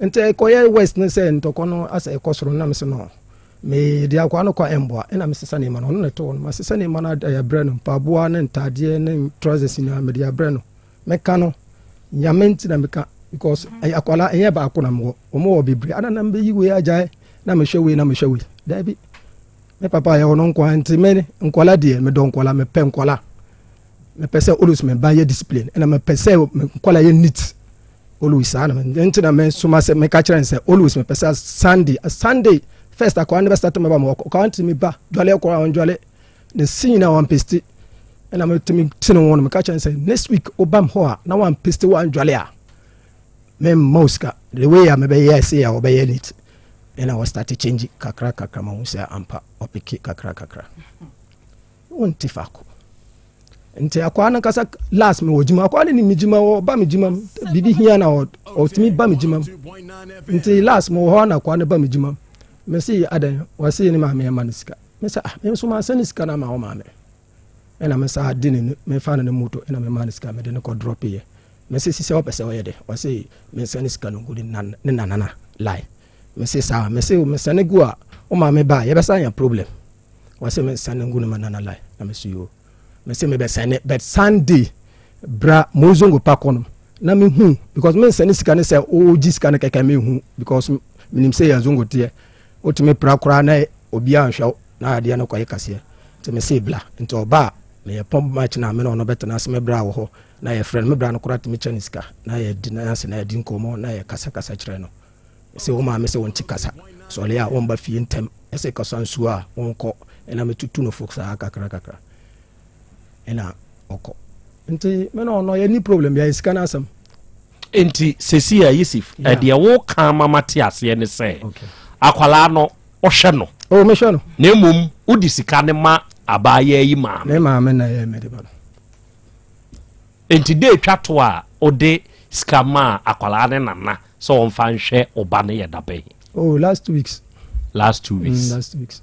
Nti ɛkɔyɛ west no sɛ ntɔkwa no asɛ ɛkɔ soro na mese no, mede akwaa no kɔ a ɛmboa, ɛna mesesa nneɛma no, ɔno na ɛtɔ hɔ no, masesa nneɛma no ade abrɛ no, mpaboa ne ntaadeɛ ne trousers nyinaa mede abrɛ no. Meka no, Nyame nti na meka because ɛyɛ akwadaa, ɛnyɛ baako na mewɔ, wɔn wɔ bebree, ana na mebɛyi wei agyae. na mehwɛ wei na mehwɛ wei. Daabi. Me papa yɛ ɔno nko ara nti me nkɔla deɛ medɔ nkɔla mepɛ nkɔla. Mepɛ sɛ always me ba yɛ discipline ɛna mepɛ sɛ me nkɔla yɛ neat. Always saa na nti na me soma sɛ meka kyerɛ no sɛ always mepɛ sɛ Sunday Sunday first akɔla no bɛ start me ba mo ɔkɔla ntumi ba dwale kɔla ɔndwale ne se nyinaa wampesti ɛna metumi te ne ho no meka kyerɛ no sɛ next week wobam hɔ a na wampesti wandwale a memma wo sika the way a mebɛyɛ se a wɔbɛyɛ neat ɛna wɔstarte change kakra kakra ma hu sɛ ampa ɔpeke kakra kakra wonte faako nti akwaa no kasa last me wɔ gyima akwaa no nim me gyima ɔba me gyima mu biribi hia na ɔtumi ba me gyima mu nti last me wɔ hɔ na akwaa no ba me gyima mu me se adɛn wɔse ne maame ɛma no sika me sɛ ah me nso ma sɛ ne sika no ama wo maame ɛna me saa de ne me fa no ne moto ɛna me ma no sika me de no kɔ drop yɛ me se sisi ɔpɛ sɛ ɔyɛ dɛ ɔse me nsa ne sika no gu ne nanana lie me se saa me se me sɛ ne gu a wo maame ba yɛbɛsa nya problem Wɔse me nsane ngu no ma nana lai na me so yoo. Me se me bɛ sɛne but Sunday bra mozongo pa kɔ no na me hu because me nsɛne sika ne sɛ o gye sika no kɛkɛ me hu because me nim sɛ yɛ zongo teɛ wotumi pra koraa na obi anhwɛ wo na adeɛ no kɔyɛ kaseɛ nti me se bla nti ɔba a meyɛ pump match na me na ɔno bɛtena ase me bra wɔ hɔ na yɛfrɛ no me bra no koraa tumi kyɛ ne sika na yɛdi na ase na yɛdi nkɔmmɔ na yɛkasakasa kyerɛ no Ɛsɛ wo maame sɛ wonte kasa. Sɔle a womba fie ntɛm. Ɛsɛ kasa nsuo a wonkɔ. Ɛna metutu no fo saa kakra kakra. Ɛna ɔkɔ. Nti me na ɔno yɛnni problem biara, sika no asɛm. Nti sɛsi a Yusuf, ɛdeɛ woka ama mate aseɛ ne sɛ akwalaa no wohwɛ no. Oh, mehwɛ no. Na mmom wode sika no ma abaayaa yi maame. Ne maame na ɛyɛ mede ba no. Enti da etwa to a wode sika maa akwadaa ne nana sɛ ɔmfa nhwɛ wo ba no yɛ da bɛn? Oh, last 2 weeks. Last 2 weeks. Last 2 weeks.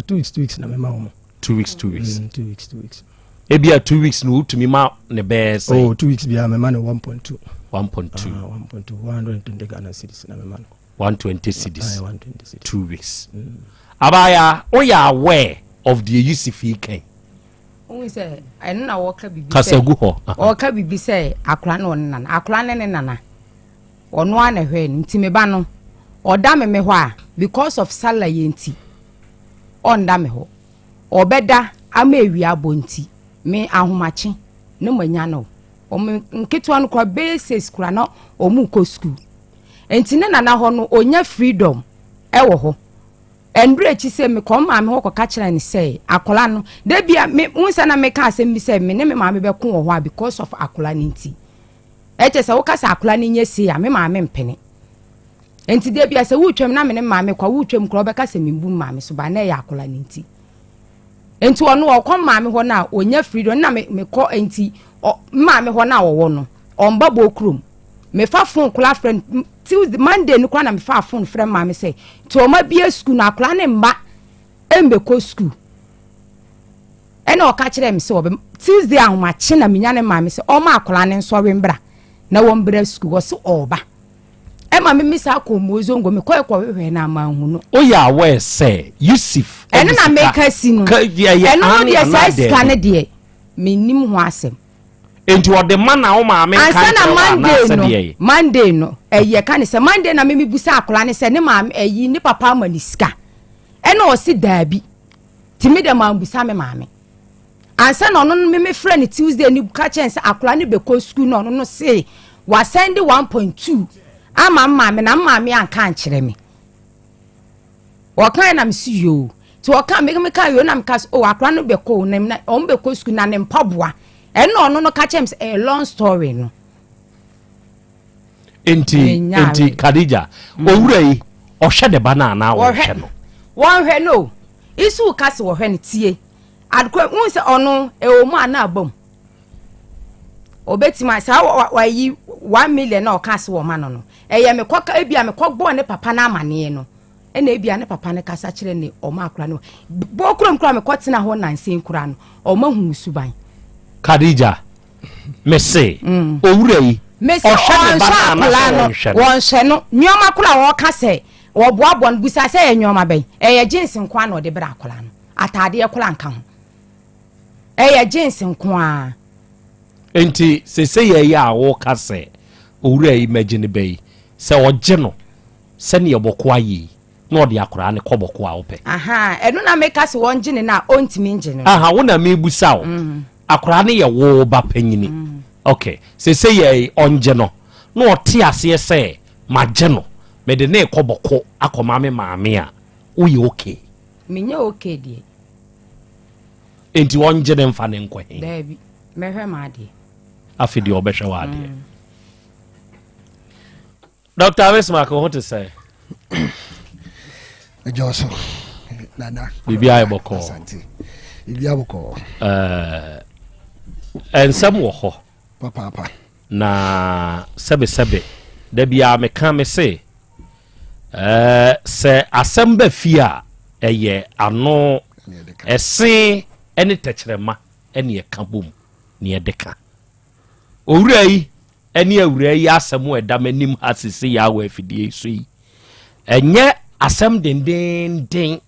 2 weeks, 2 weeks na mema wɔn. 2 weeks, 2 weeks. 2 weeks, 2 weeks. Ebi a 2 weeks no wotumi ma ne bɛyɛ sɛ. Oh, 2 weeks biara mema no 1.2. 1.2. 1.2, 120 Ghana cedis na mema no. 120 cedis. 120 cedis. 2 weeks. Abaya, woyɛ aware of the Yusuf yi kan? Wohu sɛ ɛno na wɔka biribi sɛ Kasa gu hɔ. Ɔka biribi sɛ akora ne ɔne nana akora ne ne nana ɔno ara na ɛhwɛ no nti me ba no ɔda me me hɔ a because of salary yɛ nti ɔnda me hɔ ɔbɛda ama awia abɔ nti me ahomakye ne manya no wɔn nketewa no kora bɛyɛ six kora na wɔn kɔ school nti ne nana hɔ no onya freedom ɛwɔ hɔ. Ɛnberɛ akyi sɛ mekɔ me maame hɔ kɔka kyerɛ no sɛ akwadaa no da bi a me wohu sɛ na meka asɛm bi sɛ me ne me maame bɛko wɔ hɔ a because of akwadaa no nti ɛkyɛ sɛ woka sɛ akwadaa no nyɛ sei a me maame mpene nti da bi a sɛ wotwam na me ne me maame kɔ a wotwam koraa wobɛka sɛ membu me maame so ba na ɛyɛ akwadaa no nti nti ɔno ɔkɔ me maame hɔ no a ɔnya freedom na mekɔ nti me maame hɔ no a ɔwɔ no ɔmba bɔ kurom mefa phone koraa frɛ no Tuesday Monday no koraa na mefaa phone frɛ maame sɛ nti ɔma bie sukuu na akwadaa ne mma mbɛkɔ sukuu ɛna ɔka kyerɛ me sɛ ɔbɛ Tuesday ahomakye na menya ne maame sɛ ɔma akwadaa ne nsɔre mbra na wɔn mbra sukuu wɔsi ɔɔba ɛma me misa akɔ mozongo mekɔ ɛkɔ hwehwɛ na ama nhu no. Woyɛ aware sɛ Yusuf ɛno na meka si no ɛno no deɛ saa sika no deɛ menim ho asɛm. Enti ɔde ma na wo maame nka nkyerɛ wo anaasɛ deɛ yɛ? Monday no ɛyi ɛka ne sɛ Monday na mimi busa akwadaa ne sɛ ne maame ɛyi ne papa ama ne sika ɛna ɔsi daabi ti mi dɛ maa busa me maame ansa na ɔno mimi frɛ ne Tuesday ne ka kyɛn sɛ akwadaa ne bɛkɔ sukuu na ɔno no se wasɛn de 1.2 ama maame na maame anka ankyerɛ me. Ɔkae na mesi yoo. Nti ɔka me meka yoo na meka sɛ oh akora no bɛkɔ o na ɔmo bɛkɔ sukuu na ne mpaboa. Ɛna ɔno no ka kyerɛ me sɛ ɛyɛ long story no. Nti nti Khadija mm. owura yi ɔhwɛ ne ba no anaa wɔnhwɛ no? Wɔnhwɛ no. Isu ka sɛ wɔhwɛ no tie. Adekora n sɛ ɔno ɛwɔ mu a na aba mu. Obetumi saa wayi 1 million na ɔka sɛ wɔma no no. Ɛyɛ mekɔ ebi a mekɔ bɔɔ ne papa no amaneɛ no. Ɛna ebia ne papa no kasa kyerɛ ne ɔma akora no bɔ kurom kora mekɔ tena hɔ nansen kora no ɔma hu suban. Khadija mese owura yi mese ɔhwɛ ne ba ɔnhwɛ no akora anaasɛ no ɔnhwɛ no? Wɔnhwɛ no nneɛma kora a wɔka sɛ wɔboaboa no busa sɛ ɛyɛ nneɛma bɛn ɛyɛ jeans nko ara na ɔde brɛ akora no ataadeɛ kora nka ho ɛyɛ jeans nko ara. Nti sese yɛ yi a wɔka sɛ owura yi mɛgye ne ba yi sɛ ɔgye no sɛnea bɔkɔ ayɛ yi. Na ɔde akwadaa no kɔ bɔko a wopɛ. Ahaa, ɛno na meka sɛ wɔngye no no a ɔntumi ngye no. Aha, wo na mebusa wo. Mm. Akwadaa no yɛ wo ba panyini. Mm. Ok, sese yɛ ɔngye no na ɔte aseɛ sɛ magye no mede ne kɔ bɔko akɔma me maame a woyɛ okay? Menyɛ okay deɛ. Enti ɔngye ne mfa ne nkɔ he? Daabi, mɛhwɛ m'adeɛ. Afei deɛ ɔbɛhwɛ w'adeɛ. Mm. Dr. Bismarck ho te sɛ? Ɛgya so nana. Biribi ayɛ bɔkɔɔ. Asante. Biribi ayɛ bɔkɔɔ. Ɛɛ nsɛm wɔ hɔ. Papaapa. Na sɛbesɛbe da biara meka me se ɛɛ sɛ asɛm ba fie a ɛyɛ ano ɛse ɛne tɛkyerɛma ɛne ɛka bom ne ɛde ka. Owura yi ne awuraa yi asɛm a ɛda m'anim ha sesei ara wɔ afidie yi so yi, ɛnyɛ asɛm dendeenden.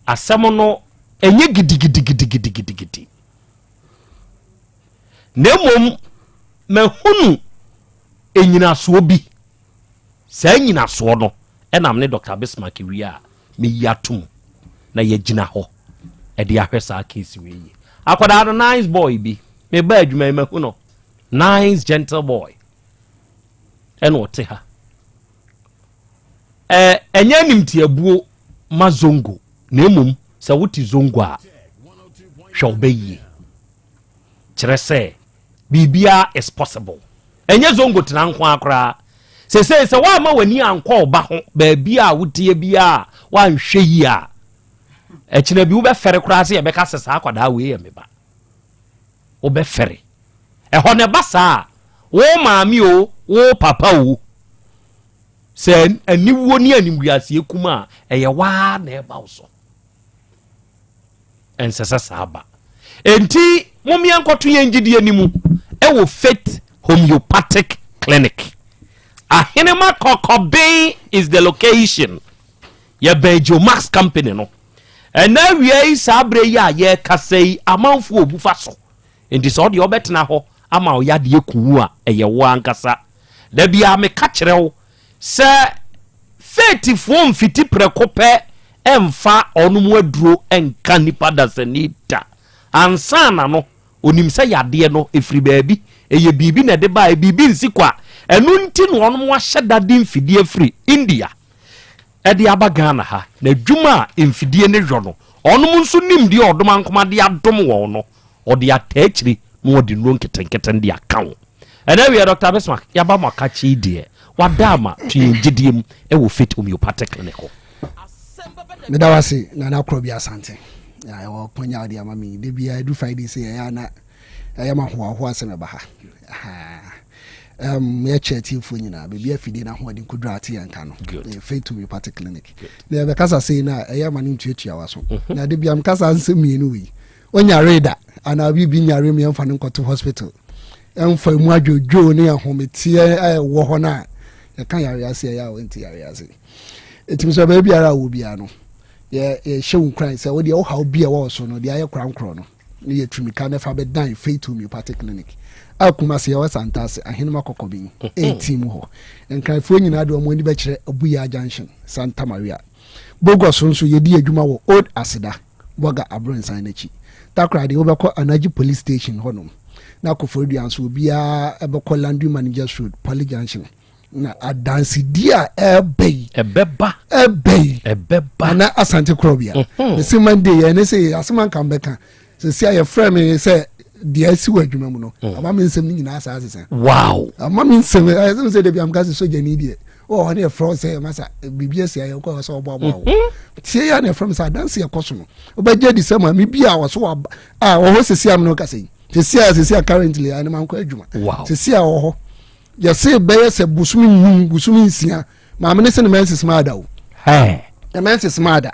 Asɛm no ɛnyɛ gidigidigidigidigidi. Na mmom mahunu nnyinasoɔ bi. Saa nnyinasoɔ no ɛnam ne Dr. Bismarck wie a meyi atom na yɛgyina hɔ ɛde ahwɛ saa case wei yi. Akwadaa no nice boy bi, meba adwuma yi mahu no, nice gentle boy ɛna ɔte ha. Ɛɛ ɛnyɛ animtiabuo ma zongo na mmom sɛ wote zongo a hwɛ wo bɛ yie. Kyerɛ sɛ biribiara is possible. Ɛnyɛ zongo tena nko ara koraa. Sesei sɛ woamma w'ani ankɔ wo ba ho baabi a woteɛ biara a woanhwɛ yie a, ɛkyena bi wobɛfɛre koraa sɛ yɛbɛka sɛ saa akwadaa wei yɛ me ba. Wobɛfɛre. Ɛhɔ no ɛba saa a, wo maame o, wo papa o, sɛ aniwuo ne animguaseɛ kum a, ɛyɛ waa na ɛba wo so. Ɛnsɛ sɛ saa ba. Enti mom yɛnkɔto yɛn gyidie no mu wɔ Faith Homeopathic Clinic. Ahenema Kɔkɔben is the location. Yɛbɛn Geomax Company no. Ɛnɛ awia yi saa berɛ yi a yɛrekasa yi amanfoɔ obu fa so. Enti sɛ ɔdeɛ ɔbɛtena hɔ ama wo yadeɛ ku wo a ɛyɛ wo ankasa. Da biara meka kyerɛ wo Sɛ Faithfoɔ mfiti prɛko pɛ mfa wɔnom aduro nka nipa dasani da. Ansa na no, ɔnim sɛ yadeɛ no ɛfiri baabi, ɛyɛ biribi na ɛde baeɛ, biribi nsi kwa. Ɛno nti na wɔnom ahyɛ da de mfidie firi India de aba Ghana ha. Na adwuma a mfidie no yɔ no, wɔnom nso nim deɛ Ɔdomankoma de adom wɔn no. Ɔde ataa akyiri na ɔde nnuro nketenkete no de aka ho. Ɛnɛ awie Dr. Bismarck, yɛaba mo akakye yi deɛ, wada ama to yɛn gyedie mu wɔ Faith Homeopathic Clinic hɔ. Meda wo ase Nana Korɔbi Asante. Ɛwɔ kwanya wode ama me. Da biara ɛdu Friday sɛ yɛyɛ ana ɛyɛ ma hoahoa sɛ mɛba ha. Um, yɛkyɛ atiefoɔ nyinaa baabi afidie no ahoɔden kɔduru ate yɛn ka no Faith Homeopathic Clinic. Na yɛbɛkasa sei no a ɛyɛ ma no ntuatua wa so. Mhm. Na da biara mekasa nsɛm mmienu wei. Ɔnyaree da anaa biribi nyare mu yɛmfa no nkɔto hospital ɛmfa mu adwodwoo ne ahometeɛ a ɛwɔ hɔ no a yɛka yare ase ɛyɛ a wɔnte yare ase ɛtumi sɛ baabi biara a wɔ biara no yɛhyɛ wo nkuran sɛ wodeɛ wohaw bi a ɛwɔ so no deɛ ayɛ korankorɔ no ne yɛ tumika ne fa bɛdan Faith Homeopathic Clinic a Kumasi yɛwɔ Santase Ahenema Kɔkɔben 18 mu hɔ Nkranfoɔ nyinaa de wɔn ani bɛkyerɛ Abuya Junction Santa Maria Bogos nso yɛdi adwuma wɔ Old Aseda Bɔga Abronsan no akyi. Takoradi wobɛkɔ Anagye Police Station hɔnom. Na Koforidua nso obiara bɛkɔ Laundry Managers Road, Poly Junction. Na adansedie a ɛreba yi. Ɛbɛba. Ɛba yi. Ɛbɛba. Nana Asante Korɔbea. Mhm. Mese Monday yɛ ne sɛ asɛm anka mbɛka. Sɛsi a yɛfrɛ me sɛ deɛ asi wɔ adwuma mu no. Mm. Ama me nsɛm no nyinaa saa sesa. Wow. Ama me nsɛm ɛsɛ sɛ sɛ dabi amka sɛ sogyani deɛ. Wɔ hɔ ne yɛfrɛ wo sɛ masa biribi asi a yɛkɔ sɛ ɔboaboa wo. Mhm. Tie yɛ na yɛfrɛ me sɛ adanse ɛkɔ so no. Wobɛgye di sɛ maame bi a wɔso waba a wɔ hɔ sisi am no kasa yi. Sisi a sisi a currently a ne mankɔ adwuma. Wow. Sisi a wɔ hɔ. Yɛse bɛyɛ sɛ bosomi num bosomi nsia maame ne sɛ ne menses ma ada o. Ne menses ma ada.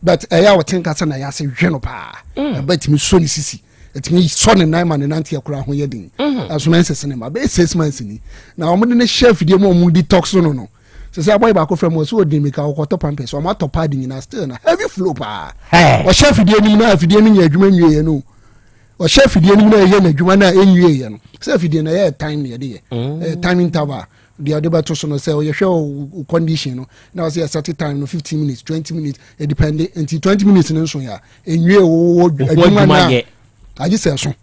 But ɛyɛ a wɔte nka sɛ na yɛase hwɛ no paa. Mm. Ɛbɛtumi sɔ ne sisi. ɛtumi sɔ ne nan ma ne nanteɛ koraa ho yɛ den mhm. ɛso na ɛnsɛ sene ma bɛyɛ six months ni na wɔn de ne hyɛ afidie mu a wɔn detox no no sɛ sɛ abɔyɛ baako fɛ mu ɔsɛ ɔdi mika ɔkɔtɔ pampers wɔn atɔ paadi nyinaa still na heavy flow paa ɔhyɛ afidie no mu na afidie no nyɛ adwuma nwie yɛ no ɔhyɛ afidie no mu na ɛyɛ n'adwuma na ɛnwie yɛ no sɛ afidie no ɛyɛ time na yɛde yɛ mm. ɛyɛ time interval. Deɛ ɔde bɛto so no sɛ ɔyɛhwɛ wo condition no na ɔsɛ yɛ set time no 15 minutes, 20 minutes, ɛdepende. Nti 20 minutes no nso yɛ a ɛnwie wo adwuma no a agye sɛ ɛso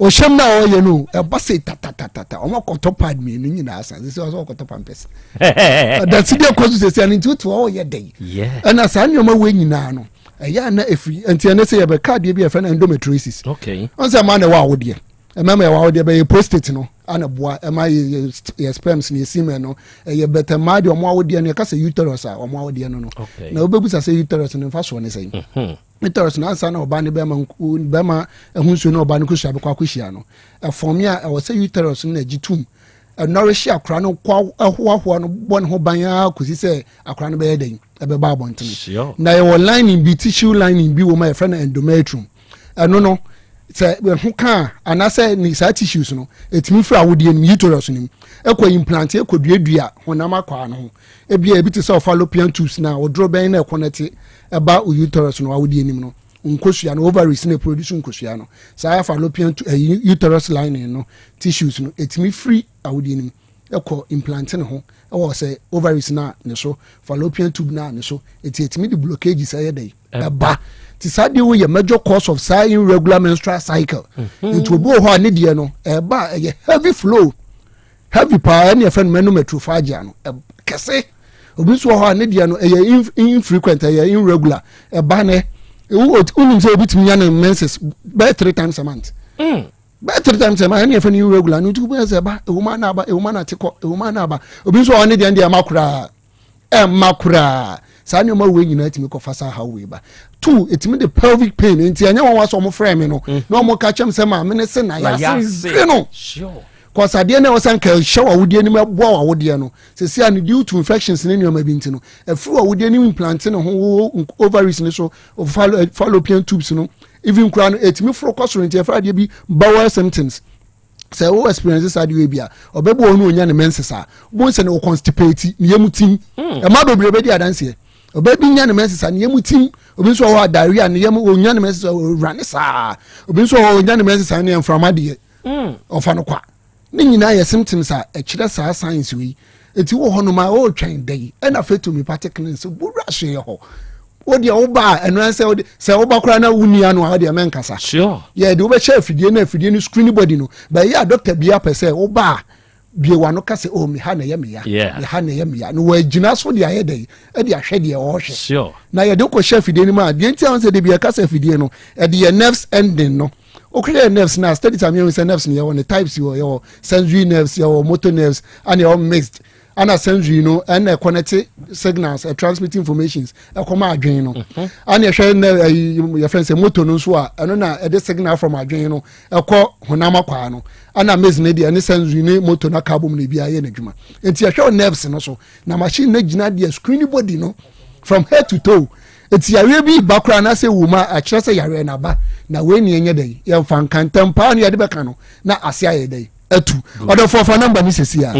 ɔhyɛm no a ɔyɛ no ɛba sɛ tatatata ɔmo akɔtɔ pad mmienu nyinaa sa sɛ ɔsɛ ɔkɔtɔ pampers ɛdasi deɛ kɔ so sɛsɛ no nti wote hɔ ɔyɛ dɛn ɛna saa nneɛma wei nyinaa no ɛyɛ ana ɛfiri nti ɛne sɛ yɛbɛka adeɛ bi a yɛfrɛ no endometriosis ɔn sɛ ɛma na ɛwɔ awodeɛ ɛma ma ɛwɔ awodeɛ bɛyɛ prostate no ana boa ɛma yɛ yɛ sperms ne yɛ semen no ɛyɛ bɛtɛ mmaa deɛ ɔmo awodeɛ no yɛka sɛ uterus a ɔmo awodeɛ no no na wobɛbusa sɛ uterus no mfa soɔ ne sɛn mhm. Uterus no ansa na ɔbaa ne bɛrima bɛrima ɛho nsuo ne ɔbaa no kosua bɛkɔ akɔhyia no ɛfɔme a ɛwɔ sɛ uterus no na agye tum ɛnɔrehye akora no kɔ ɛhoahoa no bɔ ne ho ban ara kɔsi sɛ akora no bɛyɛ dɛn ɛbɛba abɔntene na yɛwɔ lining bi tissue lining bi wɔ mu a yɛfrɛ no endometrium ɛno no sɛ ɛho ka a anaasɛ ne saa tissues no ɛtumi firi awodeɛ no mu uterus no mu ɛkɔ implant ɛkɔ duadua honam akwaa no ho ebia ebi te sɛ fallopian tubes na ɔdoro bɛn na ɛkɔ no te ɛba uterus no awodeɛ no mu no nkosua no ovaries na produce nkosua no saa fallopian eh, uterus lining no tissues no ɛtumi firi awodeɛ no mu ɛkɔ implant ne ho ɛwɔ sɛ ovaries na ne so fallopian tube na ne so eti etumi de blockages ɛyɛ dɛ ɛba ti saa deɛ wo yɛ major cause of saa irregular menstrual cycle mhm. nti obi wɔ hɔ a ne deɛ no ɛba ɛyɛ heavy flow heavy paa ɛne ɛfɛ no menometrophagia no kɛse obi nso wɔ hɔ a ne deɛ no ɛyɛ infrequent ɛyɛ irregular ɛba nɛ wonim sɛ obi tumi nya ne menses bɛyɛ three times a month. Mm. bɛyɛ three times ɛma ɛne yɛfɛ no irregular no nti wobɛyɛ sɛ ɛba ɛwom ana aba ɛwom ana te kɔ ɛwom ana aba obi nso ɔne deɛ deɛ ɛma koraa ɛma koraa saa nneɛma wei nyinaa tumi kɔfa saa haw wei ba two ɛtumi de pelvic pain nti ɛnyɛ wɔn wa sɛ ɔmo frɛ me no mm. na ɔmo ka kyɛm sɛ maame ne se na yɛase dwe no kɔsadeɛ no ɛwɔ sɛ nka ɛhyɛ w'awodeɛ anim ɛboa w'awodeɛ no sɛsi a no due to infections ne nneɛma bi nti no ɛfiri w'awodeɛ anim implante ne ho wo ovaries ne so fallopian tubes no even koraa no ɛtumi foro kɔ soro nti ɛfra adeɛ bi bowel symptoms sɛ wo experience saa adeɛ bi a ɔbɛbɔ ɔno onya ne menses a wobɛhu sɛ ne wɔ constipate ne yam tim hmm. ɛma bebree bɛdi adanseɛ ɔbɛ bi nya ne menses a ne yam tim obi nso wɔ hɔ a diarrhea ne yam onya ne menses a ɔwura ne saa obi nso wɔ hɔ onya ne menses a ne mframa deɛ hmm. ɔfa no kwa Ne nyinaa yɛ symptoms a ɛkyerɛ saa signs wei. Eti wɔ hɔnom a ɔretwɛn da yi ɛna afei to homeopathic clinic sɛ wura hwee hɔ. Wo deɛ woba a ɛno sɛ wode sɛ woba koraa na wonni ano a wodeɛ mɛnkasa. Sure. Yɛ de wobɛhyɛ afidie na afidie no screen body no. Bɛyɛ a doctor bi apɛ sɛ woba a bie w'ano ka sɛ oh me ha na ɛyɛ me ya. Yeah. Me ha na ɛyɛ me ya. Na wɔagyina so de ayɛ dɛn ɛde ahwɛ deɛ ɔrehwɛ. Sure. Na yɛde wokɔhyɛ afidie no mu a deɛ nti a wɔn sɛ de bi ɛka sɛ afidie no ɛde yɛ nerves ending no. Wohwɛ yɛ nerves no a studies a meyɛ sɛ nerves no yɛwɔ ne types wɔ yɛwɔ sensory nerves yɛwɔ motor nerves ana yɛwɔ mixed ana sensory no ɛna ɛconnect signals ɛ transmit informations ɛkɔma adwene no mhm. ana yɛhwɛ nerve ɛyi yɛfrɛ sɛ motor no nso a ɛno na ɛde signal from adwene no ɛkɔ honam akwaa no ana mixed no deɛ ɛne sensory ne motor no aka abom na ebi ayɛ n'adwuma nti yɛhwɛ nerves no so na machine no gyina deɛ screen body no from head to toe Eti yareɛ bi ba koraa anaasɛ ɛwɔ mu a ɛkyerɛ sɛ yareɛ no aba na wei ne ɛnyɛ dɛn yɛmfa nka ntɛm paa ne yɛde bɛka no na ase ayɛ dɛn atu ɔdɔfoɔ fa namba no sɛsi a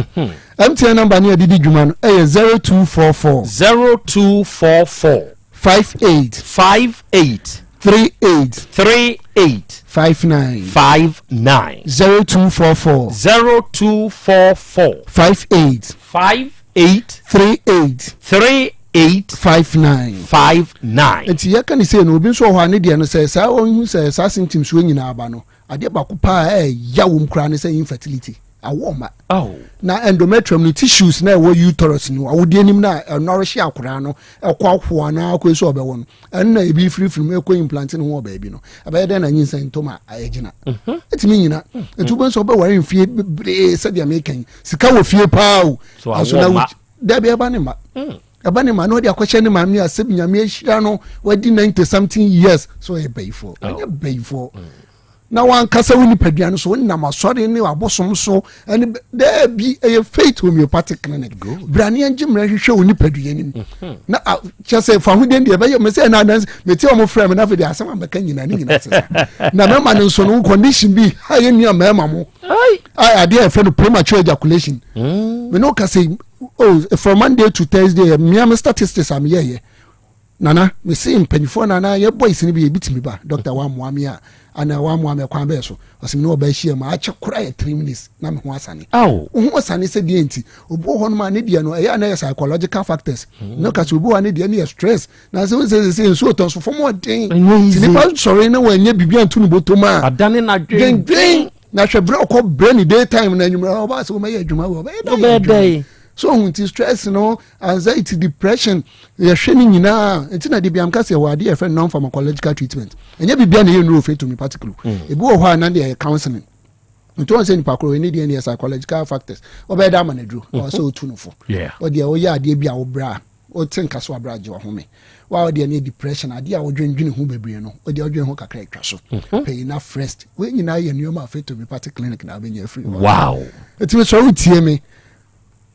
MTN namba no yɛde di dwuma no ɛyɛ 0244 0244 58 58 38 38 59 59 0244 0244 58 58 38 38 59 59. Nti yɛka ne sei no obi nso wɔ hɔ a ne deɛ no sɛ saa ɔhu sɛ saa symptoms wɔ nyinaa aba no adeɛ baako paa ɛɛya wɔm koraa ne sɛ infertility awɔ ɔma oh. na endometrium no tissues na ɛwɔ uterus no awodeɛ nim na ɛnɔrehye akoraa no ɛkɔ ahoa na akɔ so ɔbɛwɔ no ɛno na ebi firifiri mu ɛkɔ implant no ho wɔ baabi no ɛbɛyɛ dɛn na nyinsɛn ntom a ɛgyina mhm. ɛtumi nyina mhm. nti wobɛn sɛ wobɛware mfie bebree sɛdeɛ meka yi sika wɔ fie paa o aso na dabi ɛba ne ma hmm. ɛba ne ma na ɔde akɔhyɛ ne maame a sɛbi nyame ahyira no wadi 90 something years so ɔyɛ bayifoɔ oh. ɔnyɛ bayifoɔ hmm. na wankasa wo nipadua no so wonam asɔre ne abosom so ɛne daabi ɛyɛ faith homeopathic clinic brane angye mmerɛ hwehwɛ wo nipadua no mu mhm. na kyɛ sɛ fa ho den deɛ ɛbɛyɛ me sɛ ɛna adanse mete ɔmo frɛ me na afei deɛ asɛm a mɛka nyina ne nyina sesa na mɛma no nso no condition bi a yɛ nua mɛma mo adeɛ a yɛfrɛ no premature ejaculation mm. me ne wo ka sɛ oh, from monday to thursday mmea me statistics a meyɛyɛ nana mese mpanyinfoɔ nana yɛ boys no bi ebi tumi ba doctor wa mmoa me a Ana wammoa me kwan bɛɛ so? Ɔse me ne ɔbaa hyia mu a akyɛ koraa yɛ 3 minutes na me ho asane. Wo ho asane sɛ deɛ nti? Obi wɔ hɔnom a ne deɛ no ɛyɛ a na ɛyɛ psychological factors. Na ɔka sɛ obi wɔ hɔ a ne deɛ no yɛ stress. Na sɛ wosɛ sɛ nsuo tɔ so fam ɔden. Nti nipa sɔre na wanyɛ biribi anto ne bɔtɔ mu a. Adane n'adwen. Dwendwen. Na hwɛ berɛ ɔkɔ brɛ ne day time na anwummerɛ ɔbaa sɛ wɔmɛyɛ adwuma wɔ ɔbɛyɛ dɛn. So ohun ti stress no anxiety depression yɛhwɛ ne nyinaa nti na de bi amka sɛ ɛwɔ adeɛ yɛfrɛ non pharmacological treatment ɛnyɛ biribi a na ɛyɛ nnuro fɛ tumi particular mm. ebi wɔ hɔ a na deɛ yɛ counseling nti wɔn sɛ nipa koro ɛne deɛ yɛ psychological factors ɔbɛyɛ dɛ ama no aduro ɔwɔ sɛ ɔtu no fo ɔdeɛ ɔyɛ adeɛ bi a ɔbrɛ a ɔte nka so abrɛ agye ɔhome wa ɔdeɛ ne depression adeɛ a ɔdwendwene ho bebree no ɔdeɛ ɔdwene ho kakra atwa so mhm. pɛyi na first wei nyinaa yɛ nneɛma afei to bi party clinic na abɛnya afiri hɔ wow ɛtumi sɛ wotie me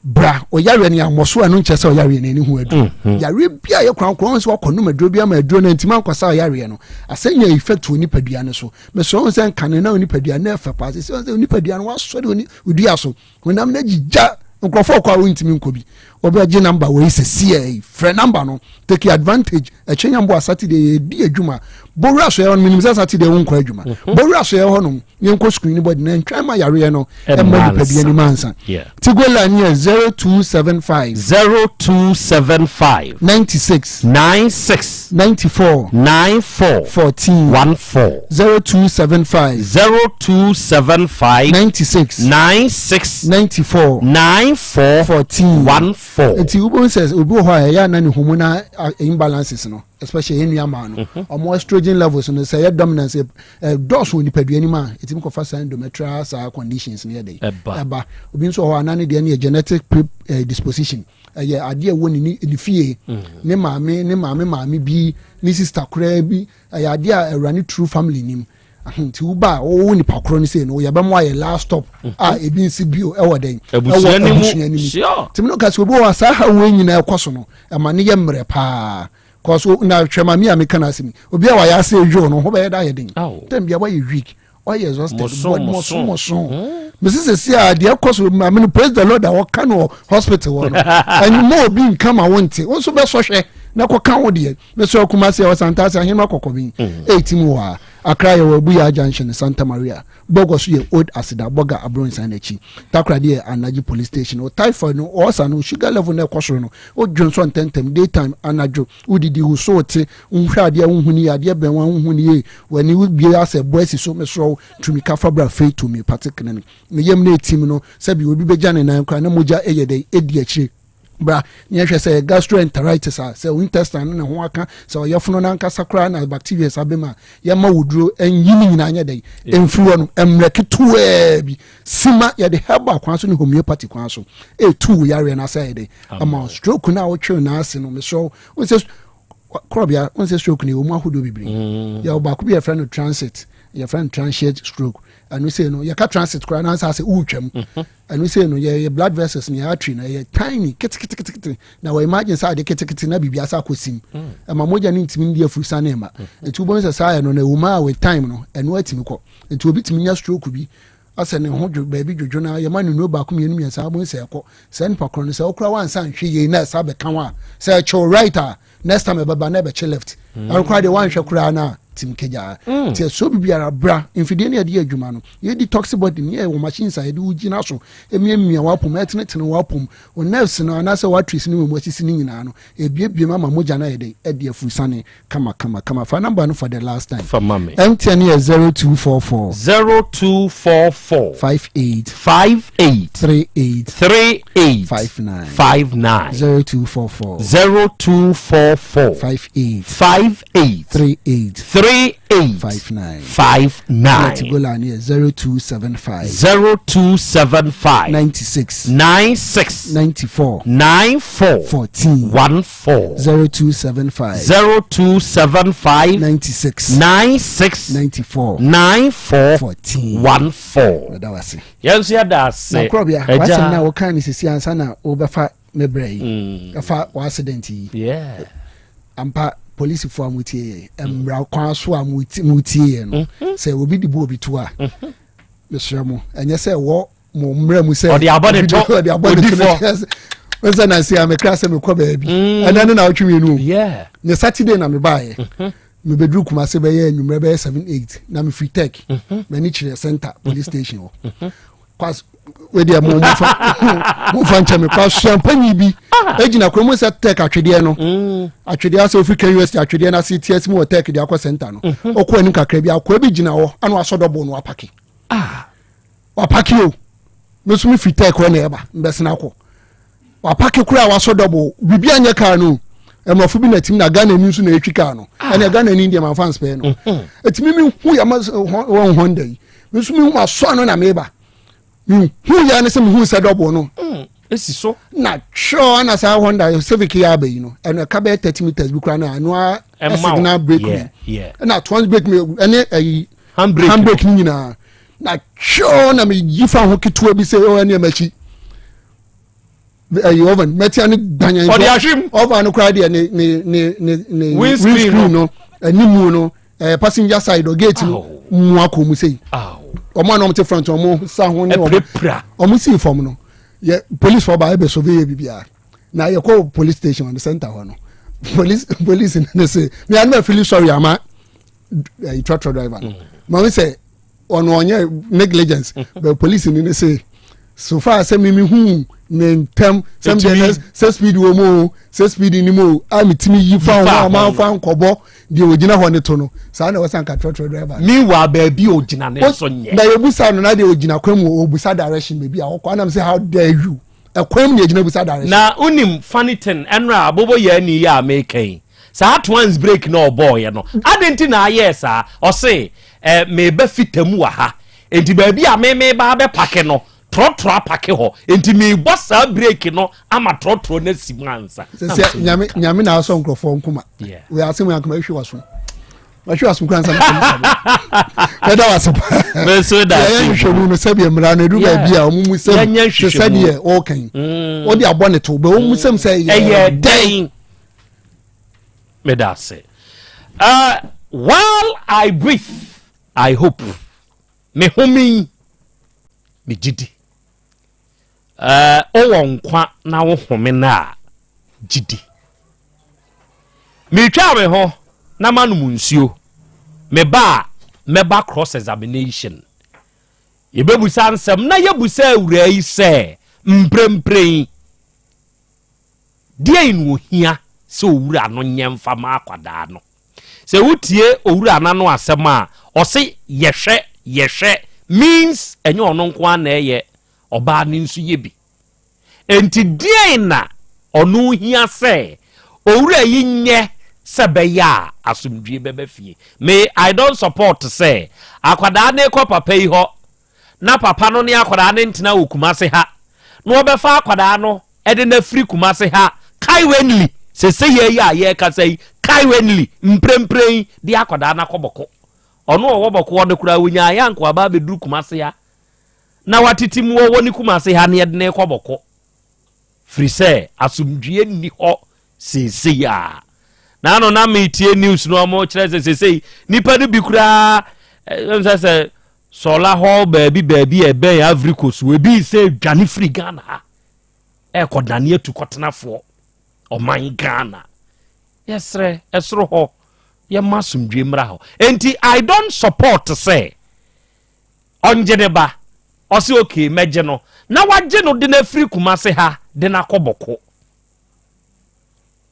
bra ɔyareɛ no yɛammɔ so ɛno nkyɛ sɛ ɔyareɛ no ani ho aduro mhm. yareɛ bi a yɛ korankorɔ sɛ wakɔnom aduro bi ama aduro no ntimi ankɔsa ɔyareɛ no asɛ nya effect wɔ nipadua no so mesrɛ wo sɛ nkane na onipadua no ɛfɛ paa sɛ sɛ onipadua no wasɔre odua so honam no agyigya nkurɔfoɔ kɔ a wontumi nkɔ bi wɔbɛgye namba wei sɛsiɛ yi frɛ namba no take advantage ɛkyɛ nyamboa saturday yɛdi adwuma bɔwura so yɛ hɔ no menim sɛ saturday wonkɔ adwuma mhm. bɔwura so yɛ hɔ nom yɛnkɔ screen body na ntwɛn ma yareɛ no ɛma nipadua no mu ansa tigo line yɛ 0275 0275 96 96 94 94 14 14 0275 0275 96 96 94 94 14 14 nti wobɛhu sɛ obi wɔ hɔ a ɛyɛ ana ne hormonal ah, imbalances no especially yɛn nua maa no mhm. ɔmo estrogen levels no sɛ ɛyɛ dominance ɛdɔɔso wɔ nipadua no mu a ɛtumi kɔfa saa endometrial saa conditions no yɛ dɛ ɛba obi nso wɔ hɔ a na ne deɛ no yɛ genetic predisposition ɛyɛ adeɛ ɛwɔ ne ne fie mm. ne maame ne maame maame bi ne sister koraa bi ɛyɛ adeɛ a ɛwura ne true family nim nti woba a wɔwɔ nipa korɔ no sei no yɛbɛmo ayɛ last stop mhm. a ebi nsi bio ɛwɔ dɛn ɛwɔ abusua no mu tìmí no kasi obi wɔ saa ha wo nyinaa ɛkɔ so no ɛma ne yɛ mmerɛ paa kɔso na hwɛ maame a meka no asɛm yi obi a wayɛ ase ehwɛ no ho bɛyɛ da ayɛ den tɛm bia wayɛ weak wayɛ exhausted mɔso mɔso hmm. mesi sɛ si a deɛ ɛkɔ so maame no praise the lord a wɔka no wɔ hospital hɔ no ɛnyɛ obi nka ma wo nte wo nso bɛsɔ hwɛ na kɔka wo deɛ mesɛ ɔkuma se ɛwɔ santase ahema kɔkɔben ɛti mu wɔ a akra yɛwɔ abuya junction santa maria Bɔgɔ so yɛ Old Aseda Bɔga Abrɔnsan n'akyi. Takoradi yɛ Anagye Police Station. Wo typhoid no, ulcer no, sugar level no ɛkɔ soro no, wo dwonsɔ ntɛntɛm, day time, anadwo, wo didi, wo so te, wo hwɛ adeɛ a wo nhu no yie, adeɛ bɛn wo a wo nhu no yie, w'ani wo bue asɛ bɔ asi so, mesrɛ wo, tumi ka fa bra Faith Homeopathic Clinic. Ne yam no ɛtim no, sɛbi obi bɛgya ne nan koraa na mogya ɛyɛ dɛn ɛdi akyire. Bra na yɛhwɛ sɛ ɛyɛ gastroenteritis a, sɛ wo intestine no ne ho aka, sɛ ɔyɛfono no ankasa koraa na bacteria aba mu a, yɛma wo duro nyi ne nyinaa nyɛ dɛn mfiri hɔ no mmerɛ ketewaa bi sima yɛde herbal kwan so ne homeopathy kwan so ɛtu wo yareɛ no asɛ yɛ dɛn ama stroke no a wotwere no ase no mesrɛ wo sɛ korɔbea wo sɛ stroke no ɛwɔ mu ahodoɔ bebree mm. yɛwɔ baako bi yɛfrɛ no transit yɛfrɛ no transient stroke ɛno sei no yɛka transit koraa na asɛ sɛ wotwam mhm. Ɛno sei no yɛ yɛ blood vessels ne yɛ artery no ɛyɛ tiny keteketekete na wɔ imagine sɛ ade ketekete na biribi asa akɔ sim mm. ɛma mogya no ntumi ndi afurusa ne ɛma mm. nti wobɛhu sɛ saa ɛno no ɛwɔ mu a with time no ɛno atumi kɔ nti obi tumi nya stroke bi asɛ ne ho dwo baabi dwodwo na yɛma no nnuro baako mmienu mmiɛnsa abom sɛ ɛkɔ sɛ nipa korɔ no sɛ wokora wansa nhwɛ yie na ɛsa bɛka ho a sɛ ɛkyɛw right a next time ɛbɛba na ɛbɛkye left mm. ɛno koraa deɛ wanhwɛ koraa no a tim kagyaa mm. nti ɛsɛ obi biara bra mfidie ne yɛde yɛ adwuma no yɛdi toxic body ne yɛwɔ machines a yɛde wo gyina so emiamia wapom ɛtenetene wapom wo nerves no anaasɛ watris ne wɔn asisi ne nyinaa no ebiebie mu ama mogya no ayɛ dɛ ɛde afurusane kama kama kama fa number no for the last time fa ma me MTN yɛ 0244 0244 58 58 38 38 59 59 0244 0244 58 58 38 38 59 59 Tigola ne yɛ 0275 0275 96 96 94 94 14 14 0275 0275 96 96 94 94 14 14 Meda wo ase. Yɛn nso yɛda ase. Na korɔbea, Agya. w'asɛm no a wokaa no sisi ansa na wobɛfa me brɛ yi, Mm. ɛfa w'accident yi. Yeah. Ampa, polisifoɔ a motie yɛn, mmara kwan so a motie yɛn no, Mm-hmm. sɛ obi de bu obi to a, mesrɛ mo, ɛnyɛ sɛ ɛwɔ mo mmara mu sɛ Ɔde abɔ ne to, ɔde abɔ ne to odi fɔ. no sɛ na se a mekra sɛ mekɔ baabi. Mm. Ɛnɛ ne na wotwe mmienu o. Yeah. Ne Saturday na mebaeɛ. Mm-hmm. Mebɛduru Kumase bɛyɛ anwummerɛ bɛyɛ 7 8 na mefiri Tech mhm. m'ani kyerɛ center police station hɔ mhm. kwas wedeɛ mo mofa mofa nkyɛ me kwasua mpanyi bi ah. egyina kurom sɛ Tech atwedeɛ no mm. atwedeɛ asɛ ofiri Ken University atwedeɛ no ase ti asi mu wɔ Tech de akɔ center no mhm. ɔkɔ anim kakra bi akoa bi gyina hɔ ana wasɔ dɔbɔ no wapake ah. wapake o me nso mefiri Tech hɔ na ɛba mbɛsena akɔ Wapake koraa a wasɔ dɔbo biribi anyɛ kaa no mmorɔfo bi na tim na Ghana ni nso na etwi kaa no ah. ɛnna Ghana ni deɛ manfa nspɛɛ no mhm. etimi mi hu yɛ ma wɔn Honda yi mi nso mi hu ma sɔ ano na mi ba mi hu yɛ ne sɛ mi hu sɛ dɔbo no mm, esi so na twɛ ɛna saa Honda Civic yɛ aba yi no ɛna ɛka bɛyɛ 30 meters bi koraa na ɛno a signal brake mi ɛna twans brake mi ɛne ɛyi handbrake ni nyinaa na twɛ na mi yi fa ho ketewa bi sɛ ɔyɛ nneɛma akyi. ɛyi oven mɛtia ne danyan ɔde ahwim oven no koraa deɛ ne ne ne ne ne windscreen no ɛnimu no ɛɛ passenger side or gate no mu akɔ mu sei wɔn a na wɔn te front wɔn sa ho ne wɔn wɔn si fam no yɛ police fɔ ba ɛbɛ survey yɛ bibiara na yɛ kɔ police station on the center hɔ no police police ne se mi anum afili sorry ama ɛyi tractor driver no ma n sɛ. ɔno ɔnyɛ negligence mm. but police ni ne se so far sɛ mimi hu ne ntɛm sɛm deɛ sɛ speed wɔ mu o sɛ speed ni mu o a metumi yi fa ho a manfa nkɔbɔ deɛ ogyina hɔ ne to no saa na wɔsan ka trɔtrɔ driver. meanwhile baabi ogyina ne nso nyɛ. na yɛbusa no na deɛ ogyina kwan mu obusa direction baabi a ɔkɔ anam sɛ how dare you ɛkwan mu na yɛgyina busa direction. Na wonim funny thing ɛnora abobo yɛ ani yɛ a meka yi saa twans break na ɔbɔɔyɛ no adɛn nti na ayɛɛ saa ɔse eh, meba fita mu wɔ ha nti baabi a me meba abɛpake no trɔtrɔ apake hɔ nti mebɔ saa break no ama trɔtrɔ no asi mu ansa. Sɛ nyame nyame na asɔ nkurɔfoɔ nkoma wei asɛm yɛ ankoma ehwe waso. Mahwɛ asom kora nsa mɛda wase paa yɛyɛ nhwehwɛmu no sɛdeɛ mmara no ɛduru baabi a ɔmo mu sɛm te sɛdeɛ ɔɔka yi mm. ɔde abɔ ne to bɛ ɔmo mu sɛm sɛ ɛyɛ dɛn meda ase uh, while I breathe I hope me home yi me gyidi Wowɔ nkwa na wo home no a, gye di. Meretwa me ho na manom nsuo. Meba a, mɛba cross examination. Yɛbɛbusa nsɛm na yɛbusa awuraa yi sɛ mprempren deɛn na ohia sɛ owura no nyɛ mfa ma akwadaa no. Sɛ wotie owura no ano asɛm a, ɔse yɛhwɛ, yɛhwɛ means ɛnyɛ ɔno nko ara na ɛyɛ, ɔbaa no nso yɛ bi. Enti deɛn na ɔno hia sɛ owura yi nyɛ sɛ ɛbɛyɛ a asomdwie bɛba fie? Me, I don't support sɛ akwadaa no rekɔ papa yi hɔ na papa no ne akwadaa no ntena wɔ Kumase ha na wɔbɛfa akwadaa no de no afiri Kumase ha currently, sesei yi a yɛrekasa yi, currently, mprempren yi, de akwadaa no akɔ Bɔko. Ɔno a ɔwɔ Bɔko hɔ no koraa, ɔnyaeɛ anka waba abɛduru Kumase ha na watete mu ɔwɔ ne Kumase ha na yɛde no rekɔ Bɔko. Firi sɛ asomdwoeɛ nni hɔ seesei a. Na ano na metie news no ɔmo kyerɛ sɛ seesei nipa no bi koraa sɛ sɛ sɔla hɔ baabi baabi a ɛbɛn Ivory Coast ebi sɛ dwane firi Ghana ha ɛkɔ dane atu kɔtenafoɔ ɔman Ghana yɛsrɛ ɛsoro hɔ yɛma asomdwoeɛ mmra hɔ enti I don't support sɛ Ɔngye ne ba. Ɔse okay mɛgye no. Na wagye no de no afiri Kumase ha de no akɔ Bɔko.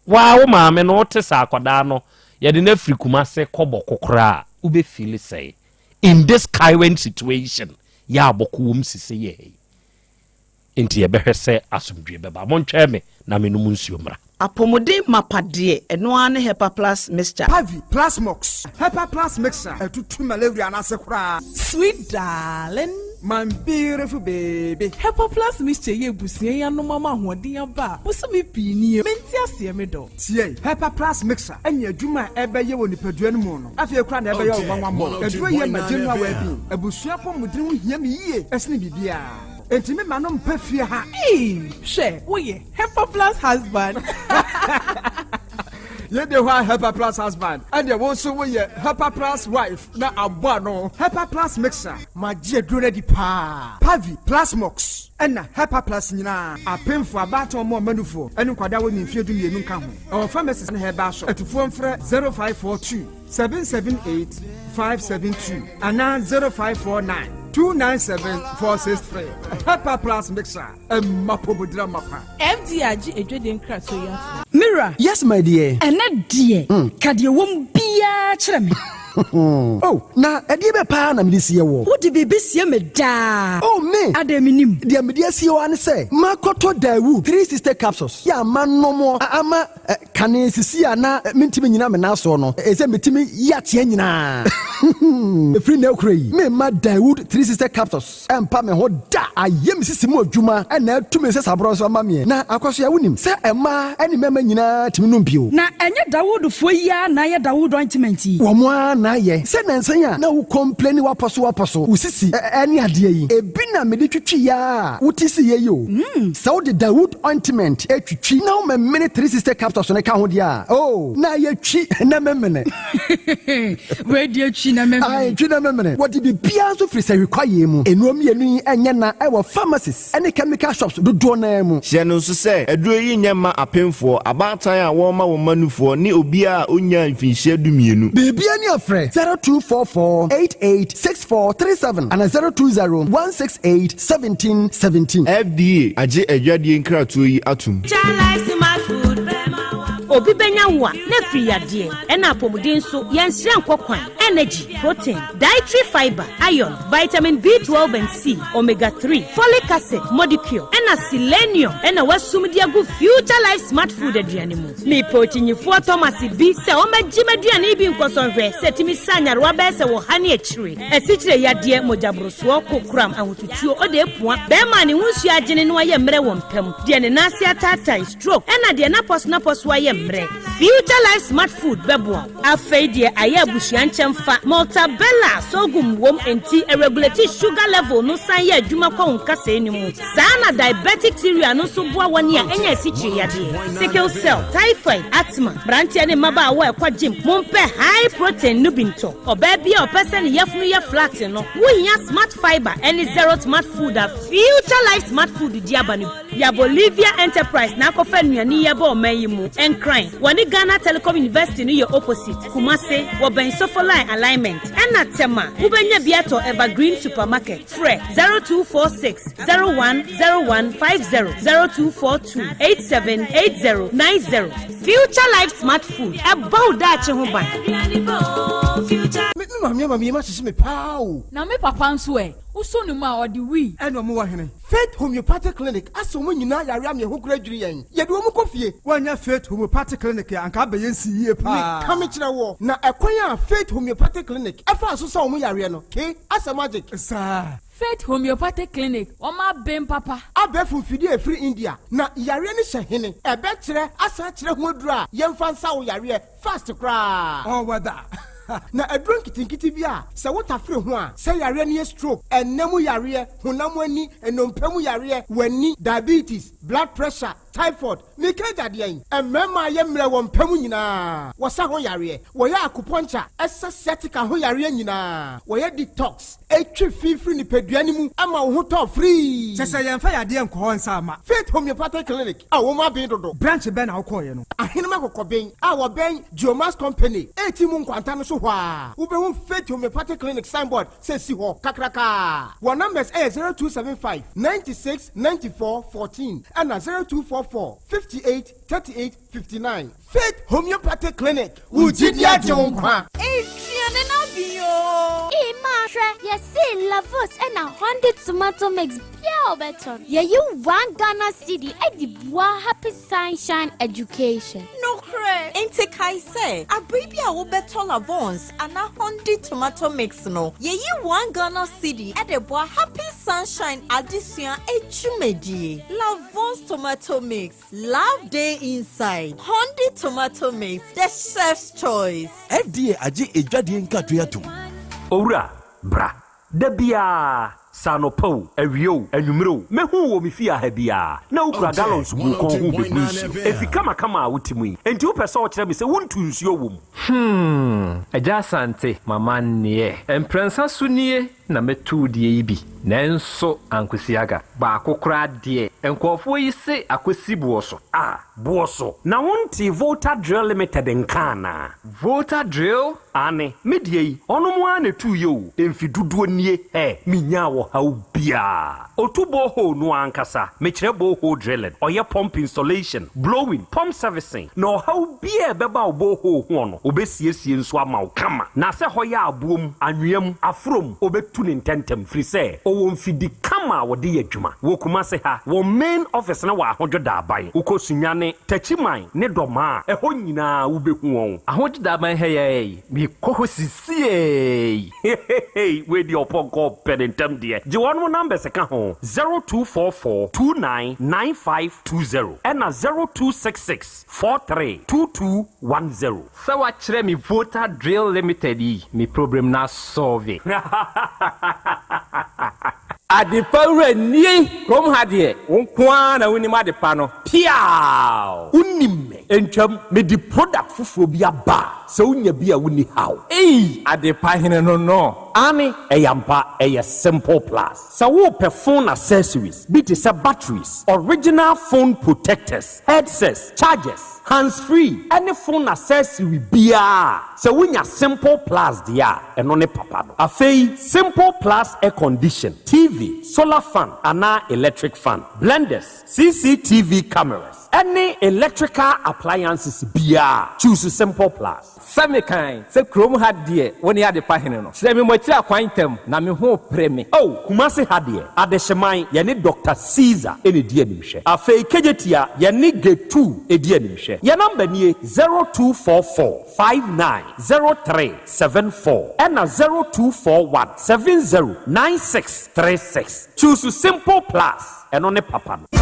Waa wo maame no wote sɛ akwadaa no yɛde no afiri Kumase kɔ Bɔko koraa a wobɛ feeli sɛe in this current situation yɛ a Bɔko wom sise yɛ yi. Enti yɛbɛhwɛ sɛ asomdwoe bɛba. Montwɛn me na mennom nsuo mmra. Apɔmuden mapa deɛ, ɛno ara ne Hepa Plus Mixture. Pavi, Plasmox, Hepa Plus Mixture, ɛtutu malaria no ase koraa. Sweet darling. My beautiful baby. Hepa Plus Mixture yi abusua yi anom ama ahoɔden aba a bosome pii nie. Mente aseɛ me dɔ. Tie! Hepa Plus Mixture anya adwuma a ɛbɛyɛ wɔ nipadua no mu no, afei koraa na ɛbɛyɛ wo nwanwa mmɔ. Aduro yi ma general well-being. Abusua apɔmuden ho hia me yie sene biribiara. Enti me ma no mpa fie ha. Eii hwɛ wo yɛ Hepaplus husband. Yɛde hɔ a Hepa Plus husband, ɛneɛ wo nso woyɛ Hepa Plus wife na abɔ ano. Hepa Plus mixer. Magye aduro no adi paa. Pavi, Plasmox, ɛna Hepa Plus nyinaa. Apemfoɔ, abaatan ɔmo ɔma nufoɔ, ɛne nkwadaa a wɔnni mfeɛ 12 nka ho. Ɛwɔ pharmacies ne herbal shop. Atufoɔ mfrɛ 0542 778 572 anaa 0549 297 463. Hepa Plus mixer, ɛma pomodira mapa. FDA agye adwadie nkratoɔ yi atom. Me wura. Yes my dear. Ɛnɛ deɛ, ka deɛ ɛwɔ mu biara kyerɛ me. Oh, na ɛdeɛ bɛ paa na mede sie wo? Wode biribi sie me daa. Oh, me! Adɛn mennim? Deɛ mede asie wo ara ne sɛ, makɔtɔ Daewoo 360 capsules yɛ a manom a ama kane sisi a na mentumi nnyina me nan soɔ no, ɛsɛ metumi yi ateɛ nyinaa. Ɛfiri nnɛ rekora yi, meremma Daewoo 360 capsules Ɛmpa me ho da. Ayɛ me sisi mu adwuma na atu me nsasaborɔ nso ama meɛ. Na Akwasoa, wonim sɛ mmaa ne mmarima nyinaa tumi nom bio. Na ɛnyɛ Dawoodfoɔ yi ara na ayɛ Dawood ointment yi? Wɔn ara na ayɛ. Sɛ nnansa yi a na wo complaini wapɔso wapɔso, wo sisi ne adeɛ yi, ebi na mede twitwiiɛ ara a wote siiɛ yi o. Sɛ wode Dawood ointment twitwi na womemene 360 capsules no ka ho deɛ a, oh, na ayɛ twi na memene. Wei deɛ twi na memene. Ae, twi na memene. Wɔde biribiara nso firi sahwi kwaeɛ mu. Nnuro mmienu yi nyɛ na wɔ pharmacies ne chemical shops dodoɔ no ara mu. Hyɛ no nso sɛ, aduro yi nyɛ mma apemfoɔ, abaatan a wɔrema wɔn mma nufoɔ ne obiara a ɔnnyaa mfinhyia dumienu. Biribiara ni a frɛ 0244 88 6437 anaa 020 168 17 17. FDA agye adwadie nkratoɔ yi atom. Obi bɛnya wo a, na afiri yadeɛ, ɛna apɔmuden nso, yɛnsrɛ nkɔ kwan, energy, protein, dietary fibre, iron, vitamin B12 and C, omega 3, folic acid, modicure, ɛna selenium ɛna wasum de agu Future Life Smart Food aduane mu. Mepɛ okyinyifoɔ Thomas bi sɛ ɔmmɛgye m'aduane yi bi nkɔsɔ nhwɛ sɛ ɛtumi sa nyarewa bɛyɛ sɛ wɔ ha ne akyire, asikyire yadeɛ, mogyaborosoɔ, kokoram, ahotutuo, odeepua, bɛrima a ne ho nsuo agyene na wayɛ mmerɛ wɔ mpa mu, deɛ ne nan ase ataatae, stroke, ɛna deɛ n'apɔso-n'apɔso ayɛ mmerɛ. Future Life Smart Food bɛboa wo. Afei deɛ ayɛ abusua nkyɛmfa, Maltabella sorghum wom enti ɛregulate sugar level no san yɛ adwuma kɔ wo nkasɛɛ no mu. Saa na diabetic cereal no nso boa wɔn a anya asikyire yadeɛ, sickle cell, typhoid, asthma. Mmeranteɛ ne mmabaawa a ɛkɔ gym, mompɛ high protein no bi ntɔ. Ɔbaa bi a ɔpɛ sɛ ne yafunu yɛ flat no, wohia Smart Fibre ne Zero Smart Food a Future Life Smart Food de aba no bi. Ya Bolivia Enterprise na akɔfa nnuane yi aba ɔman yi mu. Nkran, wɔne Ghana Telecom University no yɛ opposite. Kumase, wɔbɛn Sofoline Alignment. Ɛna Tema, wobɛnya bi atɔ Evergreen Supermarket. Frɛ 0246 01 01 50, 0242 87 80 90. Future Life Smart Food, ɛbɔ wo daakye ho ban. Me maame ama me yam ahyehye me paa o. Na me papa nso ɛ? Wosɔ ne mu a, ɔde wii. Ɛna ɔmo wɔ hene? Faith Homeopathic Clinic asɛ wɔn nyinaa yare ama ɛho kora dwiri yɛn. Yɛde wɔn kɔ fie. Woannya Faith Homeopathic Clinic a, anka abɛyɛ nsi yie paa. Meka mekyerɛ woɔ, na ɛkwan a Faith Homeopathic Clinic faa so sa wɔn yareɛ no, ke, asɛ magic. Saa. Faith Homeopathic Clinic, wɔn aben papa. Abɛɛfo mfidie a ɛfiri India, na yareɛ no hyɛ hene? Ɛbɛkyerɛ asan akyerɛ ho aduro a yɛmfa nsa wo yareɛ fast koraa. All weather. Na aduro nketenkete bi a sɛ wotafere ho a, sɛ yareɛ no yɛ stroke, ɛnna mu yareɛ, honam ani, nnompe mu yareɛ, w'ani, diabetes, blood pressure, typhoid, meka agya deɛn? Mmarima a yɛ mmerɛ wɔ mpa mu nyinaa, wɔsa ho yareɛ, wɔyɛ acupuncture, ɛsa sciatica ho yareɛ nyinaa, wɔyɛ detox, ɛtwe fi firi nipadua no mu ma wo ho tɔ firii. Kyɛ sɛ yɛmfa yadeɛ nkɔ hɔ nsa mma. Faith Homeopathic Clinic a wɔn aben dodo. Branch bɛn na wokɔeɛ no? Ahenem Akokɔben a wɔbɛn Geomas Company reti mu nkwanta no so hɔ ara, wobɛhu Faith Homeopathic Clinic signboard sɛ si hɔ kakrakaa. Wɔn numbers yɛ 0275 96 94 14 ɛna 0244 58 38 59. Faith Homeopathic Clinic, wo gyidi agye wo nkwa. Aduane no abi oo. Ee maa hwɛ, yɛsee Lavos ɛna Honda tomato mix biaa a wobɛtɔ no, yɛyi one Ghana cedi de boa Happy Sunshine Education. Nokorɛ! Enti kae sɛ, abere bi a wobɛtɔ Lavons anaa Hondi tomato mix no, yɛyi one Ghana cedi de boa Happy Sunshine adesua adwumadie. Lavons tomato mix. Love dey inside Hondi tomato mix, the chef's choice. FDA agye adwadie nkratoɔ yi atom. Owura, bra. Da biara. Sɛ anɔpa o, awia o, anwummere o, mɛhu wo wɔ me fie ha biara, na wokura gallons gu wo kɔn ho rebɛbu nsuo. Efi kamakama a wote mu yi, enti wopɛ sɛ wokyerɛ me sɛ wontu nsuo wɔ mu? Hmm, Agya Asante, m'amanneɛ. Mprɛnsa so nie na mɛtu wo deɛ yi bi, nanso ankosi aga. Baako koraa deɛ, nkurɔfoɔ yi se akɔsi boɔ so. Ah, boɔ so? Na wontee Volta Drill Limited nka anaa? Volta Drill? Aane, me deɛ yi, ɔnom ara na ɛtuiɛ o, mfe dodoɔ nie, hɛ, menyaa ɔhaw biara. Ɔtu borehole no ara ankasa, mekyerɛ borehole drilling, ɔyɛ pump installation, blowing, pump servicing, na ɔhaw biara a ɛbɛba wo borehole hoɔ no, ɔbɛsiesie nso ama wo kama. Na sɛ hɔ yɛ aboɔ mu, anwea mu, aforɔ mu, ɔbɛtu no ntɛntɛm, firi sɛ ɔwɔ mfidi kama a wɔde yɛ adwuma. Wɔ Kumase ha, wɔn main office no wɔ Ahodwo Daaban. Wokɔ Sunyani, Techiman ne Dɔmaa a, ɛhɔ nyinaa wobɛhu wɔn. Ahodwo Daaban ha yi ara yi, mekɔ hɔ sisiei. Hehehe wei deɛ ɔpɔnkɔ pɛ ne ntɛm deɛ. Gye wɔnom numbers ka ho, 0244 29 9520 ɛna 0266 43 2210. Sɛ wakyerɛ me Volta Drill Limited yi, me problem no asɔlve. Adepa wura nie! Kurom ha deɛ, wo nko ara na wonim adepa no. Piaaw! Wonim me. Ntwam, mede product foforɔ bi aba a, sɛ wonya bi a wonni haw. Ei! Adepa hene no no. Aane, ɛyɛ ampa, ɛyɛ Simple Plus. Sɛ worepɛ phone accessories bi te sɛ batteries, original phone protectors, headsets, chargers, hands free ɛne phone accessory biara a, sɛ wonya Simple Plus deɛ a, ɛno ne papa no. Afei, Simple Plus air condition, TV, solar fan anaa electric fan, blenders, CCTV cameras, ɛne electrical appliances biara a, choose Simple Plus. Sɛ mekan sɛ kurom ha deɛ wo ne adepa hene no. Kyerɛ me mo akyiri akwan ntɛm na me ho repere me. Oh, Kumasi ha deɛ, Adehyeman, yɛne Doctor Caesar na ɛdi animhwɛ. Afei Kejetia, yɛne Gate 2 di animhwɛ. Yɛn number nie, 0244 59 03 74 ɛna 0241 70 96 36. Choose Simple Plus, ɛno ne papa no.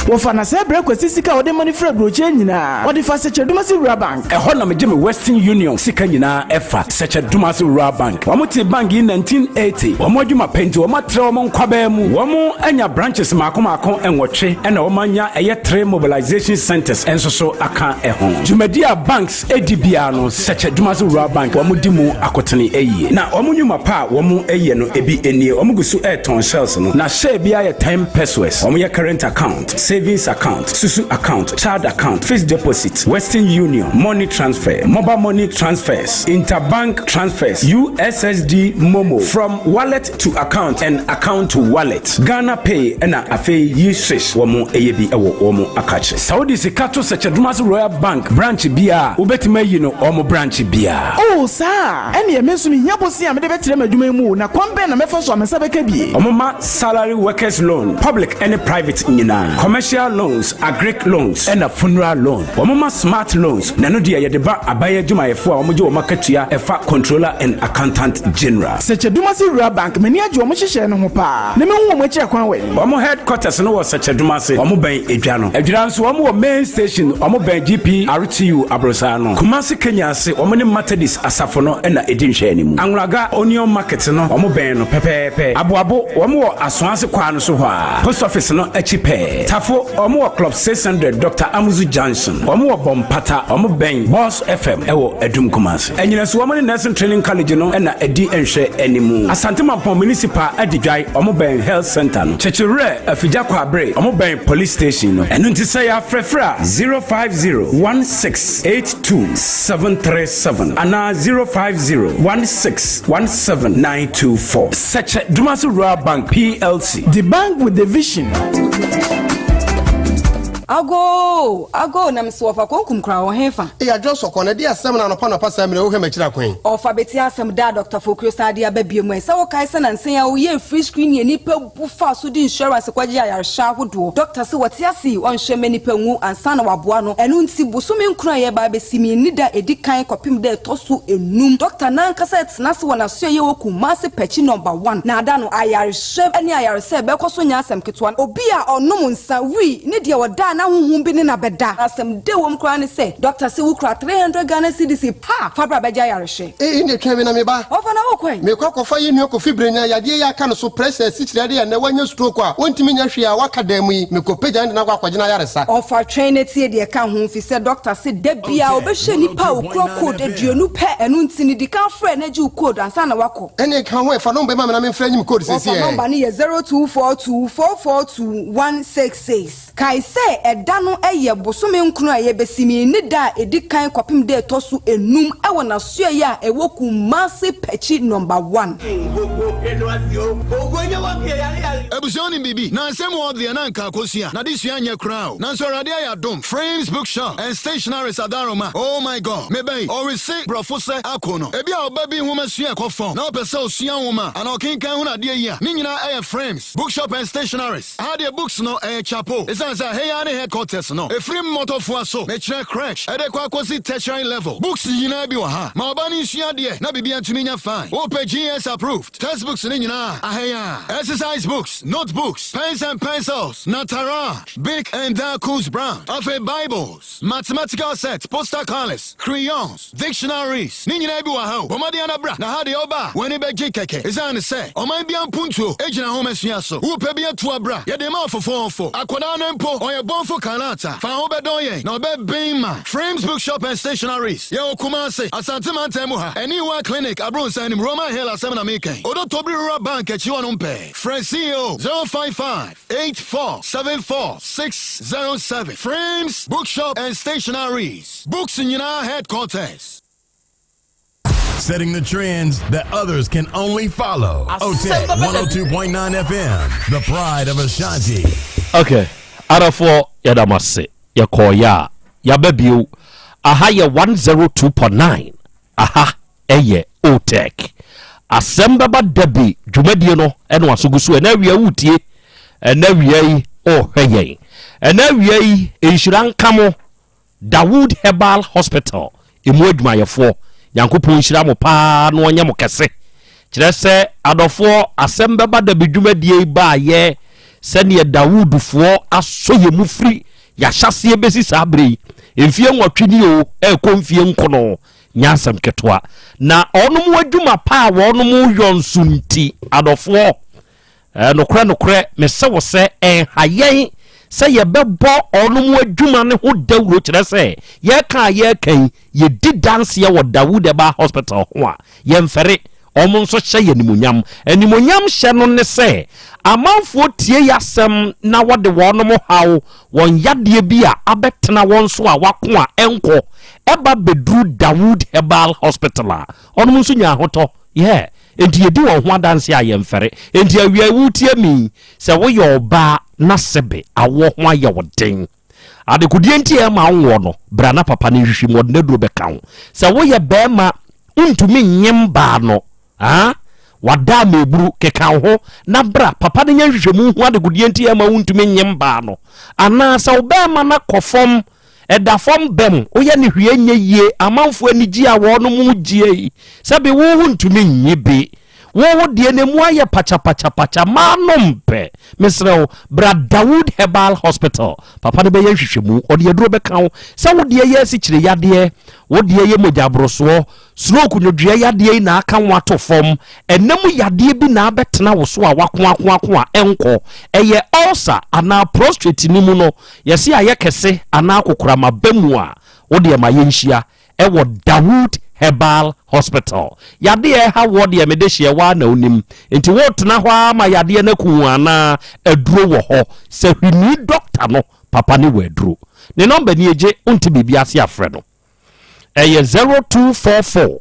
Wɔfa na sɛ berɛ Kwasi sika a ɔde ma no firi aburokyire nyinaa, ɔde fa Sɛkyɛdumase Rural Bank. Ɛhɔ na megye me Western Union sika nyinaa ɛfa Sɛkyɛdumase Rural Bank. Wɔn tee bank yi 1980. Wɔn adwuma pɛ nti wɔn atrɛ wɔn nkwabaa mu. Wɔn anya branches mmaako mmaako nwɔtwe ɛna wɔn anya ɛyɛ three mobilization centers nso so aka ɛho. Dwumadi a banks edi biara no Sɛkyɛdumase Rural Bank wɔn di mu akotene yie. Na wɔn nnwuma pa a wɔn yɛ no ebi nie. Wɔn gu so ɛretɔn shells no na share biara yɛ 10 pesewas. Wɔn yɛ current account, savings account, susu account, child account, fixed deposit, Western Union, money transfer, mobile money transfers, interbank transfers, USSD MoMo, from wallet to account and account to wallet, Ghana Pay ɛna afei yi swish wɔn ɛyɛ bi ɛwɔ wɔn akakye. Sɛ wode sika to Sɛkyɛdumase Royal Bank branch biara a, wobɛtumi ayi no wɔn branch biara. Oh, saa a, ɛnneɛ me nso mehia bosea a mede bɛtrɛ m'adwuma yi mu o, na kwan bɛn na mɛfa so a me nsa bɛka bi? Wɔma salary workers loan, public ne private nyinaa, commercial loans, agric loans, ɛna funeral loan. Wɔma smart loans, na ɛno deɛ yɛde ba aban adwumayɛfoɔ a wɔgye wɔn akatua ɛfa Controller and Accountant General. Sɛkyɛdumase Rural Bank, m'ani agye wɔn nhyehyɛe no ho paa, na mehu wɔn akyiri akwan wɔ he? Wɔn headquarters no wɔ Sɛkyɛdumase, wɔn bɛn Edwa no. Adwira nso wɔn wɔ main station, wɔn bɛn GPRTU Aborosaa no. Kumasi Kenya ase, wɔn ne Methodist asafo no na ɛdi nhwɛanimu. Anwulaga Onion Market no, wɔn bɛn no pɛpɛɛpɛ. Aboabo, wɔn wɔ Asoase kwan no so hɔ ara, Post Office no akyi pɛɛ. Tafo, wɔn wɔ Club 600 Doctor Amuzu Junction. Wɔn wɔ Bɔmpata, wɔn bɛn Boss FM wɔ Adum Kumasi. Anyinaso, wɔn ne Nursing Training College no na ɛdi nhwɛanimu. Asante Mampong Municipal Adidwae, wɔn bɛn Health Centre no. Kyekyewerɛ, Afigya Kwaabere, wɔn bɛn Police Station no. Ɛno nti sɛ yɛafrɛfrɛ a, 050 16 82 737 anaa 050 16 17 924. Sɛkyɛ Dumasi Rural Bank PLC. The bank with the vision. Agoo! Agoo! Na mese wɔfa konkum koraa wɔ hefa? Ei adwo sɔkɔ na ɛdeɛ asɛm na anɔpa anɔpa saa mmerɛ yi wohwɛ m'akyiri akwan. Ɔfa bɛtie asɛm daa Doctor Fokuo san de aba biom ɛ, sɛ wokae sɛ nansa yi a woyɛɛ free screening a nnipa bu faa so de insurance kɔgye ayarehwɛ ahodoɔ. Doctor se wɔte ase yi ɔnhwɛ mma nnipa nwu ansa na waboa no, ɛno nti bosome nkron a yɛreba abɛsi mu yi ne da a ɛdi kan kɔpem da a ɛtɔ so nnum Doctor no ankasa retena ase wɔ n'asoɛeɛ wɔ Kumasi Pɛkyi Number One na ada no ayarehwɛ ne ayaresa a ɛbɛkɔ so nyɛ asɛm ketewa. Obi a ɔnom nsa, wii, ne deɛ ɔdaa na. na honhom bi ne no abɛda. Asɛm dɛ wom koraa ne sɛ, dɔkta se wokura 300 Ghana cedis pɛ a, fa bra bɛgye ayarehwɛ. Ee, ndeɛ twɛn me na meba. Ɔfa na wokɔ ɛ? Mekɔ akɔfa yɛn nua Kofi Brenya yadeɛ yi aka no so, pressure, asikyire adeɛ a ɛnnɛ wanya stroke a ɔntumi nyɛ hwee a waka dan mu yi, mekɔ pagya no de no akɔ akɔgye no ayaresa. Ɔfa twɛn na tie deɛ ɛka ho, fisɛ dɔkta se da biara ɔbɛhwɛ nnipa a ɔkura code aduonu pɛ, ɛno nti no di kan frɛ na gye wo code ansa na wakɔ. Ɛnneɛ ka ho ɛ, fa nɔmba yi ma me na memfrɛ nye me code Wɔfa seesei nɔmba ɛ. no yɛ 0242 442 166. Kae sɛ ɛda no yɛ bosome nkron a yɛbɛsim yi ne da a ɛdi kan kɔpem da ɛtɔ so enum wɔ n'asoɛeɛ a ɛwɔ Kumasi Pɛkyi Nɔmba One. Abusua wonim biribi? Na nsɛm wɔ deɛ na anka akosua n'adesua nyɛ koraa o nanso Awurade ayɛ adom Frames Bookshop and Stationaries Adaroma oh my God me ba yi ɔrese brɔfo sɛ ako no ebia ɔba bi nwoma sua ɛkɔ fam na ɔpɛ sɛ ɔsua nwoma anaa ɔkenkan hunu adeɛ yi a ne nyinaa ɛyɛ Frames Bookshop and Stationaries. Aha deɛ books no ɛyɛ chapo ɛsiane sɛ ɛha yi ara ne headquarters no ɛfiri mmɔtɔfoa so mekyerɛ crèche ɛde kɔ akɔsi tertiary level books nyinaa bi wɔ ha ma ɔba no nsua adeɛ na biribiara ntumi nyɛ fine wopɛ GS approved textbooks no nyinaa aha yi ara exercise books notebooks pens and pencils Nataraj Bic and Darkus brand afei Bibles mathematical sets poster colours crayons Dictionaries, ne nyinaa bi wɔ ha o. Bɔ mmɔden ara bra, na ha deɛ woba a, w'ani bɛgye kɛkɛ. Esiane sɛ ɔman biara mpuntuo gyina nhomasua so, wopɛ bi atu a bra, yɛde ma wo fofoofo. Akwadaa no mpo, ɔyɛ bɔnfo kalaata. Fa wo ho bɛdɔn yɛn, na ɔbɛben ma. Frames Bookshop and Stationaries, yɛwɔ Kumasi, Asante mantam mu ha, Aniwa Clinic, Abronssan anim, Roman Hill asɛm na meka yi. Odotobiri Rural Bank akyi hɔnom pɛɛ. Frɛ CEO, 055. 8474607 Frames Bookshop and Stationaries, Books nyinaa headquarters. Setting the trends that others can only follow. OTEC 102.9 FM, the pride of Ashanti. Okay, adɔfoɔ yɛda mo ase yɛkɔɔ yɛ a yɛaba bio aha yɛ 102.9 Aha yɛ Otec. Asɛm bɛba da bi dwumadie no na waso gu so. Ɛnɛ awia woretie, ɛnɛ awia yi worehwɛ yɛn. Ɛnɛ awia yi nhyira nka mo Dawood Herbal Hospital emu adwumayɛfoɔ. Nyankopɔn nhyira mo paa na ɔnyɛ mo kɛse. Kyerɛ sɛ adɔfoɔ asɛm bɛba da bi dwumadie yi baayɛ sɛdeɛ Dawoodfoɔ asɔ yɛn mu firi yɛahyɛaseɛ bɛsi saa berɛ yi. Mfie nwɔtwe ni o, ɛrekɔ mfie nkono. Nyɛ asɛm ketewa. Na wɔnom adwuma pa a wɔnom yɔ nso nti, adɔfoɔ, eh, nokorɛ nokorɛ, mese wo sɛ, ɛnha yɛn sɛ yɛbɛbɔ wɔnom adwuma no ho dawuro, kyerɛ sɛ, yɛreka a yɛreka yi, yɛdi danseɛ wɔ Dawood Herbal Hospital ho a, yɛmfɛre. Wɔn nso hyɛ yɛn animuonyam. Animuonyam hyɛ no ne sɛ, amanfoɔ tie yɛn asɛm na wɔde wɔnom haw, wɔn yadeɛ bi a abɛtena wɔn so a wɔako a ɛnkɔ, ɛba bɛduru Dawood Herbal Hospital a, wɔnom nso nya ahotɔ. Yeah. Enti yɛdi wɔn ho adanseɛ a yɛmfɛre. Enti awia yi woretie me yi, sɛ woyɛ ɔbaa na sɛbe awoɔ ho ayɛ wo den, Adekodeɛ nti a ɛma wonwoɔ no, bra na papa no nhwehwɛ mu, ɔde n'aduro bɛka wo. Sɛ woyɛ barima, wontumi nyem baa no, ah, wada ameburu, keka wo ho na bra, papa no nyɛ nhwehwɛmu nhu adekodeɛ nti a ɛma wontumi nyem baa no. Anaa sɛ wo barima no akɔ fam, ɛda fam bɛm, woyɛ no hwee nyɛ yie, amanfoɔ ani gye a wɔnom gyie yi, sɛbe wo wontumi nye bi. Wo wo deɛ no emu ayɛ pakyapakyapakyɛ manom pɛ mesrɛ wo bra Dawood Herbal Hospital papa no bɛyɛ nhwehwɛmu ɔde aduro bɛka wo sɛ wo deɛ yɛ asikyire yadeɛ wo deɛ yɛ mogya aborosoɔ stroke nwodwoeɛ yadeɛ yi na aka wo ato fam ɛna mu yadeɛ bi na abɛtena wo so a wakoakoako a ɛnkɔ ɛyɛ ulcer anaa prostrate no mu no yɛse ayɛ kɛse anaa kokorama ba mu a wo deɛ ma yɛnhyia ɛwɔ Dawood Herbal Hospital. Yadeɛ a ɛha woɔ deɛ mede hyeɛ woa na wonim. Nti woretena hɔ ara ma yadeɛ no aku wo anaa? Aduro wɔ hɔ. Sɛ hwini dɔkta no papa ne wɔ aduro. Ne nɔmba nie gye wonte biribi ase a frɛ no. Ɛyɛ 0244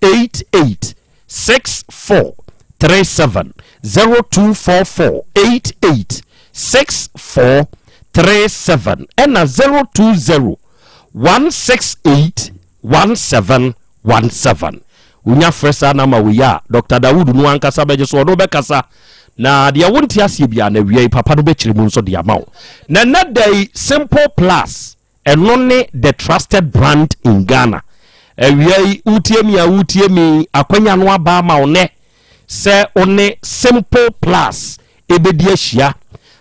88 64 37 0244 88 64 37 ɛna 020 168 1717. Wonya frɛ saa namba wei a, Dɔkta Dawood no ankasa bɛgye so, ɔne wo bɛkasa, na deɛ wonte aseɛ biara no awia yi papa no bɛkyerɛ mu nso de ama wo. Na ɛnɛ da yi, Simple Plus, ɛno ne the trusted brand in Ghana. Awia yi, wotie mi a wotie mi, akwanya no aba ama wo nɛ sɛ wo ne Simple Plus ɛbɛdi ahyia,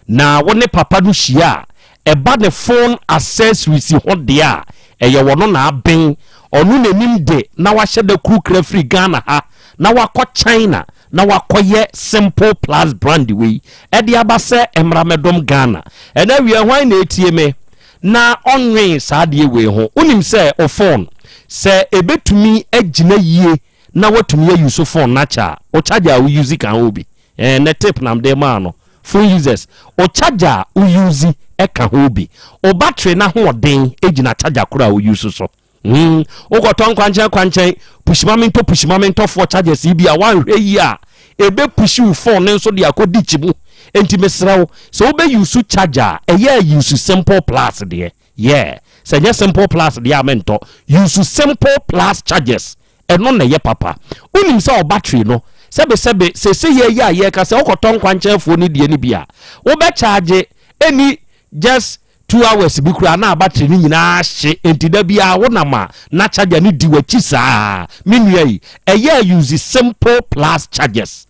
na wo ne papa no hyia a, Ɛba ne phone accessories ho deɛ a, ɛyɛ ɔno na aben. Ɔno na nim de na wahyɛ da kurukura firi Ghana ha na wakɔ China na wakɔyɛ Simple Plus brand wei de aba sɛ ɛmmra mmɛdom Ghana. Ɛnɛ awia hwan na ɛretie me na ɔnnwen saa adeɛ wei ho? Wonim sɛ wo phone sɛ ɛbɛtumi agyina yie na woatumi a use phone no akyɛ a, wo charger a wo use ka ho bi. Ɛɛ nɛ tip na mede maa no. Phone users, wo charger a wo use ka ho bi. Wo battery no ahoɔden gyina charger koro a wo use so. Hmm, wokɔtɔ nkwankyɛn kwankyɛn, pushi ma mentɔ pushi ma mentɔfoɔ chargers yi bi a woanhwɛ yie a, ɛbɛ pushi wo phone no nso de akɔ ditch mu. Enti mesrɛ wo, sɛ wobɛ use charger a, ɛyɛ a use Simple Plus deɛ. Yeah, sɛ ɛnyɛ Simple Plus deɛ a mentɔ. Use Simple Plus chargers. Ɛno na ɛyɛ papa. Wonim sɛ wo battery no, sɛbesɛbe, seesei yi a yɛreka sɛ wokɔtɔ nkwankyɛnfoɔ no deɛ no bi a, wobɛcharge ɛnni just 2 hours bi koraa na battery no nyinaa ahye. Enti da biara wonam a na charger no di w'akyi saa. Me nua yi, ɛyɛ a use Simple Plus chargers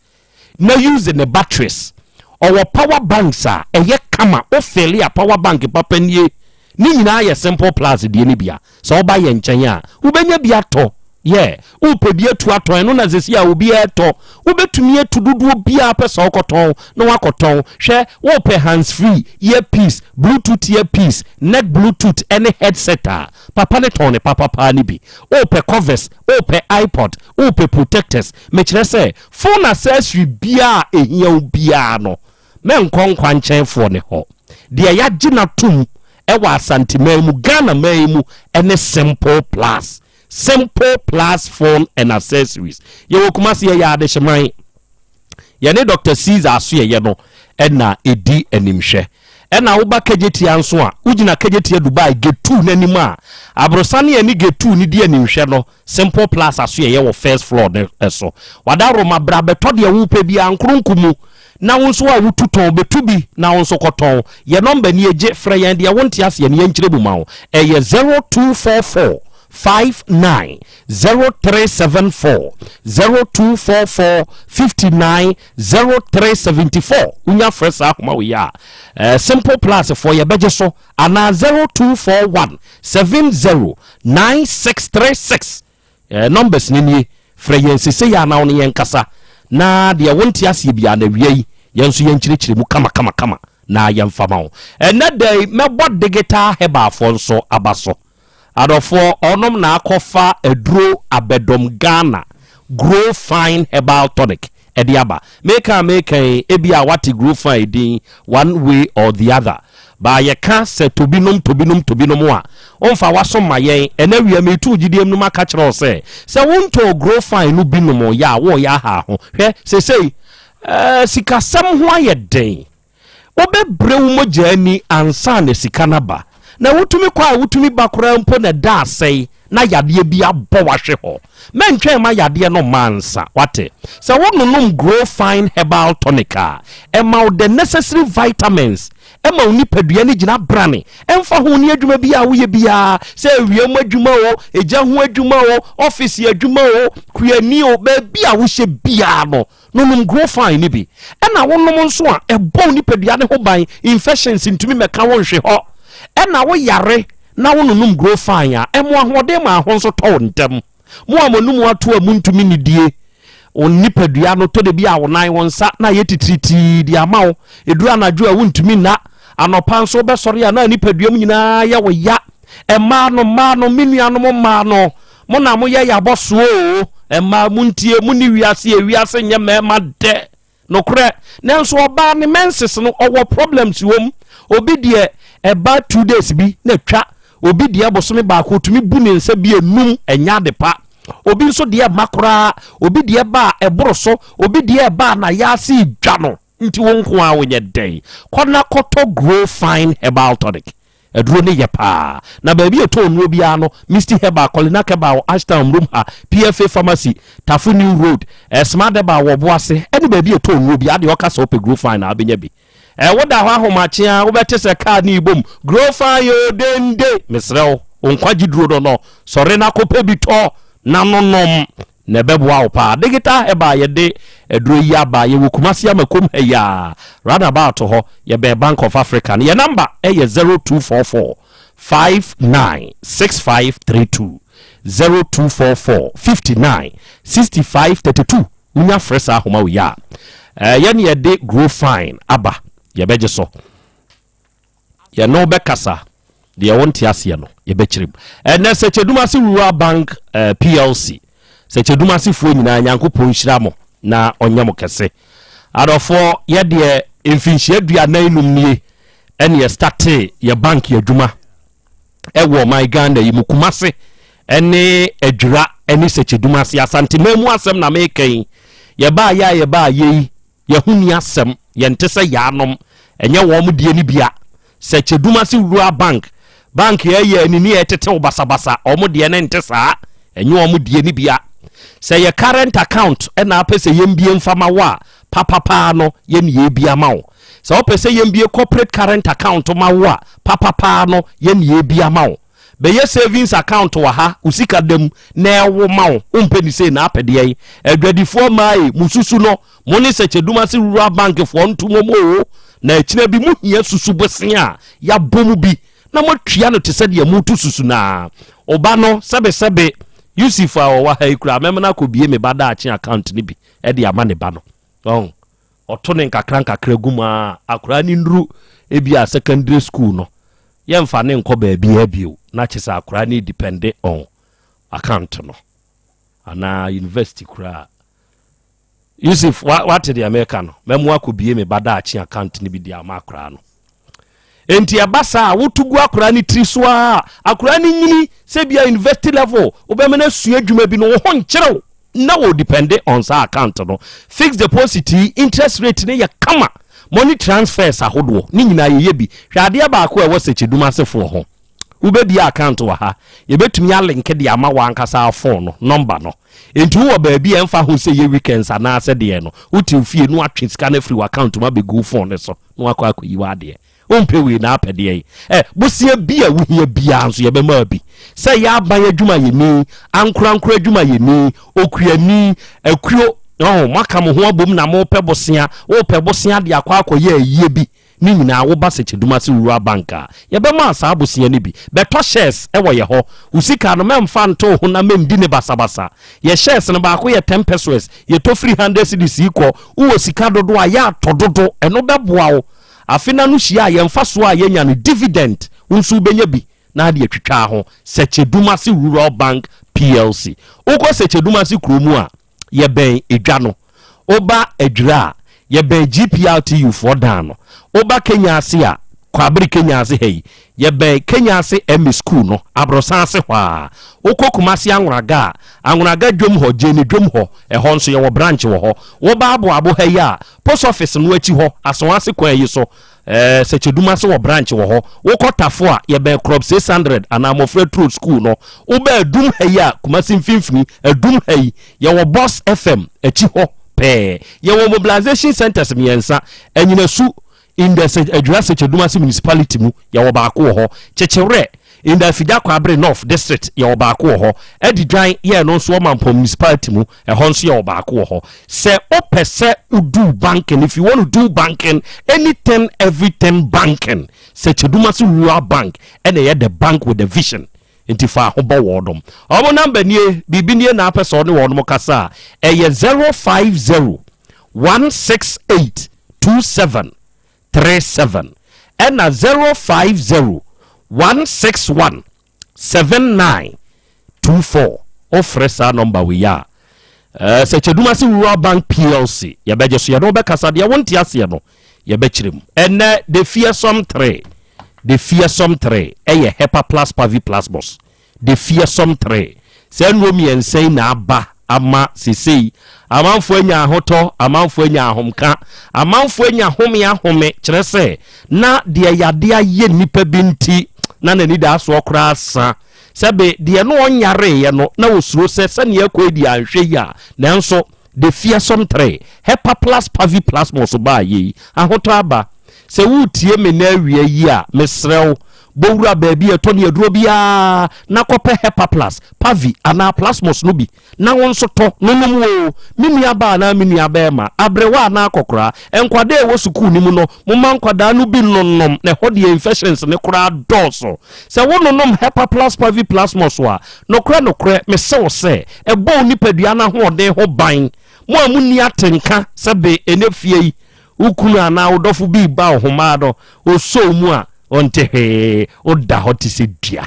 na use ne batteries. Ɔwɔ power banks a ɛyɛ kama. Wo fill a power bank papa nie. Ne nyinaa yɛ Simple Plus deɛ no bi a. Sɛ woba yɛn nkyɛn a, wobɛnya bi atɔ. Yeah, wopɛ bi atu atɔn, ɛno na seesei a obiara tɔ. Wobɛtumi atu dodoɔ biara pɛ sɛ wokɔtɔn na woakɔtɔn. Hwɛ, wopɛ hands free, earpiece, bluetooth earpiece, neck bluetooth ne headset a, papa no tɔn ne papa paa no bi. Wopɛ covers, wopɛ iPod, wopɛ protectors, mekyerɛ sɛ phone accessory biara a ɛhia wo biara no, mɛnkɔ nkwankyɛnfoɔ no hɔ. Deɛ yɛagye no atom wɔ Asanteman mu, Ghana man mu ne Simple Plus. Simple Plus Phone and Accessories. Yɛwɔ Kumasi, yɛyɛ adehyeman. Yɛne Dr. Caesar Asoɛyɛ no na ɛdi animhwɛ. Ɛna woba Kejetia nso a, wogyina Kejetia Dubai Gate 2 n'anim a, aborosan ne ɛne Gate 2 no di animhwɛ no, Simple Plus Asoɛyɛ wɔ first floor no so. Wadaroma, bra bɛtɔ deɛ wopɛ biara nkoronko mu. Na wo nso a wotu tɔn, bɛtu bi na wo nso kɔtɔn. Yɛn nɔmba nie, gye frɛ yɛn, deɛ wonte aseɛ no yɛnkyerɛ mu ma wo. Ɛyɛ 0244 59 0374, 0244 59 0374. Wonya frɛ saa ahoma wei a, eh, Simple Plus foɔ yɛbɛgye so, anaa 0241 70 9636. Eh, numbers no nie. Frɛ yɛn sesei ara na wo ne yɛn nkasa, na deɛ wonte aseɛ biara no awia yi, yɛn nso yɛnkyerɛkyerɛ mu kama kama kama na yɛmfa ma wo. Ɛnnɛ da yi, mɛbɔ Digital Herbalfoɔ nso aba so. Adɔfoɔ, ɔnom na akɔfa aduro Abɛdɔm Ghana Grow Fine Herbal Tonic de aba. Meka a meka yi, ebia woate Grow Fine din one way or the other. Baa yɛka sɛ tɔ bi nom, tɔ bi nom, tɔ bi nom a, womfa w'aso mma yɛn. Ɛnnɛ awia meretu wo gyidie mu no maka kyerɛ wo sɛ, sɛ wontɔɔ Grow Fine no bi nom yɛ a, woreyɛ aha ho. Hwɛ, seesei, eh, sikasɛm ho ayɛ den. Wobɛbrɛ wo mogya ani ansa na sika no aba. Na wotumi kɔ a wotumi ba koraa mpo na ɛda asɛe na yadeɛ bi abɔ wo ahwe hɔ. Mɛntwɛn mma yadeɛ no mma ansa, woate? Sɛ wononom Grow Fine Herbal Tonic a, ɛma wo the necessary vitamins, ɛma wo nipadua no gyina brane, ɛmfa ho ne adwuma biara a woyɛ biara, sɛ awia mu adwuma o, egya ho adwuma o, ɔfese adwuma o, kuani o, baabi a wohyɛ biara no, Nonom Growfine no bi. Ɛna wonom nso a, ɛbɔ wo nipadua no ho ban, infections ntumi mmɛka wo nhwe hɔ. Ɛna wo yare na wononom Growfine a, ɛmo ahoɔden ma ho nso tɔ wo ntɛm. Mo a mo anum ato a montumi nnidie, wo nipadua no tɔ da bi a wo nan, wo nsa na ayɛ titiritii de ama wo. Ɛduru anadwo a wontumi nna. Anɔpa nso wobɛsɔre a na nipadua mu nyinaa yɛ wo ya. Mmaa no, mmaa no, me nuanom mmaa no, Mo na moyɛ yɛabɔsoɔ oo, mmaa montie, monni wiase yɛ wiase nyɛ mmarima dɛ, nokorɛ, nanso ɔbaa ne menses no ɔwɔ problems wom, obi deɛ ɛba 2 days bi na atwa, obi deɛ bosome baako otumi bu ne nsa bi enum, ɛnyɛ ade pa, obi nso deɛ ɛma koraa, obi deɛ ba a ɛboro so, obi deɛ ɛba a na yaase dwa no, nti wo nko ara wonyɛ dɛn, kɔ na kɔtɔ Grow Fine Herbal Tonic. Aduro no yɛ paa. Na baabi a ɛtɔn nnuro biara no, Misty Herbal, Kolinak Herbal wɔ Ashtown, Mrum ha, PFA Pharmacy, Tafo New Road, eh, Smart Herbal wɔ Ɔboase, ɛne baabi a ɛtɔn nnuro biara deɛ ɔka sɛ wopɛ Grow Fine a wobɛnya bi. Eh, woda hɔ ahomakye a wobɛte sɛ kaa ne ibom, Grow Fine o dende! Mesrɛ wo, wo nkwagye duro no no, sɔre na kɔpɛ bi tɔ na nonom. Na ɛbɛboa wo paa. Digital Herbal a yɛde aduro yi aba, yɛwɔ Kumasi Amakom ha yi ara, roundabout hɔ, yɛbɛn Bank of Africa no. Yɛn number yɛ 0244 59 6532, 0244 59 65 32. Wonya frɛ saa ahoma wei a, yɛne yɛde Grow Fine aba, yɛbɛgye so. Yɛne wo bɛkasa, deɛ wonte aseɛ no, yɛbɛkyerɛ mu. Ɛnnɛ, Sɛkyɛdumase Rural Bank eh, PLC, Sɛkyɛdumasefoɔ nyinaa, Nyankopɔn nhyira mo na ɔnyɛ mo kɛse. Adɔfoɔ, yɛdeɛ mfinhyia aduanan num nie ɛne yɛstartee yɛ bank adwuma ɛwɔ ɔman Ghana yi mu, Kumase ɛne Adwira ɛne Sɛkyɛdumase, Asanteman mu asɛm na meka yi. Yɛbaa yɛ a yɛbaa yei, Yɛho nni asɛm, yɛnte sɛ yaanom, ɛnyɛ wɔn deɛ no bia. Sɛ Kyedumase Rural Bank, bank yɛ yɛ anini a ɛtetew basabasa, wɔn deɛ no nte saa, ɛnyɛ wɔn deɛ no bia. Sɛ yɛ current account na apɛ sɛ yɛmbie mfa ma wo a, papa paa no yɛne yɛbie ama wo. Sɛ wopɛ sɛ yɛmbie corporate current account ma wo a, papa paa no yɛne yɛbie ama wo. Bɛyɛ savings account wɔ ha, wo sika da mu na ɛwo ma wo, wompɛ ne sei na apɛ deɛn? Adwadifoɔ mmaa ei, mo susu no, mo ne Sɛkyɛdumase Rural Bank foɔ nto mmom oo, na akyina bi mo hia susu bosea a yɛabɔ mu bi na moatua no te sɛ deɛ moreto susu no ara. Wo ba no, sɛbesɛbe, Yusuf a ɔwɔ ha yi koraa, mɛma no akɔbie me ba daakye account no bi de ama ne ba no. Wahu? Ɔto ne nkakra nkakra gu mu ara, akwadaa no nnuru ebia secondary school no, yɛmfa no nkɔ baabiara bio na kyerɛ sɛ akwadaa no depende on account no anaa university koraa. Yusuf, wate deɛ meka no? Mɛmo akɔbie me ba daakye account no bi de ama akwadaa no. Enti ɛba saa a, woto gu akwadaa no tiri so a, akwadaa no nyini sɛ bia university level, wobɛma no asua adwuma bi no, wo ho nkyerɛw na wɔ depende on saa account no. Fixed deposit yi, interest rate no yɛ kama. Money transfers ahodoɔ, ne nyinaa yɛyɛ bi. Hwɛ adeɛ baako a ɛwɔ Sɛkyɛdum asefoɔ ho. Wobɛbie account wɔ ha, yɛbɛtumi alinke de ama w'ankasa phone no, number no. Enti wowɔ baabi a ɛmfa ho sɛ ɛyɛ weekends anaasɛ deɛn no, wote wo fie na woatwe sika no afiri w'account mu abɛgu wo phone no so na woakɔ akɔyi w'adeɛ. Wompɛ wei na apɛ deɛn? Ɛ, bosea bi a wohia biara nso yɛbɛma wo bi. Sɛ ɛyɛ aban adwumayɛni, ankorankoro adwumayɛni, okuani, akuo, ɔho, moaka mo ho abom na mopɛ bosea, wopɛ bosea de akɔ akɔyɛ ayie bi, Ne nyinaa woba Sekyedumase Rural Bank a, yɛbɛma wo saa bosea no bi. Bɛtɔ shares wɔ yɛ hɔ. Wo sika no, mɛmfa nto wo ho na mɛndi no basabasa. Yɛ shares no, baako yɛ ten pesewas, yɛtɔ firi hundred cedis rekɔ. Wowɔ sika dodoɔ a, yɛ atɔ dodo. Ɛno bɛboa wo. Afe no ano hyia a, yɛn mfasoɔ a yɛnya no, dividend, wo nso wobɛnya bi na ade atwitwa ho. Sekyedumase Rural Bank PLC. Wokɔ Sekyedumase kuro mu a, yɛbɛn edwa no. Woba Adwira a, yɛbɛn GPRTU foɔ dan no. Woba Kenya ase a, Kwabere Kenya ase ha yi, yɛbɛn Kenya ase MA School no, aborosan ase hɔ ara. Wokɔ Kumasi Anwonaga a, Anwonaga dwom hɔ, Gyene dwom hɔ, ɛhɔ nso yɛwɔ branch wɔ hɔ. Woba Aboabo ha yi a, Post Office no akyi hɔ, Asoase kwan yi so, ɛɛ Sɛkyɛdum ase wɔ branch wɔ hɔ. Wokɔ Tafo a, yɛbɛn Crop 600 anaa Mmɔfra Turo School no. Woba Adum ha yi a, Kumasi mfimfini, Adum ha yi, yɛwɔ Boss FM akyi hɔ pɛɛ. Yɛwɔ mobilization centres mmiɛnsa, Anyinasu, in the Adwira Sɛkyɛdum ase Municipality mu, yɛwɔ baako wɔ hɔ. Kyekyewerɛ, in the Afigya Kwabre North District, yɛwɔ baako wɔ hɔ. Adidwan, yɛ ɛno nso wɔ Mampong Municipality mu, ɛhɔ nso yɛwɔ baako wɔ hɔ. Sɛ wopɛ sɛ wodu banking, if you want to do banking, anything, everything banking, Sɛkyɛdumase Rural Bank ɛna ɛyɛ the bank with the vision. Nti fa ho bɔ wɔnom. Wɔn number nie, biribi nie na apɛ sɛ ɔne wɔnom kasa a, ɛyɛ 050 168 27 37 ɛna 050 161 79 24. Wofrɛ saa nɔmba wei a, eh, sɛ Kyedumase Rural Bank PLC, yɛbɛgye so, yɛne wo bɛkasa, deɛ wonte aseɛ no, yɛbɛkyerɛ mu. Ɛnɛ, the fearsome three, the fearsome three, ɛyɛ Hepa Plus Pavi Plasmos. The fearsome three. Saa nnuro mmiɛnsa yi na aba ama sesei amanfoɔ anya ahotɔ, amanfoɔ anya ahomka, amanfoɔ anya home ahome, kyerɛ sɛ na deɛ yadeɛ ayɛ nnipa bi nti na n'anidaasoɔ koraa sa. Sɛbe deɛ na ɔnyareeɛ no na ɔsuro sɛ sɛdeɛ ɛkɔ yi deɛ anhwɛ yi a, nanso The fearsome three, Hepa plus Pavi plus Mos baa yei, ahotɔ aba. Sɛ woretie me nnɛ awia yi a, mesrɛ wo, Bɔ wura baabi a ɛtɔ ne aduro biara na kɔpɛ Hepaplus, Pavi anaa Plasmos no bi na wo nso tɔ no nom oo. Me nua baa anaa me nua bɛɛma, aberewa anaa akɔkoraa, nkwadaa a ɛwɔ sukuu no mu no, momma nkwadaa no bi nnonom na ɛhɔ deɛ infections no koraa dɔɔso. Sɛ wo nonom Hepaplus, Pavi, Plasmos a, nokorɛ nokorɛ mese wo sɛ, ɛbɔ wo nipadua no ahoɔden ho ban. Mo a monni atenka sɛ be ɛnɛ fie yi, Wo kunu anaa wo dɔfo bi reba wo homaa no, osɔ wo mu a, ɔnte hwee, woda hɔ te sɛ dua.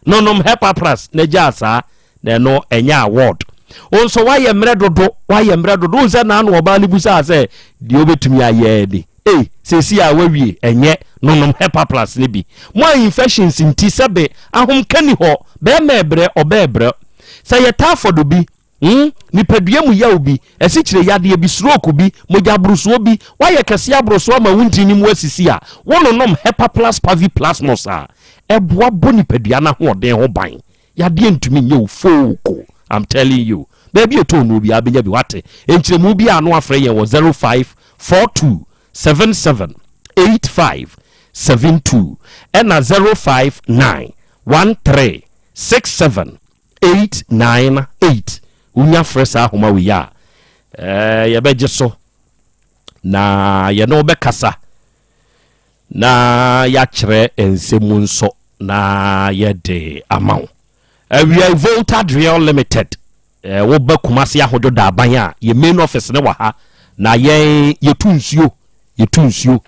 Nonom Hepapras na gyaa saa, na ɛno ɛnyɛ award. Wo nso woayɛ mmerɛ dodo, woayɛ mmerɛ dodo. Wohu sɛ naano ɔbaa no busaa sɛ, deɛ wobɛtumi ayɛ ni. Ei, seesei a woawie, ɛnyɛ, nonom Hepapras no bi. Mo a infections nti sɛbe ahomka ni hɔ, bɛrima ɛbrɛ, ɔbaa ɛbrɛ. Sɛ yɛ typhoid bi, Hmm, nipadua mu yaw bi, asikyire yadeɛ bi, stroke bi, mogya aborosoɔ bi, woayɛ kɛseɛ aborosoɔ ama wo ntini mu asisi a, wononom Hepaplus Paviplasmos a, ɛboa bɔ nipadua no ahoɔden ho ban. Yadeɛ ntumi nyɛ wo fooko. I'm telling you. Baabi a ɛtɔn nnuro biara bɛnya bi, wate. Nkyerɛmu biara ano afrɛ yɛn wɔ 0542 77 85 72 ɛna 059 13 67 898 Wonya frɛ saa ahoma wei a, eh, yɛbɛgye so na yɛne wo bɛkasa na yɛakyerɛ nsɛm mu nso na yɛde ama wo. Awia Volta Drill Limited, eh, woba Kumasi Ahodwo Daaban a, yɛ main office ne wɔ ha na yɛn yɛtu nsuo, yɛtu nsuo.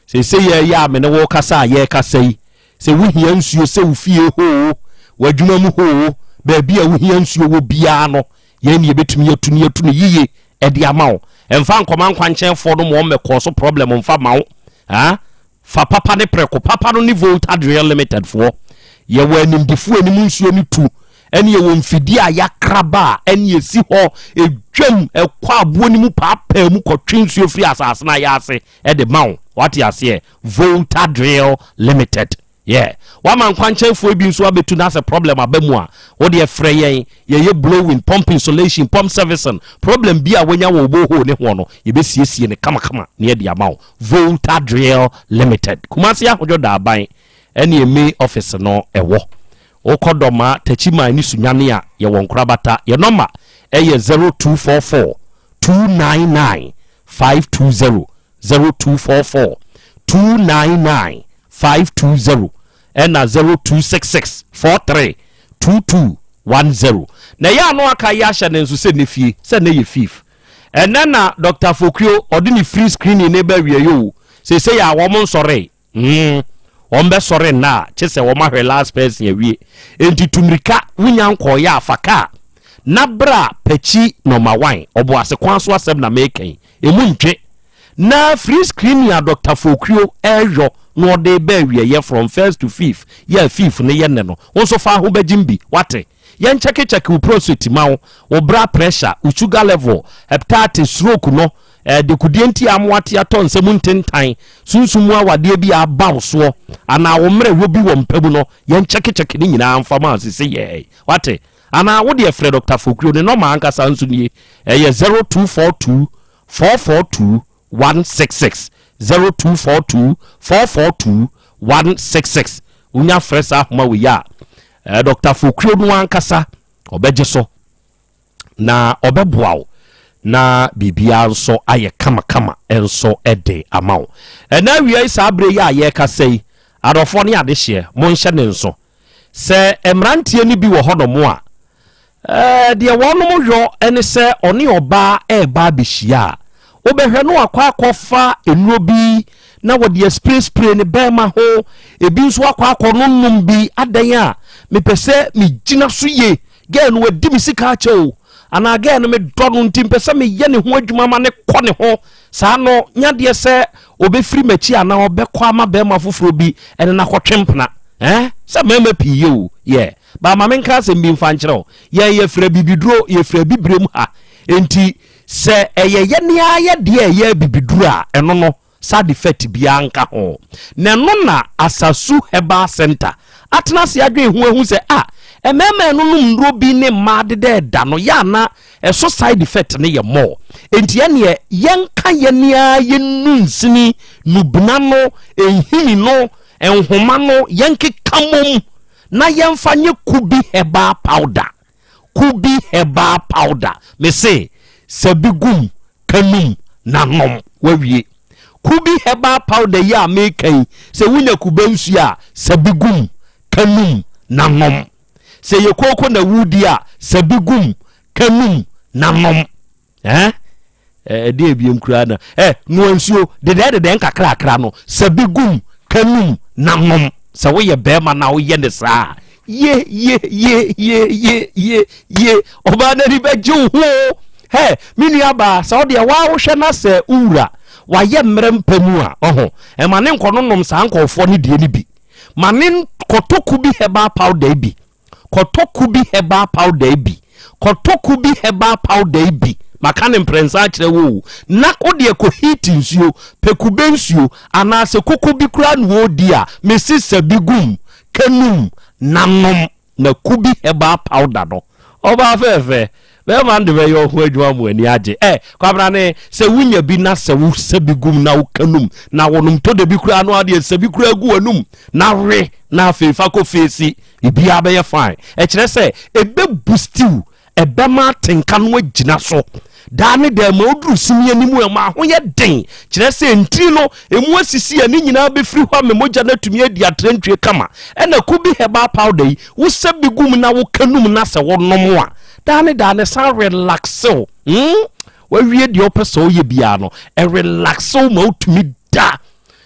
Seesei yɛyɛ a me ne wo kasa a yɛrekasa yi, Sɛ wohia nsuo sɛ wo fie hɔ oo, w'adwuma mu hɔ oo, baabi a wohia nsuo wɔ biara no, yɛn ne yɛbɛtumi atu no yɛatu no yiye de ama wo. Mfa nkɔma nkwankyɛnfoɔ no ma wɔmmɛkɔɔ so problem mfa ma wo. Ha? Fa papa ne prɛko. Papa no ne Volta Drill Limited foɔ. Yɛwɔ animdefoɔ anim nsuo no tu, ɛne yɛwɔ mfidie a yɛakraba a ɛne ɛsi hɔ, ɛdwam, ɛkɔ aboɔ no mu paapaa mu kɔtwe nsuo firi asase no ayɛ ase de ma wo. Wate aseɛ? Volta Drill Limited. Yeah. Wama nkwankyɛnfoɔ bi nso abɛtu na sɛ problem aba mu a, wo deɛ frɛ yɛn. Yɛyɛ blowing, pump insulation, pump servicing. Problem bi a wanya wɔ wo borehole ne hoɔ no, yɛbɛsiesie no kamakama na yɛde ama wo. Volta Drill Limited. Kumasi Ahodwo Daaban ɛne main office no ɛwɔ. Wokɔ Dɔmaa, Takyiman ne Sunyani a, yɛwɔ nkorabata. Yɛn nɔma ɛyɛ 0244 299 520. 0244 299 520 ɛna 0266 43 2210. Na ɛyɛ ano aka yi ahyɛ ne nso sɛ ne fie sɛ ne yɛ fif. Ɛnɛ na Dr. Fokuo ɔde ne free screening ne ba awie o. Seesei a wɔn nsɔre. Mm. Wɔn bɛsɔre nna a kye sɛ wɔn ahwɛ last person awie. Enti tu mmirika wonya nkɔɔyɛ a fa kaa na bra pakyi nɔma wan ɔboase kwan so asɛm na meka yi. Emu ntwe. Na free screening a Doctor Fokuo reyɔ na ɔde reba awieɛ from first to fifth yɛ a fifth no yɛ nnɛ no, wo nso fa ho bɛgyem bi, woate? Yɛnkyɛkekyɛke wo prostate ma wo, wo bra pressure, wo sugar level, hepatitis, stroke no, eh, dekodeɛ nti a ama woate atɔ nsa mu ntentan, sunsum mu awadeɛ bi a aba wo soɔ, anaa wo mmerɛwɔ bi wɔ mpa mu no, yɛnkyɛkekyɛke ne nyinaa mfa ma wo sese yɛɛ, woate? Anaa wo deɛ frɛ Dɔkta Fokuo, ne nɔma ankasa nso nie, ɛyɛ 0242 442 166, 0242 442 166. Wonya frɛ saa ahoma wei a, eh, Dɔkta Fokuo no ankasa ɔbɛgye so na ɔbɛboa wo na biribiara nso ayɛ kamakama nso de ama wo. Ɛna awia yi saa berɛ yi a yɛrekasa yi, adɔfoɔ ne adehyeɛ, monhyɛ ne nso. Sɛ mmeranteɛ no bi wɔ hɔnom a, ɛɛ, deɛ wɔnom yɔ ne sɛ ɔne ɔbaa reba abɛhyia a, wobɛhwɛ no akɔ akɔfa nnuro bi na wɔde aspirespire ne bɛrima ho, ebi nso akɔ akɔ nonom bi. Adɛn a mepɛ sɛ megyina so yie, gɛɛ no wadi me sika akyɛ o, anaa gɛɛ no medɔ no nti mpɛ sɛ meyɛ ne ho adwuma ma ne kɔ ne ho. Saa no nyadeɛ sɛ ɔbɛfiri m'akyi anaa ɔbɛkɔ ama bɛrima foforɔ bi ɛne no akɔtwe mpena. Eh, sɛ mmarima pii yɛ o, yɛ. Ba ma menka asɛm bi mfa nkyerɛ wo. Yɛn yɛfiri abibiduro, yɛfiri abibirem ha. Enti sɛ ɛyɛ yɛn ara yɛ deɛ ɛyɛ abibiduro a, ɛno no, side effect biara nka ho. Na ɛno na Asasu Herbal Center atena ase adwene ho ahu sɛ, ah, mmarima a ɛnonom nnuro bi ne mmaa dedɛɛda no, yɛ a na ɛso side effect no yɛ more. Enti ɛneɛ yɛnka yɛn ara yɛn nunsini, nubena no, nhini no, Nhoma no yɛnkeka mmom na yɛmfa nyɛ kubi herbal powder. Kubi herbal powder. Mese sɛ bi gum ka num na nom wawie. Kubi herbal powder yi a meka yi, sɛ wonya kube nsuo a, sɛ bi gum ka num na nom. Sɛ yɛ kooko na wodi a, sɛ bi gum ka num na nom. Eh? Ɛdeɛ ebiem koraa na eh, noa nsuo dedɛɛ dedɛɛ nkakrakra no, sɛ bi gum ka num na nom. Sɛ woyɛ bɛrima na woyɛ ne saa ye ye ye ye ye ye ye, ɔbaa n'ani bɛgye wo ho o. Hɛ, me nua baa, sɛ wodeɛ waa wohwɛ na sɛ wo wura wayɛ mmerɛ mpa mu a, ɔho, ɛma ne nkɔnonom saa nkɔɔfoɔ no deɛ no bi. Ma ne kɔtɔ kubi herbal powder bi. Kɔtɔ kubi herbal powder bi. Kɔtɔ kubi herbal powder bi. Maka ne mprɛnsa akyerɛ wo o. Na wo deɛ kɔ heat nsuo, pɛ kube nsuo, anaasɛ koko bi koraa na wɔredi a, mese sa bi gum, ka num, na nom. Na kubi herbal powder no, ɔbaa fɛɛfɛ, bɛrima no de bɛyɛ wo ho adwuma ma w'ani agye. Ɛ, Kwabena ne, sɛ wonya bi na sɛ wo sa bi gum na woka num, na wonom tɔ da bi koraa no adeɛ sa bi koraa gu w'anum, na we, na afei fa kɔ feesi, biribiara bɛyɛ fine. Ɛkyerɛ sɛ, ɛbɛ boost wo, ɛbɛma atenka no agyina so daa ne daa ma woduru sini anim ɛma ho yɛ den kyerɛ sɛ ntini no emu asisi a ne nyinaa bɛfiri hɔ ama mogya no atumi adi atrantwie kama ɛna kubi herbal powder yi wosɛ bi gu mu na woka num na sɛ wonom a daa ne daa ne san relax wo hmm? wawie deɛ wopɛ sɛ woyɛ biara no ɛrelax wo ma wotumi da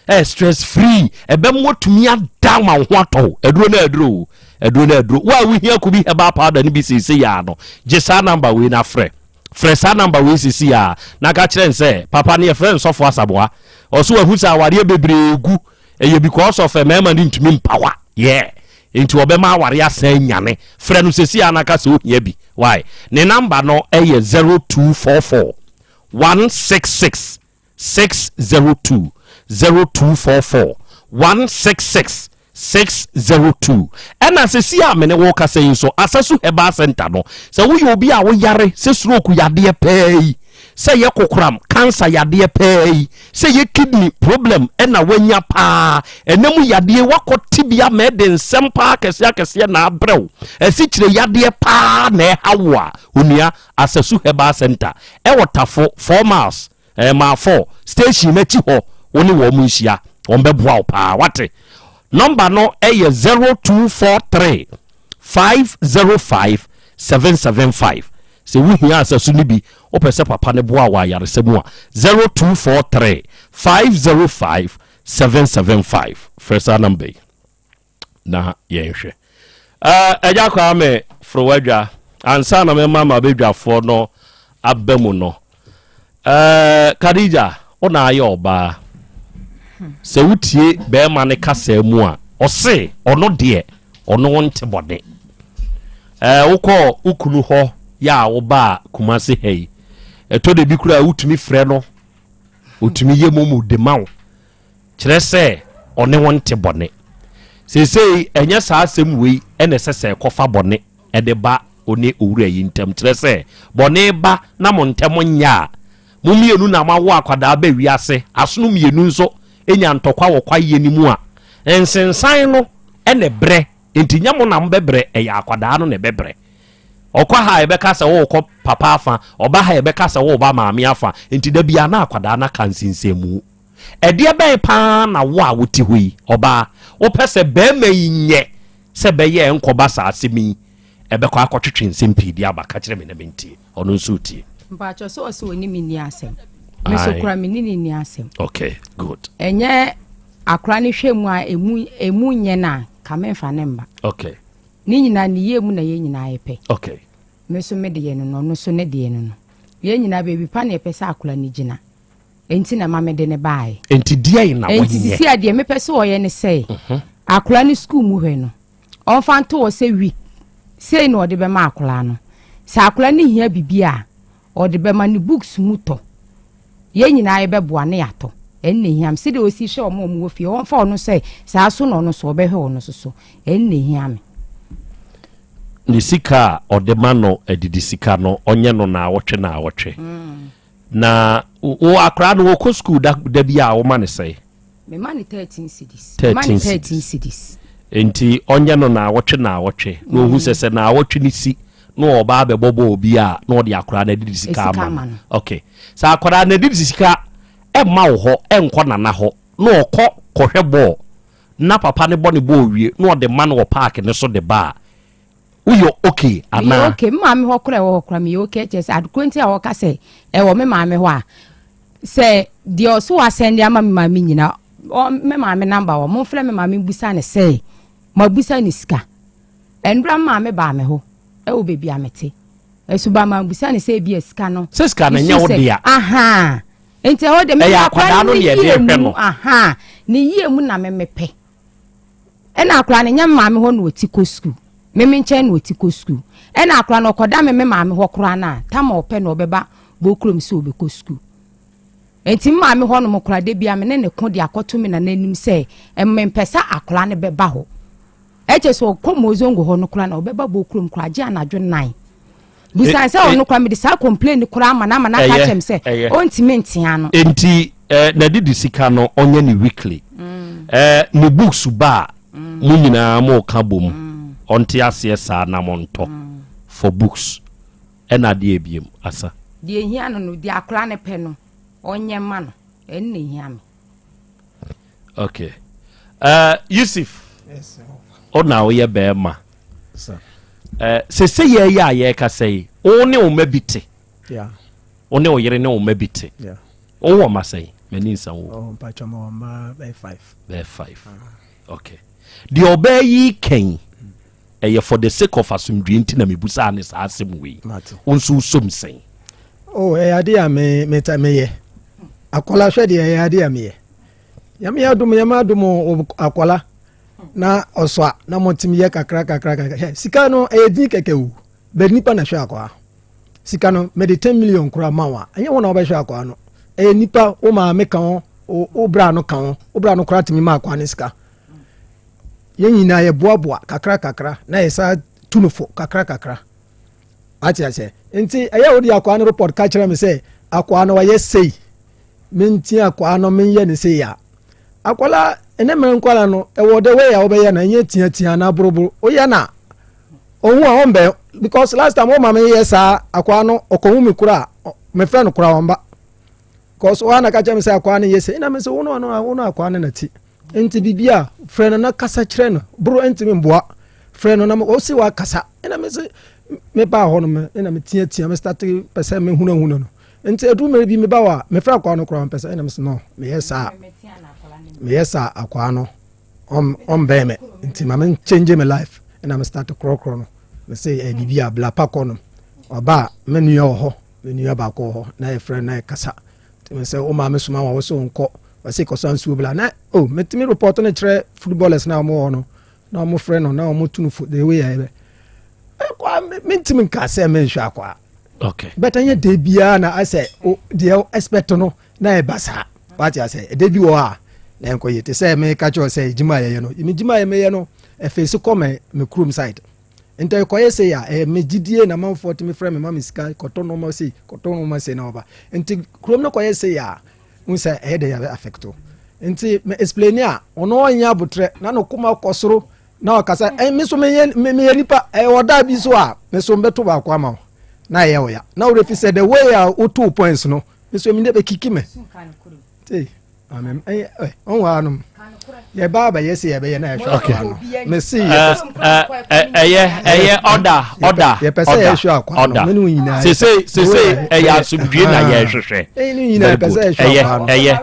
eh, stress free ɛbɛma watumi ada ma wo ho atɔ wo aduro no aduro o aduro no aduro wo a wohia ko bi herbal powder no bi seesei yaa no gye saa namba wei na frɛ frɛ saa namba wei seesei yaa na ka kyerɛ n sɛ papa no yɛfrɛ nsɔfo asamoa ɔso wahu sɛ awareɛ bebree gu ɛyɛ because of mmarima no ntumi mpawa yeah nti ɔbɛma awareɛ asan nyane frɛ no seesei yaa na ka sɛ ohia bi why ne namba no ɛyɛ 0244 166 602 0244 166 602 ɛna sɛsi a mene wo kasa yi nso Asasu Herbal Center no sɛ woyɛ obi a woyare sɛ stroke yadeɛ pɛɛ yi sɛ yɛ kokoram cancer yadeɛ pɛɛ yi sɛ yɛ kidney problem ɛna wanya paa ɛna mu yadeɛ wakɔ tibia ma ɛde nsɛm paa akɛseɛ akɛseɛ na abrɛw asikyire yadeɛ paa na ɛha wo a onua Asasu Herbal Center ɛwɔ Tafo, 4 miles, eh, mile 4, station no akyi hɔ, wo ne wɔn nhyia, wɔn bɛboa wo paa, wate. Nɔmba no ɛyɛ 0243 505 775. Sɛ wohia Asasu no bi, wopɛ sɛ papa no boa wɔ ayaresa mu a, 0243 505 775. Frɛ saa nɔmba yi. na yɛnhwɛ. Agya Kwame Forowadwa, ansa na mɛma m'abadwafoɔ no aba mu no, Khadija, wo na ayɛ ɔbaa. Sɛ wotie bɛrima no kasa mu a, ɔse ɔno deɛ ɔno wo nte bɔne. Wokɔ wo kunu hɔ yɛ a wobaa Kumase ha yi, ɛtɔ da bi koraa wotumi frɛ no, ɔtumi yɛ momu de ma wo. Kyerɛ sɛ ɔne wo nte bɔne. Seesei ɛnyɛ saa asɛm wei na ɛsɛ sɛ ɛkɔfa bɔne de ba wo ne owura yi ntam. Kyerɛ sɛ bɔne ba na mo ntam nyɛ a, mo mmienu na moawo akwadaa ba wiase, asono mmienu nso nya ntɔkwa wɔ kwaeɛ no mu a, nsensan no na ɛbrɛ. Enti nyɛ mo na mobɛbrɛ, ɛyɛ akwadaa no na ɛbɛbrɛ. Ɔkɔ ha a yɛbɛka sɛ worekɔ papa afa, ɔba ha a yɛbɛka sɛ woreba maame afa. Enti da biara na akwadaa no aka nsensanmu. Ɛdeɛ bɛn paa na wo a wote hɔ yi, ɔbaa, wopɛ sɛ barima yi nyɛ sɛ ɛbɛyɛ a ɛnkɔba saa asɛm yi ɛbɛkɔ akɔtwetwe nsɛm pii de aba? Ka kyerɛ me na mentie. Ɔno nso retie. Mpakyɛ sɛ ɔsɛ ɔne me nni asɛm. Me so kora me ne ne nni asɛm. Okay, good. Ɛnyɛ akora ne hwɛ mu a emu emu nyɛ no a ka memfa ne mma. Okay. Ne nyinaa ne yie mu na yɛn nyinaa yɛpɛ. Okay. Me so me deɛ no no ɔno so ne deɛ no no. Yɛn nyinaa baabi pa na yɛpɛ sɛ akora no gyina. Enti na ɛma mede no baeɛ. Enti deɛn na wɔnyɛ? Enti sisi a deɛ mepɛ sɛ ɔyɛ ne sɛ, mhm. akwadaa no sukuu mu hwɛ no, ɔmfa nto hɔ sɛ week sei na ɔde bɛma akwadaa no. Sɛ akwadaa no hia biribi a, ɔde bɛma ne books mu tɔ. Yɛn nyinaa yɛbɛboa ne yɛatɔ. Ɛno na ehia me. Sɛdeɛ ɔsi hwɛ wɔn a wɔwɔ fie, ɔmfa ɔno sɛ saa so na ɔno so ɔbɛhwɛ ɔno so so. Ɛno na ehia me. Ne sika a ɔde ma no adidi sika no, ɔnyɛ no naawɔtwe naawɔtwe. Mm. Na wo akwadaa no wɔkɔ sukuu da da bi a woma ne sɛe? Mema no 13 cedis. Mema no 13 13 cedis. Nti ɔnyɛ no naawɔtwe naawɔtwe na ohu sɛ sɛ naawɔtwe no si na ɔba abɛbɔ bɔɔl bi a na ɔde akwadaa no adidi sika Sika ama ama no. no. Okay. Sɛ akwadaa no adidi sika ɛmma wo hɔ ɛnkɔ nana hɔ na ɔkɔ kɔhwɛ bɔɔl na papa no bɔ ne bɔɔl wie na ɔde ma no wɔ paaki no so de ba a woyɛ okay Meyɛ anaa? okay. Me maame hɔ koraa ɛwɔ hɔ koraa meyɛ okay kyerɛ sɛ adekoro nti a wɔka sɛ ɛwɔ me maame hɔ a sɛ deɛ ɔso wasɛn de ama me maame nyina ɔ me maame namba wɔ momfrɛ me maame mbusa ne sɛ mabusa ne sika ɛndura me maame baa me hɔ ɛwɔ baabi a mete ɛso ba ma busa ne sɛ ebi a sika no Sɛ sika no ɛnyɛ wo nso sɛ- dea. aha nti ɛhɔ de me Ɛyɛ akwadaa akwadaa no no na ne yɛde yie rehwɛ mu no. aha ne yie mu na me mepɛ ɛna akwadaa no nyɛ me maame hɔ na ɔti kɔ sukuu me me nkyɛn na ɔti kɔ sukuu ɛna akwadaa no ɔkɔda me me maame hɔ koraa no a tam a ɔpɛ na ɔbɛba bɔkurom sɛ ɔbɛkɔ sukuu nti me maame hɔ nom koraa da bia me ne ne ko de akɔto me nana anim sɛ mmempɛ sɛ akwadaa no bɛba hɔ ɛkyɛ sɛ ɔkɔ mozongo hɔ no koraa na ɔbɛba bɔkurom koraa gye anadwo nan busan sɛ ɔno koraa mede saa complain no koraa ama no ama no aka Ɛyɛ, kyerɛ me sɛ ɛyɛ. ɔntumi ntea no Enti eh, n'adidi sika no ɔnyɛ ne weekly. Eh, ne books ba a mo nyinaa mo ka bom ɔnte aseɛ saa na montɔ for books ɛna adeɛ ebiem asa. deɛ ehia no no deɛ akwadaa no pɛ no ɔnyɛ ma no ɛno na ehia me Okay. Uh, Yusuf. Yes, sir. Ɔna woyɛ bɛrima. Sir. Uh, sese yɛ yɛ a yɛrekasa yi, wo ne wo mma bi te. Yeah. Wo ne wo yere ne wo mma bi te. Yeah. Wowɔ mma sɛn? M'ani nsa wo. Oh, mpatwa ma mma bɛyɛ five. Bɛyɛ five. Okay. Deɛ ɔbaa yi kɛn ɛyɛ for the sake of asomdwie nti na mebusaa ne saa asɛm wei. Mate. Wo nso wosom sɛn? Oh, ɛyɛ ade a me me ta meyɛ. Akwadaa hwɛ deɛ ɛyɛ ade a meyɛ. Nyame adom nyame adom o akwadaa na ɔsɔ a na motumi yɛ kakra kakra kakra. Hwɛ sika no ɛyɛ din kɛkɛ o. Bɛ nipa na hwɛ akwadaa. Sika no mede 10 million koraa ma wo a ɛnyɛ wo na wobɛhwɛ akwadaa no. Ɛyɛ nipa wo maame ka ho wo bra no ka ho wo bra no koraa tumi ma akwadaa no sika. Yɛn nyinaa yɛboaboa kakra kakra na yɛsa tu no fo kakra kakra. Ate aseɛ? Nti ɛyɛ wode akwaa no report ka kyerɛ me sɛ akwaa no wayɛ sei, mentia akwaa no menyɛ ne sei a. Akwala ɛne mmerɛ nkwala no ɛwɔ the way a wobɛyɛ no ɛnyɛ tiatia na boroboro woyɛ no a ɔhu a ɔmbɛn because last time wɔma meyɛ saa akwaa no ɔkɔhu me kora a mefrɛ no kora ɔmba because wɔa na ka kyerɛ me sɛ akwaa no yɛ sei na me sɛ wo no wo no akwaa no na ti Nti biribi a, frɛ no na kasa kyerɛ no. Boro ntumi mboa. Frɛ no na ɔsi wa kasa. Ɛna me se me baa hɔ no me ɛna me teatea me start pɛ sɛ me hunahuna no. Nti edu mmere bi me ba hɔ a me frɛ akwaa no koraa mpɛ sɛ ɛna me se no meyɛ saa meyɛ saa akwaa no ɔmbɛn me nti ma me change me life ɛna me start korɔkorɔ no me se ɛyɛ biribi a bla pa kɔ no ɔba a me nua wɔ hɔ me nua baako wɔ hɔ na yɛfrɛ no na yɛkasa nti me sɛ wo maame soma wa wo sɛ wonkɔ ɔse kɔsa nsuo bla na oh metumi report no kyerɛ footballers na wɔn wɔ no na wɔn frɛ no na wɔn tu no fo the way ɛyɛ ɛkwa mentumi nka sɛ menhwɛ akwa okay but ɛnyɛ de biara na asɛ deɛ expect no na ɛba saa wate asɛ ɛde bi wɔ hɔ a na ɛnkɔ yie te sɛ meka kyerɛ sɛ gyima yɛyɛ no me gyima yɛ meyɛ no ɛfɛsi kɔ me me kurom side nti ɛkɔyɛ sei a ɛyɛ me gyidie na manfoɔ tumi frɛ me ma me sika kɔtɔ nneɛma sei kɔtɔ nneɛma sei na ɔba nti kurom no kɔyɛ sei a n sɛ ɛyɛ dɛ yɛ affect nti me explain a ɔno ɔnyɛ abotrɛ na no koma kɔ soro na ɔkasa ɛ me so meyɛ meyɛ nipa ɛyɛ ɔda bi so a me so mbɛto baako ama wo na ɛyɛ ɔya na ɔrɛ fi sɛ the way a woto points no me so mi de bɛ kiki me tee. Amen. Eh, eh, ɔnwɔ anom. Yɛba abɛyɛ sɛ yɛbɛyɛ na yɛhwɛ akwa no. Mese ɛyɛ ɛyɛ ɔda ɔda yɛpɛ sɛ yɛhwɛ akwa no. Mene wo nyinaa. Sese sese ɛyɛ asomdwie na yɛhwehwɛ. Nyinaa yɛpɛ sɛ yɛhwɛ akwa no. Ɛyɛ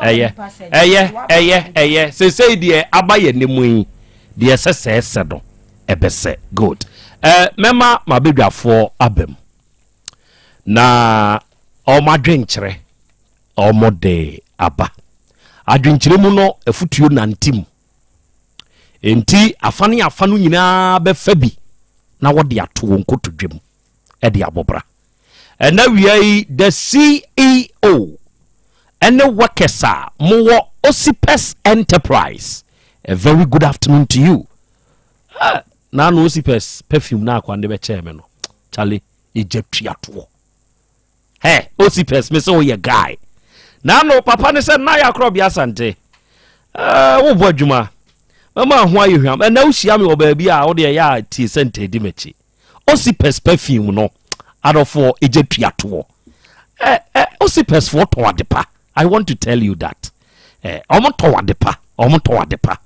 ɛyɛ ɛyɛ ɛyɛ ɛyɛ sese deɛ aba yɛ ne mu yi deɛ ɛsɛ sɛ ɛsɛ no ɛbɛsɛ good. Ɛɛ mɛma mabedwafoɔ abam na wɔn adwenkyerɛ. Wɔde aba. Adwenkyerɛ mu no, afutuo nante mu. Enti afa ne afa no nyinaa bɛfa bi na wɔde ato wɔn kotodwe mu de abɔ bra. Ɛna wia yi, the CEO ɛne workers a mowɔ Osipes Enterprise, a very good afternoon to you. Ah, na ano Osipes perfume na akwa de bɛkyɛɛ me no. Charlie, ɛgya tuatoɔ. Hey, Osipes, me sɛ woyɛ guy. Na ano papa ne sɛ na yɛ akorɔ bia asante. Ɛɛ, wobɔ adwuma. Mɛma ho ayɛ hwam. Ɛnɛ wohyia me wɔ baabi a wode ɛyɛ a tie sɛ ntɛdi m'akyi. Osipes perfume no, adɔfoɔ, ɛgya tuatoɔ. Ɛ, ɛ, Osipesfoɔ tɔn ade pa. I want to tell you that. Ɛ, ɔmo tɔn ade pa. Ɔmo tɔn ade pa.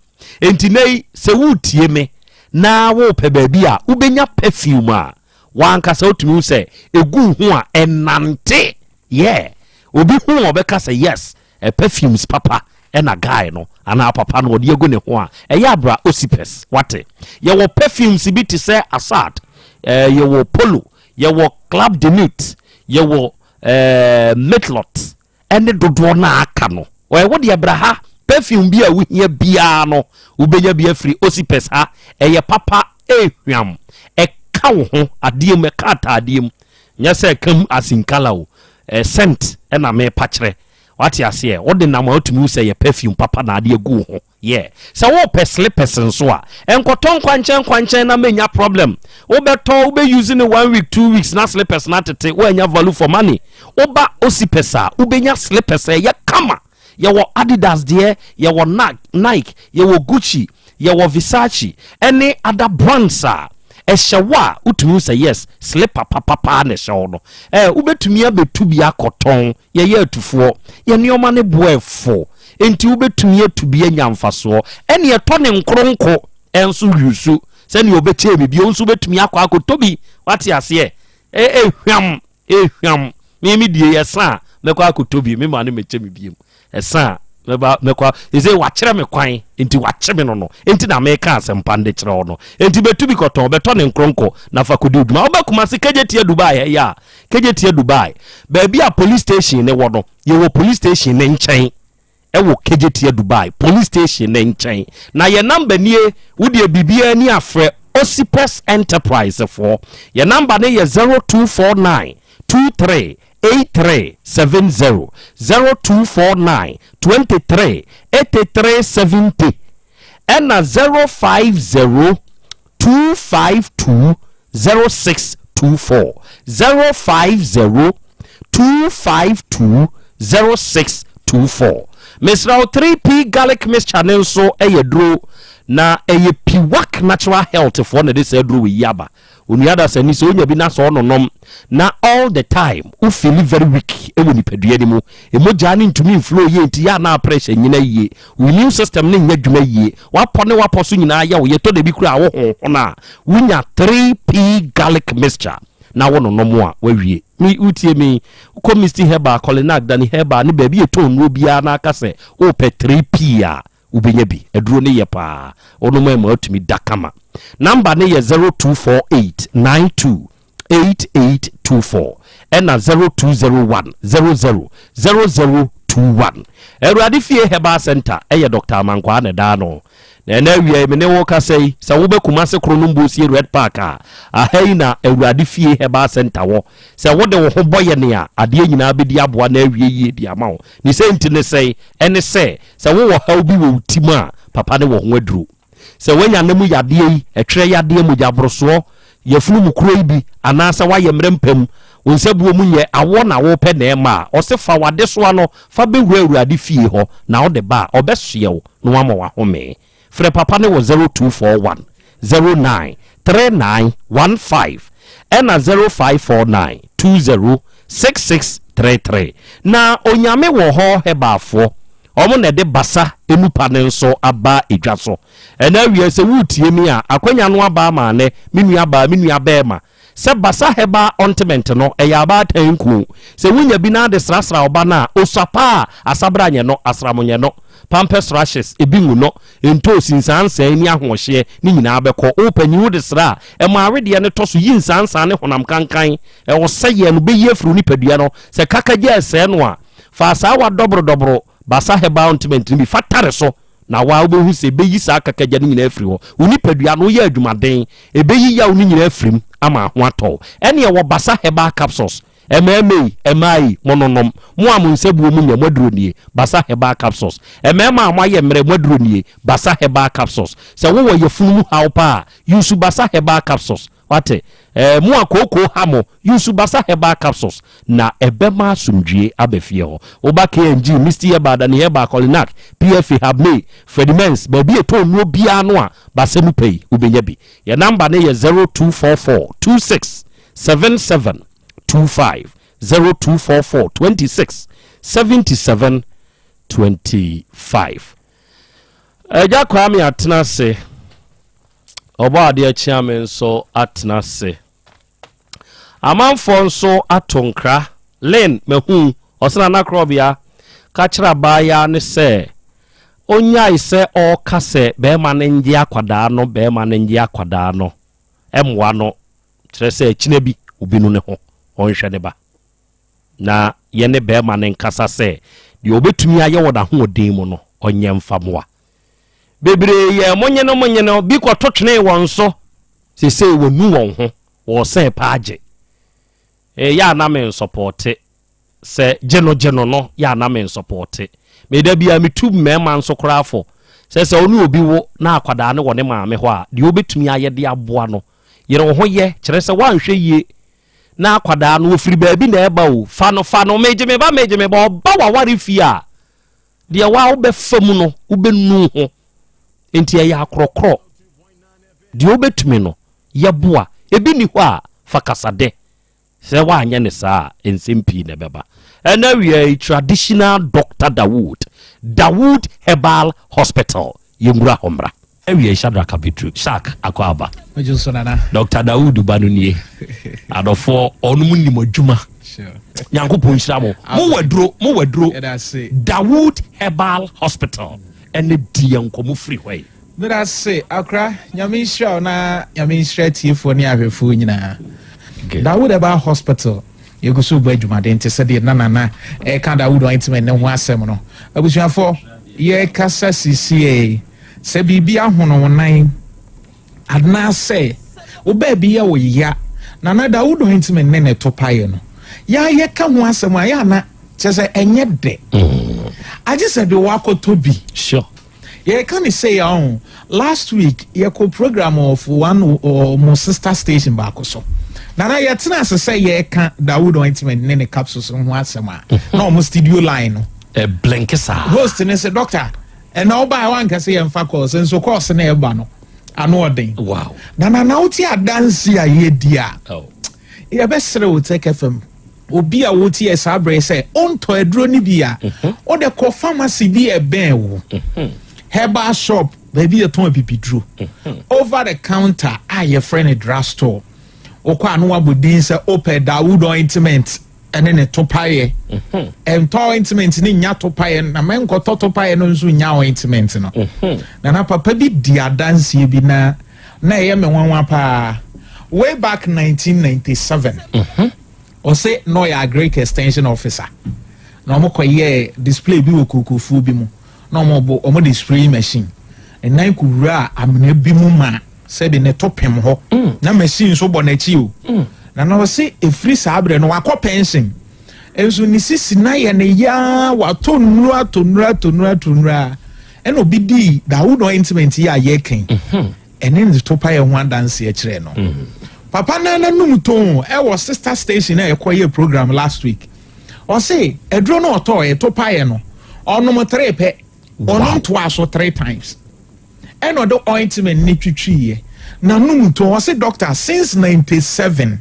Enti nɛ yi, sɛ woretie me na worepɛ baabi a wobɛnya perfume a, w'ankasa wotumi hu sɛ ɛgu wo ho a ɛnante. Yeah. Obi hu a ɔbɛka sɛ yes, ɛ perfumes papa ɛna guy no anaa papa no ɔde agu ne ho a, ɛyɛ abra Osipes. Wate? Yɛwɔ perfumes bi te sɛ Assad, eh, yɛwɔ Polo, yɛwɔ Club de Nuit, yɛwɔ eh, Mitlot, ɛne dodoɔ no a aka no. Ɔyɛ wo deɛ bra ha, perfume bi a wohia biara no, wobɛnya bi afiri Osipes ha. Ɛyɛ papa, ɛhwam, ɛka wo ho adeɛ mu, ɛka ataadeɛ mu. Nyɛ sɛ ɛka mu asinkala o, eh, scent ɛna mepa kyerɛ. Wate aseɛ? Wode nam a wotumi hu sɛ ɛyɛ perfume papa na ade agu wo ho. Yeah. Sɛ wopɛ slippers nso a, nkɔtɔ nkwankyɛn nkwankyɛn na menya problem. Wobɛtɔ, wobɛ use no one week, 2 weeks na slippers no atete, woanya value for money. Woba Osipes a, wobɛnya slippers a ɛyɛ kama. Yɛwɔ Adidas deɛ, yɛwɔ Nike, yɛwɔ Gucci, yɛwɔ Versace, ɛne other brands a ɛhyɛ wo a wotumi hu sɛ yes, slipper papapaa na ɛhyɛ wo no. Eh, wobɛtumi abɛtu bi akɔtɔn. Yɛyɛ atufoɔ, yɛ nneɛma no boɔ ɛfo, enti wobɛtumi atu bi anya mfasoɔ. Ɛne ɛtɔ ne nkoronko ɛnso yusu sɛnea ɔbɛkyɛɛ me bio nso wobɛtumi akɔ akɔtɔ bi. Wate aseɛ? Ɛhwam, ɛhwam. Me me die ɛsa a mɛkɔ akɔtɔ bi, me ma ne mɛkyɛ me biem. Ɛsa a mɛba mɛkɔ, ɛsɛ wakyerɛ me kwan, enti wakye me no no, enti na meka asɛmpa no de kyerɛ wo no. Enti bɛtu bi kɔtɔn, bɛtɔ ne nkoronko na fa kɔdi odwuma. Wobɛ Kumasi Kejetia Dubai ha yi a, Kejetia Dubai, baabi a police station ne wɔ no, yɛwɔ police station ne nkyɛn ɛwɔ Kejetia Dubai police station ne nkyɛn. Na yɛ number nie, wodeɛ biribiara ni afrɛ Osipes Enterprise foɔ. Yɛ number ne yɛ 0249 23 83 70, 0249 23 83 70, ɛna 050 252 0624, 050 252 0624. Mesrɛ wo, 3P garlic mixture ne nso ɛyɛ duro na ɛyɛ Piwak Natural Health foɔ na ɛde saa duro wɔ yi aba. Onua dasani, sɛ onya bi na sɛ ɔnonom na all the time wo feel very weak ɛwɔ nipadua no mu, emogyaa ne ntumi nflow yie, nti yɛ anaa pressure nyina yie, wo immune system ne nyɛ adwuma yie, wapɔ ne wapɔ so nyinaa yɛ wo yɛtɔ da bi kura wo honhon a, wonya 3P garlic mixture na wo nonom a, wawie. Mi wotie mi, wokɔ Misty Herbal, Colinac, Dani Herbal ne baabi yɛtɔn nnuro biara na aka sɛ wopɛ 3P a, wobɛnya bi. Aduro no yɛ paa, wonom ɛma atumi da kama. Number ne yɛ 0248 92 8824 ɛna 0201 00 0021. Awurade Fie Herbal Center, ɛyɛ Dr Amankwaa ne daa no. Na ɛna awia yi me ne wo kasa yi, sɛ wobɛ Kumase koro no Mbosie Red Park a, aha yi na Awurade Fie Herbal Center wɔ. Sɛ wode wo ho bɔ yɛ ne a, adeɛ nyinaa bɛdi aboa na awie yie di ama wo. Ne sɛ nti ne sɛe ɛne sɛ sɛ wowɔ haw bi wɔ wo ti mu a, papa ne wɔ ho aduro. Sɛ woanya ne mu yadeɛ yi, ɛtwerɛ yadeɛ, mogya borosoɔ, yɛfunu mu kuro yi bi, anaasɛ woayɛ mmerɛ mpam, wo nsa buo mu nyɛ awoɔ na wopɛ na ɛma a, ɔse fa w'adesoa no fa bɛwura Awurade fie hɔ, na wode ba a, ɔbɛsoɛ wo na wama wahome. Frɛ papa ne wɔ 0241 09 3915 ɛna 0549 20 6633. Na Onyame Wɔ Hɔ Herbal foɔ, ɔmo na ɛde basa enupa ne nso aba edwa so. Ɛna awia sɛ wotie mi a, akwanya no aba ama anɛ me nua baa, me nua bɛɛma, sɛ Basa Herbal ointment no ɛyɛ abaatan nku. Sɛ wonya bi na ade srasra ɔba no a, osua paa, asabra nyɛ no, asram nyɛ no, pampers rashes ebi ngu no, ntoosi nsansan ni ahoɔhyeɛ ne nyinaa bɛkɔ. Wo panyin, wode sra a, ɛma awedeɛ no tɔ so yi nsansan ne honam kankan ɛwɔ sɛyɛ no bɛyi afiri wo nipadua no. Sɛ kakagya ɛsɛɛ no a, fa saa wa dɔboro dɔboro Basa Herbal ointment no bi fa tare so na waa wobɛhu sɛ ɛbɛyi saa kakagya no nyinaa afiri hɔ. Wo nipadua no woyɛ adwumaden, ɛbɛyi yaw no nyinaa afirim ama ho atɔ. Ɛne ɛwɔ Basa Herbal capsules. Mmarima yi, mmaa yi, mo nonom. Mo a mo nsa buo mu nyɛ, mo aduro nie, Basa Herbal capsules. Mmarima a moayɛ mmerɛ, mo aduro nie, Basa Herbal capsules. Sɛ wowɔ yafunu mu haw paa a, use Basa Herbal capsules. Wate? Ɛɛ, mo a kooko ha mo, use Basa Herbal Capsules na ɛbɛma asomdwie aba fie hɔ. Woba KNG, Misty Herbal, Dani Herbal, Kolinak, PFA, Habmay, Freddie Mens, baabi a ɛtɔn nnuro biara no a Basa mu pɛ yi, wobɛnya bi. Yɛn namba no yɛ 0244 26 77 25, 0244 26 77 25. Agya Kwame atena ase. Ɔbɔ adeɛ kyea me nso atena ase. Amanfoɔ nso ato nkra. Lynn mahu ɔsɛ Nana Korɔbea ka kyerɛ abaayaa no sɛ ɔnyae sɛ ɔreka sɛ bɛrima no ngye akwadaa no, bɛrima no ngye akwadaa no mmoa no, kyerɛ sɛ akyina bi obi nu ne ho ɔnhwɛ ne ba. Na yɛne bɛrima no nkasa sɛ deɛ ɔbɛtumi ayɛ wɔ n'ahoɔden mu no ɔnyɛ mfa mmoa. Bebree yɛɛ monyene monyene, bi kɔto twenee wɔn so. Seesei wɔnu wɔn ho, wɔresɛn paa gye. Ɛyɛ a na mensɔpɔɔte sɛ gye no gye no no, yɛ a na mensɔpɔɔte. Me da biara metu mmarima nso koraa fo sɛ sɛ wo ne obi wo na akwadaa no wɔ ne maame hɔ a, deɛ wobɛtumi ayɛ de aboa no, yere wo ho yɛ. Kyerɛ sɛ woanhwɛ yie na akwadaa no ɔfiri baabi na ɛreba o, fa no fa no, megye me ba megye me ba, ɔba w'aware fie a, Deɛ wo ara wobɛfa mu no, wobɛnu ho. Enti ɛyɛ akorɔkorɔ. Deɛ wobɛtumi no, yɛ boa. Ebi nni hɔ a, fa kasadɛ. Sɛ woanyɛ no saa a, nsɛm pii na ɛbɛba. Ɛna awia yi, Traditional Doctor Dawood, Dawood Herbal Hospital, yɛnwura hɔ mmra. Awia yi, Shadrack Abedru, Shak, akɔ aba. Megye so nana. Doctor Dawood ba no nie. Adɔfoɔ, ɔnom nim adwuma. Nyankopɔn nhyira mo. Mo wɔ aduro, mo wɔ aduro. Dawood Herbal Hospital ɛne di yɛn nkɔmɔ firi hɔ yi. Meda ase akora, Nyame nhyira wo na Nyame nhyira atiefoɔ ne ahwɛfoɔ nyinaa. Dawood Herbal Hospital yɛgu so bɔ adwumaden te sɛ deɛ na nana ɛka Dawood ointment ne ho asɛm no. Abusuafoɔ yɛkasa sisiei sɛ biribi ahono wo nan Anaasɛ wo baabi yɛ wo ya. Nana Dawood ointment ne ne to paeɛ no, yɛ a yɛka ho asɛm a, yɛ ana kyerɛ sɛ ɛnyɛ dɛ. Mm. Agye sɛ de wakɔtɔ bi. Sure. Yɛka ne sɛ yɛ ɔho. Last week yɛkɔ program of one mo sister station baako so. Nana yɛtena ase sɛ yɛka Dawood ointment ne ne capsules ho asɛm a, na ɔmo studio line no. Ɛblinke saa. Host ne sɛ doctor, ɛna ɔbaa wanka sɛ yɛmfa calls nso calls na ɛba no. ano ɔden. Wow. Na na na wote adanse a yɛdi a oh. yɛbɛsrɛ wo Tech FM obi a wotie saa berɛ sɛ ɔntɔ aduro no bi a mhm. wode kɔ pharmacy bi ɛbɛn wo mhm. herbal shop baabi yɛtɔn abibiduro mhm. over the counter a yɛfrɛ no drug store wokɔ a no wabɔ din sɛ wopɛ Dawood ointment ɛne ne topaeɛ mhm. ɛntɔ ointment ne nya topaeɛ na mɛnkɔtɔ topaeɛ no nso nya ointment no mhm. na na papa bi di adanseɛ bi na na ɛyɛ me nwanwa paa way back 1997 mhm. ɔse na ɔyɛ agric extension officer na wɔn kɔyɛɛ display bi wɔ kokofuo bi mu na wɔn bɔ wɔn de spraying machine nnan kowura amena bi mu ma sɛbi ne to pem hɔ mm. na machine nso bɔ n'akyi o mm. na na ɔse efiri saa abirɛ no wakɔ pension nso ne sisi na yɛ ne yaa watɔ nnuro atɔ nnuro atɔ nnuro atɔ nnuro a ɛna obi di Dawood ointment yi a yɛkɛn mhm. ɛne ne to pa yɛ ho adanseɛ kyerɛ no mhm. papa na nanum tɔn ɛwɔ sister station a ɛkɔ yɛ program last week ɔse aduro no ɔtɔɔ ɛto pa yɛ no ɔnom tere pɛ ɔnom toa so three times. Ɛna ɔde ointment ne twitwiiɛ n'anom to ɔse doctor since 97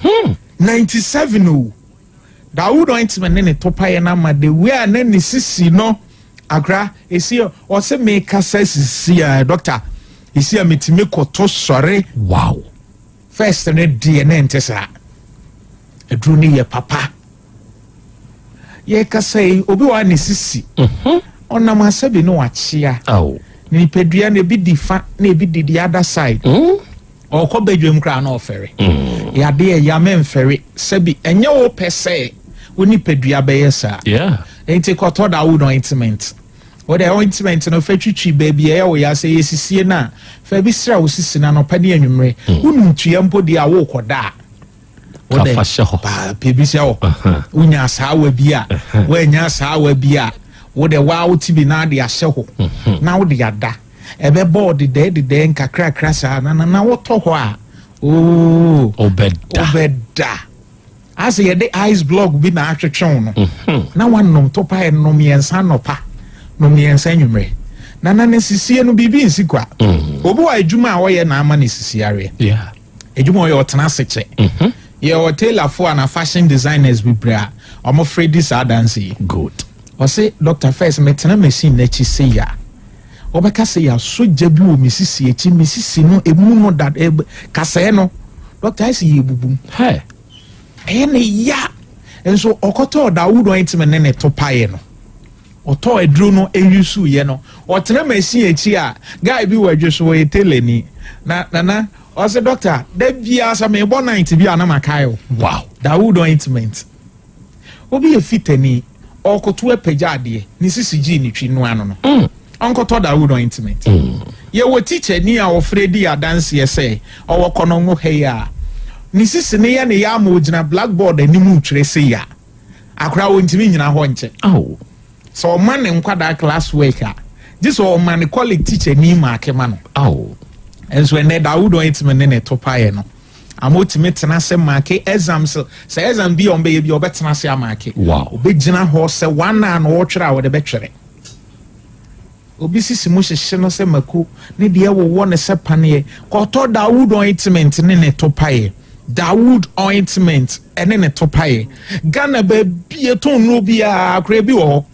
hmm 97 o Dawood ointment ne ne topaeɛ no ama the way a na ne sisi no akora esi ɔse mekasa sisi a doctor esi a metumi koto sɔre wow first no deɛ ne nte saa aduro no yɛ papa Yɛrekasa yi, obi wɔ ha ne sisi. Mhm. Ɔnam asa bi na wakyea. Ne nipadua no ebi di fa na ebi di the other side. Mm. Ɔkɔ badwam koraa na ɔfɛre. Mm. Yade ɛya mɛmfɛre sɛbi ɛnyɛ wo pɛ sɛ wo nipadua bɛyɛ saa. Nti kɔtɔ da wo ointment. Wode ointment no fɛ twitwi baabi ɛyɛ wo ya sɛ yɛ sisie no a fa bi sra wo sisi no anɔpa ne anwummere. Mm. Wonum tua mpo deɛ a wokɔda a. Wode fa hyɛ hɔ. Paa pɛ bi hyɛ hɔ. Wonya asaawa bi a, woanya asaawa bi a, wode waa wo ti bi na ade ahyɛ hɔ mhm. na wode ada. Ɛbɛbɔ dedɛɛ dedɛɛ nkakrakra saa na na wotɔ hɔ a, Oo. Ɔbɛda. Ɔbɛda. Asɛ yɛde ice block bi na atwetwe wo no. Na wanom topaeɛ no mmiɛnsa anɔpa, nom mmiɛnsa anwummerɛ. Na na ne sisie no biribi nsi kwa. Obi wɔ adwuma a ɔyɛ na ama ne sisi areɛ. Adwuma ɔyɛ ɔtena ase kyɛ. Yɛwɔ tailorfoɔ ana fashion designers bebree a wɔfrɛ di saa adanse yi. Good. Ɔse Doctor first metena machine n'akyi sei a wɔbɛka sɛ yɛasɔ gya bi wɔ me sisi akyi, me sisi no emu no da kasɛɛ no doctor ayɛ sɛ yɛbubum. Ɛyɛ ne ya nso ɔkɔtɔɔ Dawood ointment ne ne to paeɛ no ɔtɔɔ aduro no ɛyusuiɛ no ɔtena machine akyi a guy bi wɔ adwo so ɔyɛ tailor ni na nana ɔsɛ doctor da biara sɛ mebɔ night bi a na makae o. Wow. Dawood ointment. Obi yɛ fitani, ɔrekoto apagya adeɛ, ne sisi gyee ne twi noa no no. Ɔnkɔtɔ Dawood ointment. Yɛwɔ tikyani a ɔfrɛ dii adanseɛ sɛ ɔwɔ Kɔnɔngo ha yi a, ne sisi no yɛ ne ya ama ɔgyina blackboard anim retwerɛ sei a, akwadaa ɔntumi nnyina hɔ nkyɛ. Sɛ ɔma ne nkwadaa class work a, gye sɛ ɔma ne colleague tikyani maake ma no. Nso ɛnnɛ Dawood ointment ne ne to paeɛ no. Ama otumi tena ase maake exams, sɛ exam bi a ɔmbɛyɛ bi a ɔbɛtena ase amaake. Wow. Obɛgyina hɔ sɛ one hour na ɔretwerɛ a ɔde bɛtwerɛ. Obi sisi mu hyehye no sɛ mako, ne deɛ wowɔ no sɛ paneɛ. Kɔtɔ Dawood ointment ne ne to paeɛ. Dawood ointment ne ne to paeɛ. Ghana baabi yɛtɔn nnuro biara koraa bi wɔ hɔ.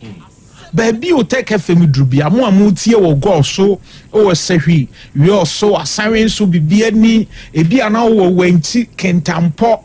Baabi o Tech FM duru bia, mo a motie wɔ Gɔɔ so, wɔ Sahwi, Wiɔ so, Asanwe nso biribi ani, ebi a na wowɔ Wankyi, Kintampɔ,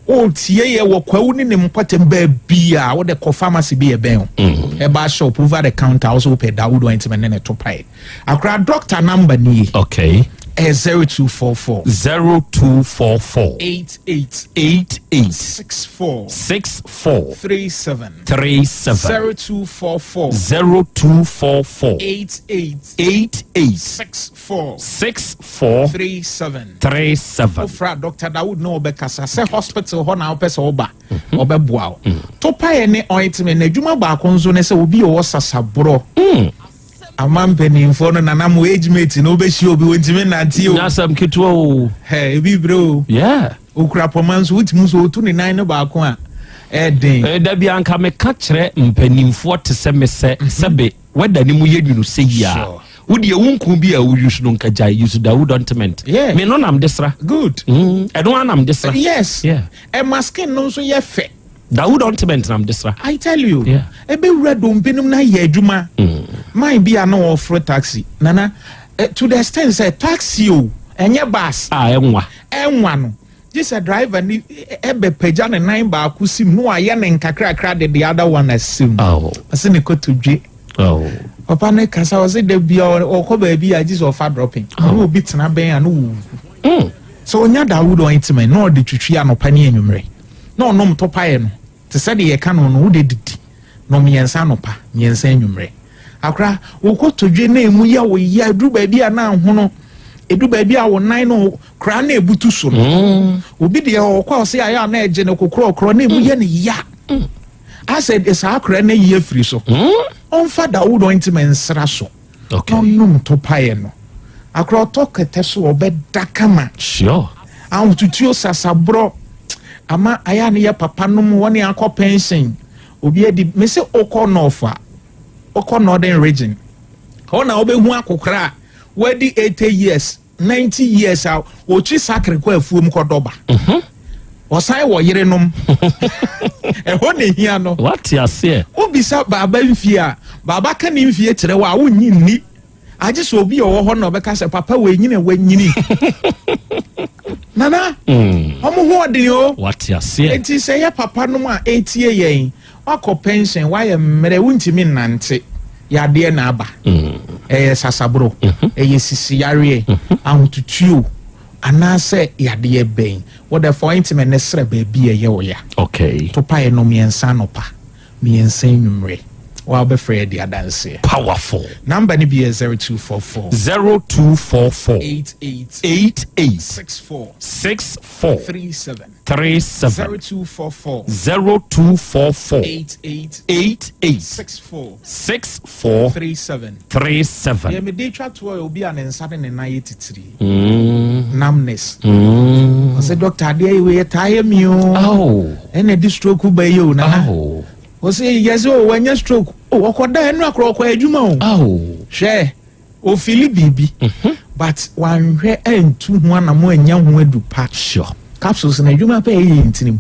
wotie yɛ wɔ Kwawu ne ne mpɔtam baabi a wode kɔ pharmacy bi ɛbɛn o. Herbal shop, over the counter, wo so wopɛ Dawood ointment ne ne to pae. Akora doctor number nie. Okay. Ɛyɛ 0244. 0244. 88. 88. 64. 64. 37. 37. 0244. 0244. 88. 88. 64. 64. 37. 37. Wofra Dr. Dawood na ɔbɛkasa sɛ hospital hɔ na wopɛ sɛ woba ɔbɛboa wo. Topaeɛ ne ointment na adwuma baako nso ne sɛ obi a ɔwɔ sasaborɔ. Ama mpanimfoɔ no nana mo age mate na wobɛhyia obi wɔntumi nnante o. Nyasɛm ketewa o. Hɛ ebi brɛ o. Yeah. Okura pɔma nso wotumi nso otu ne nan no baako a ɛden. Eh, dabi anka meka kyerɛ mpanimfoɔ te sɛ me sɛ sɛbe wɛda ne mu yɛ nwunu sɛ yi a wodeɛ wo nku bi a woyi so no nka gyae use Dawood ointment. Yeah. Me no nam de sra. Good. Ɛno ara nam de sra. Yes. Yeah. Ɛma skin no nso yɛ fɛ. Dawood ointment nam de sra. I tell you. Yeah. Ebewura dompe nom na yɛ adwuma. Man bi a na ɔforo taxi. Nana, to the extent sɛ taxi o, ɛnyɛ bus. A ɛnwa. Ɛnwa no. Gye sɛ driver ni ɛbɛ pagya ne nan baako sim na wayɛ ne nkakrakra de the other one asim. Oh. Ɔse ne kotodwe. Oh. Papa ne kasa ɔse da bia ɔkɔ baabi a gye sɛ ɔfa dropping. Ɔne obi tena bɛn a no wuwu. Sɛ ɔnya Dawood ointment na ɔde twitwi anɔpa ne anwummerɛ na ɔnom topaeɛ no te sɛ deɛ yɛka no no wode didi no mmiɛnsa anɔpa mmiɛnsa anwummerɛ. Akora wo kotodwe na emu yɛ wo ya eduru baabi a na ahono edu baabi a wo nan no koraa na ebutu so no. Obi deɛ ɔkɔ a ɔse ayɛ a na ɛgye no kokorɔkorɔ na emu yɛ ne ya. Asɛ de saa akora no ayi afiri so. Ɔmfa Dawood ointment nsra so. Okay. Na ɔnom topaeɛ no. Akora ɔtɔ kɛtɛ so ɔbɛda kama. Sure. Ahotutuo sasaborɔ ama ayɛ a ne yɛ papa nom wɔne akɔ pension. Obi adi me se okɔ north a okɔ northern region. Hɔ na wobɛhu akokora a wadi 80 years 90 years a ɔtwi sakre kɔ afuom kɔdɔba. Ɔsan wɔ yerenom. Ɛhɔ na ehia no. Wate aseɛ. Wobisa baaba mfie a, baaba ka ne mfie kyerɛ wo a wonnye nni. Agye sɛ obi a ɔwɔ hɔ na ɔbɛka sɛ papa wei nyini a wanyini. Nana, ɔmo ho ɔden o. Wate aseɛ. Enti sɛ yɛ papa nom a etie yɛn, wakɔ pension, wayɛ mmerɛ, wontumi nnante, yadeɛ na aba. Ɛyɛ sasaboro, ɛyɛ sisi yareɛ, ahotutuo, anaasɛ yadeɛ bɛn. Wode fa ointment ne srɛ baabi a ɛyɛ wo ya. Okay. Topaeɛ no mmiɛnsa anɔpa, mmiɛnsa anwummerɛ. Wa wobɛfrɛ yɛ di adanseɛ. Powerful. Number no bi yɛ 0244. 0244. 88. 88. 64. 64. 37. 37. 0244. 0244. 88. 88. 64. 64. 37. 37. Deɛ mede twa toɔ yɛ obi a ne nsa ne ne nan yɛ titiri. Numbness. Ɔsɛ doctor adeɛ yi wei taa yɛ mi o. Ɛna ɛde stroke ba yi o nana. Ɔsɛ yɛsɛ o wanya stroke o ɔkɔda ɛnu akorɔ ɔkɔ adwuma o. Hwɛ ofili biribi mhm. but wanhwɛ antu ho anamo anya ho adu pa. Sure. Capsules na adwuma pɛ ɛyɛ ntini mu.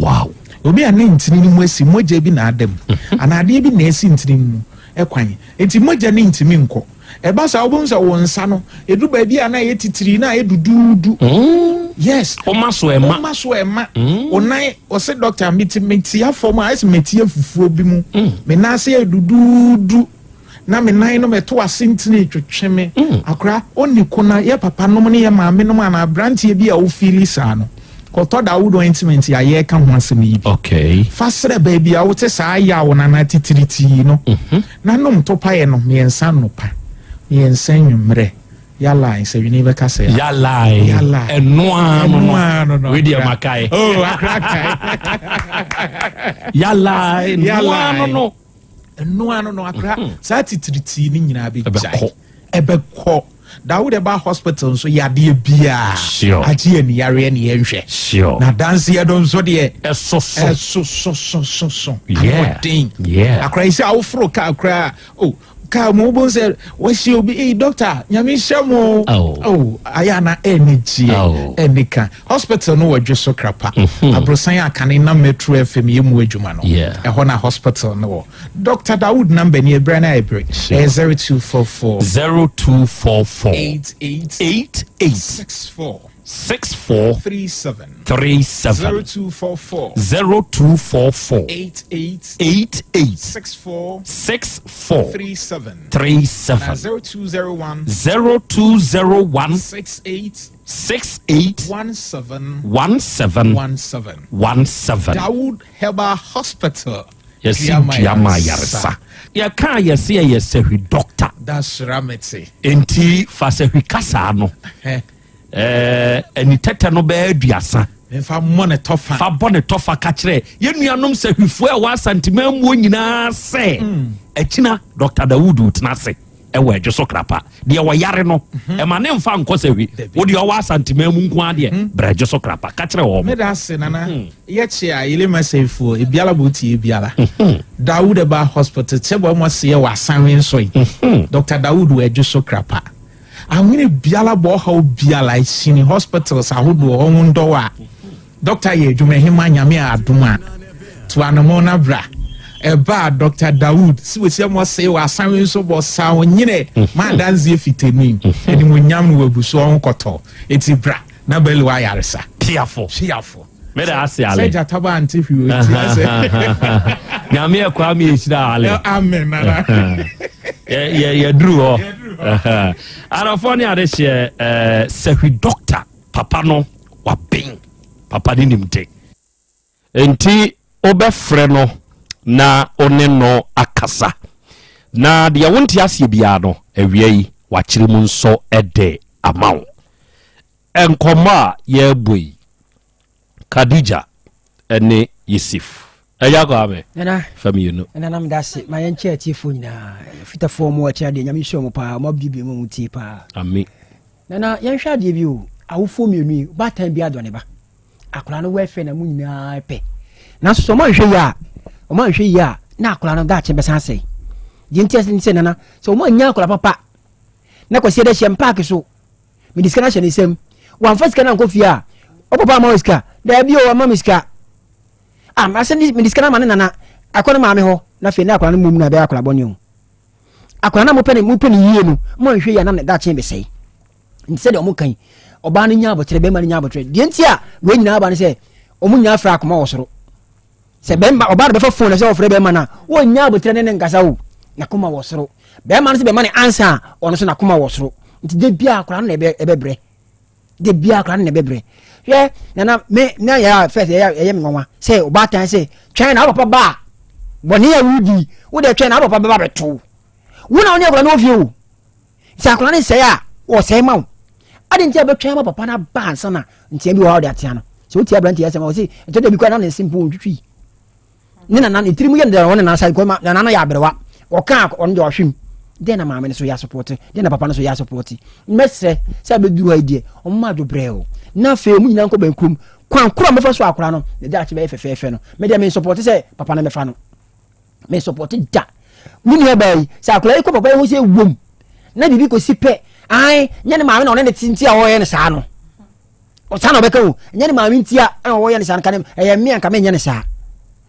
Wow. Obi a ne ntini no mu asi mogya bi na ada mu mhm. anaa adeɛ bi na asi ntini mu ɛkwan nti mogya ne ntumi nkɔ. Ɛba saa wobɛhu sɛ wo nsa no ɛdu baabi a na ɛyɛ titiri na ɛyɛ duduudu. Mm. Yes. Ɔma so ɛma. Ɔma so ɛma. Mm. Wo nan ɔsɛ dɔkta meti metia fam a ɛsɛ metia fufuo bi mu. Mm. Me nan ase yɛ duduudu na me nan no mɛto ase ntini twetwe me. Mm. Akora ɔni ko na yɛ papa nom ne yɛ maame nom anaa aberanteɛ bi a wofili saa no. Kɔtɔ Dawood ointment a yɛreka ho asɛm yi bi. Okay. Fa srɛ baabi a wote saa yaw no anaa titiritii no. Mm -hmm. Na nom topaeɛ no mmiɛnsa anɔpa, mmiɛnsa anwummerɛ. Yalai, sɛ wini bɛka sɛ. Yalai. Yalai. Ɛno ano no. Ɛno ano no. Wei deɛ makae. Oh, akra kae. Yalai. Ɛno ano no. Ɛno ano no akra. Mhm. Saa titiritii no nyinaa bɛgyae. Ɛbɛkɔ. Dawud ɛba hospital nso yadeɛ biaa agye ani yareɛ ne yɛnhwɛ sure. na danseɛ do nso deɛ ɛsoso ɛsososososo anoɔden akora yi sɛ awoforo kaa koraa oh kaa mu wobɛhu sɛ wahyia obi ei doctor nyame nhyɛ mo oh. oh ayɛ ana ɛne gyeɛ oh. ɛne ka hospital no wɔ dwe so krapa mm-hmm. aborosan a kane na metro fm yɛ mu adwuma no ɛhɔ na hospital no wɔ Doctor Dawood number ni ɛbrɛ na ɛbrɛ ɛyɛ 0244 0244 88 88 64 64 37 37 0244 0244 88 88 64 64 37 37 0201 0201 68 68 17 17 17 17 Dawood Herbal Hospital. Yɛse dua ma ayaresa. Yɛka a yɛse ɛyɛ sahwi dɔkta. Dasra mete. Enti fa sahwi kasaa no. Ɛɛ anitɛtɛ no bɛyɛ aduasa. Fa bɔ ne tɔfa. Fa bɔ ne tɔfa ka kyerɛ yɛn nuanom sahwifoɔ a ɛwɔ Asanteman muo nyinaa sɛ akyina Dɔkta Dawudu tena ase. ɛwɔ ɛdwo so krapa deɛ ɔyare no mhm. ɛma ne nfa nkɔ sɛ hwi wo deɛ ɔwɔ asanteman mu nko adeɛ mhm. brɛ ɛdwo so krapa ka kyerɛ wɔn. meda ase nana mhm. yɛkye a yɛlɛ ma sɛfoɔ ebiara bɔ tie ebiara Dawood ɛba hospital kyɛ bɔ ɛmɔ seɛ wɔ asanwe nso yi Dr. Dawood wɔ ɛdwo so krapa ahwene biara bɔ ɔhaw biara sini hospitals ahodoɔ ɔho ndɔw a Doctor yɛ adwuma hema nyame a adom a to anamɔ na bra ɛba a Doctor Dawood si wɔ sia mo ɔsee wɔ asanwe nso bɔ saa onyine ma adanseɛ fitani animonyam no wɔ abuso ɔho kɔtɔ eti bra na bɛli wɔ ayaresa. Piafo. Piafo. Meda ase ale. Sɛ gyata ba ante hwee o ti ase. Nyame ɛkɔ ame ehyira ale. Amen nana. Yɛ yɛ yɛduru hɔ. Arafo ne adehyeɛ ɛɛ sahwi doctor. Papa no waben. Papa no nim de. Enti wobɛfrɛ no na wo ne no akasa. Na deɛ wonte aseɛ biara no, awia yi wakyerɛ mu nso de ama wo. Nkɔmmɔ a yɛrebɔ yi, Khadija ne Yusuf. Agya Kwame, Nana, fa mmienu. Nana na meda ase ma yɛnkyɛ atiefoɔ nyinaa. Fitafoɔ mo akyerɛ adeɛ, Nyame nhyira mo paa, mo abiebie mu a mo tie paa. Ami. Nana, yɛnhwɛ adeɛ bi o, awofoɔ mmienu yi, baatan bi adɔ ne ba. Akwadaa no wɛfɛ na mo nyinaa pɛ. Nanso sɛ ɔmo anhwɛ yie a, ɔmo anhwɛ yie a, na akwadaa no daakye bɛsan asɛe. Deɛ nti ɛsɛ sɛ nana, sɛ ɔmo annya akwadaa papa, na kwasi ɛdɛ hyɛ mpaaki so, mede sika no ahyɛ ne nsam, wamfa sika no ankɔ fie a, ɔpapa ama wo sika, daabi o, ama me sika. Ah, masɛ mede sika no ama ne nana, akɔ ne maame hɔ, na afei na akwadaa no mmom na ɛbɛyɛ akwadaa bɔne o. Akwadaa no a mopɛ ne mopɛ ne yie no, mo anhwɛ yie a na ne daakye bɛsɛe. Nti sɛdeɛ wɔn kan ɔbaa no nya abɔkyerɛ, bɛrima no nya abɔkyerɛ. Deɛ nti a wei nyinaa ba ne sɛ wɔn nyinaa fira akoma wɔ soro. Sɛ bɛrima ɔbaa no bɛfa fon na sɛ ɔfrɛ bɛrima no a, wɔnnya abɔkyerɛ ne ne nkasa o. N'akoma wɔ soro. Bɛrima no sɛ bɛma ne ansa a, ɔno nso n'akoma wɔ soro. Nti da biara akwadaa no na ɛbɛbrɛ. Da biara akwadaa no na ɛbɛbrɛ. Hwɛ nana me na yɛ a first ɛyɛ ɛyɛ me nwanwa sɛ ɔbaatan sɛ twɛn na papa ba a bɔne a wodi wo deɛ twɛn na papa bɛba bɛto wo na wo ne akwadaa no wɔ fie o sɛ akwadaa no nsɛe a wɔsɛe ma wo ade nti a bɛtwɛn ma papa no aba ansa na ntea bi wɔ hɔ a wode atea no sɛ wotia aberante asɛm a wɔse ɛtɔ da bi koraa na ne nse mpo wɔntwitwi ne nana ne tirim yɛ no dɛ ɔne nana sa kɔ nana no yɛ aberewa ɔka ɔno deɛ ɔhwem Dɛn na maame no so yɛ asopɔte? Dɛn na papa no so yɛ asopɔte? Mɛsrɛ sɛ abɛduru ha yi deɛ, ɔmo ma adwo brɛ o. Na afei ɔmo nyinaa nkɔ bɛnkurom. Kwan koro a mɛfa so akora no, ne daakye bɛyɛ fɛfɛɛfɛ no. Me deɛ mensɔpɔte sɛ papa no mɛfa no. Mensɔpɔte da. Me nua baa yi, sɛ akora yi kɔ papa yi ho sɛ wom, na biribi kɔsi pɛ, ae, nyɛ ne maame na ɔne ne te nti a ɔyɛ no saa no. Ɔsaa na ɔbɛka o, nyɛ ne maame nti a ɛna ɔyɛ no saa no, ka ne, ɛyɛ mmea nka menyɛ no saa.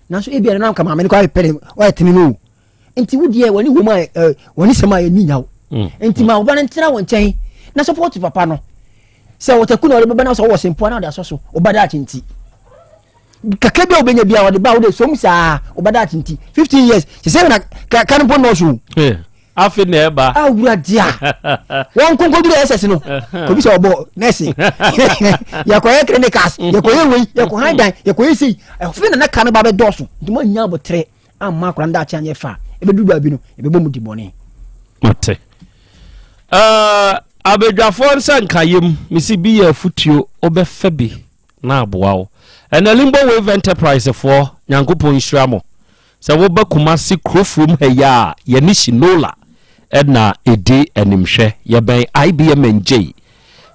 Nanso ebia no na nka maame no kɔ ayɛ pɛ ne, ɔyɛ tene no o. Nti wo deɛ wɔne wom a wɔne sɛm a ɛni nyaw. Mm. Nti ma ɔba no ntena wo nkyɛn na support papa no. Sɛ wɔtaku na ɔde bɛba na sɛ ɔwɔ sempoa na ɔde asɔ so, ɔba daakye nti. Kakra bi a wobɛnya bi a ɔde ba wode som saa ɔba daakye nti. 15 years sɛ sɛ na ka no mpo nnɔɔso. Eh, afe na ɛba. Awurade a wɔn nkonkoduru ss no obi sɛ ɔbɔ nɛɛse yɛkɔyɛ clinicals yɛkɔyɛ wei yɛkɔ han dan yɛkɔyɛ sei ɛfei na na ka no ba bɛdɔɔso nti moanya aboterɛ amma akwadaa no daakye anyɛ fɛ a, ɛbɛduru baabi no, yɛbɛbɔ mu di bɔne. Mate. Uh, abadwafoɔ nsa nkayam, mesi bi yɛ afutuo, wobɛfa bi na aboa wo. Ɛna Limbo Wave Enterprise foɔ, Nyankopɔn nhyira mo. Sɛ woba Kumasi kurofuom ha yi a, yɛne Shinola ɛna ɛdi animhwɛ. Yɛbɛn IBM NJ.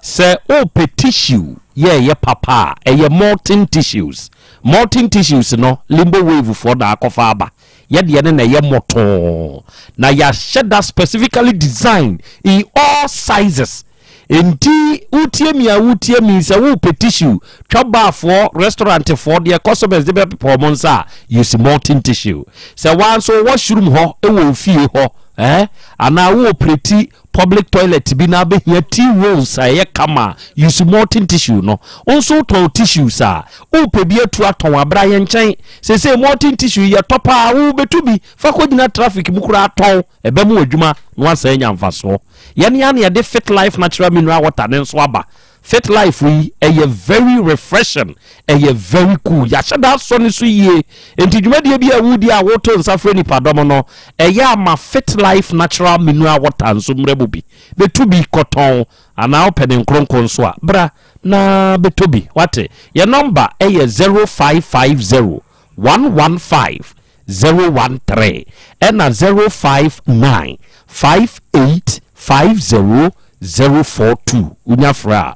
Sɛ wopɛ tissue yɛ ɛyɛ papa a, ɛyɛ molten tissues. Molten tissues no, Limbo Wave foɔ na akɔfa aba. Yɛ deɛ no na ɛyɛ mɔtoo. Na yɛahyɛ da specifically designed in all sizes. Enti wotie mi a wotie mi sɛ wopɛ tissue, twa bar foɔ, restaurant foɔ deɛ customers de bɛpepa wɔn nsa a, use molten tissue. Sɛ waa nso wɔ washroom hɔ wɔ wo fie hɔ eh, anaa wo operate public toilet bi na abɛhia tea rolls a ɛyɛ kama a, use molten tissue no. Wo nso wotɔn tissues a, wopɛ bi atu atɔn a, bra yɛn nkyɛn. Seesei molten tissue yi yɛtɔ paa, wobɛtu bi fa kɔgyina traffic mu koraa tɔn, ɛbɛma w'adwuma na woasan anya mfasoɔ. Yɛn ara na yɛde Fit Life Natural Mineral Water no nso aba. Fit life yi ɛyɛ very refreshing, ɛyɛ very cool. Yɛahyɛ da asɔ ne so yie. Enti dwumadie bi a wodi a woto nsa frɛ nipadɔm no, ɛyɛ a ma Fit Life Natural Mineral Water nso mmrɛ mu bi. Bɛtu bi kɔtɔn anaa wopɛ ne nkronko nso a, bra na bɛtɔ bi. Wate? Yɛn nɔmba yɛ 0550 115 013 ɛna 059 58 50 042 wonya frɛ a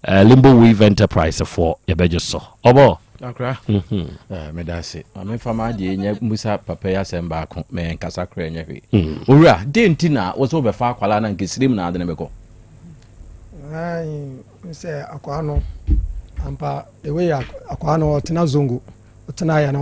eh, Limbo Weave Enterprise foɔ yɛbɛgye so ɔbɔ. Akra, mm-hmm. eh, meda ase. Ma memfa m'adeɛ nyɛ mmusa papa yi asɛm baako, mɛyɛ nkasa koraa nyɛ hwee. Mm. Owura, dɛn nti na wo sɛ wobɛfa akwalaa na nkesirim na ade no bɛkɔ? Sɛ akwaa no ampa the way akwaa no ɔtena zongo ɔtena yɛ no.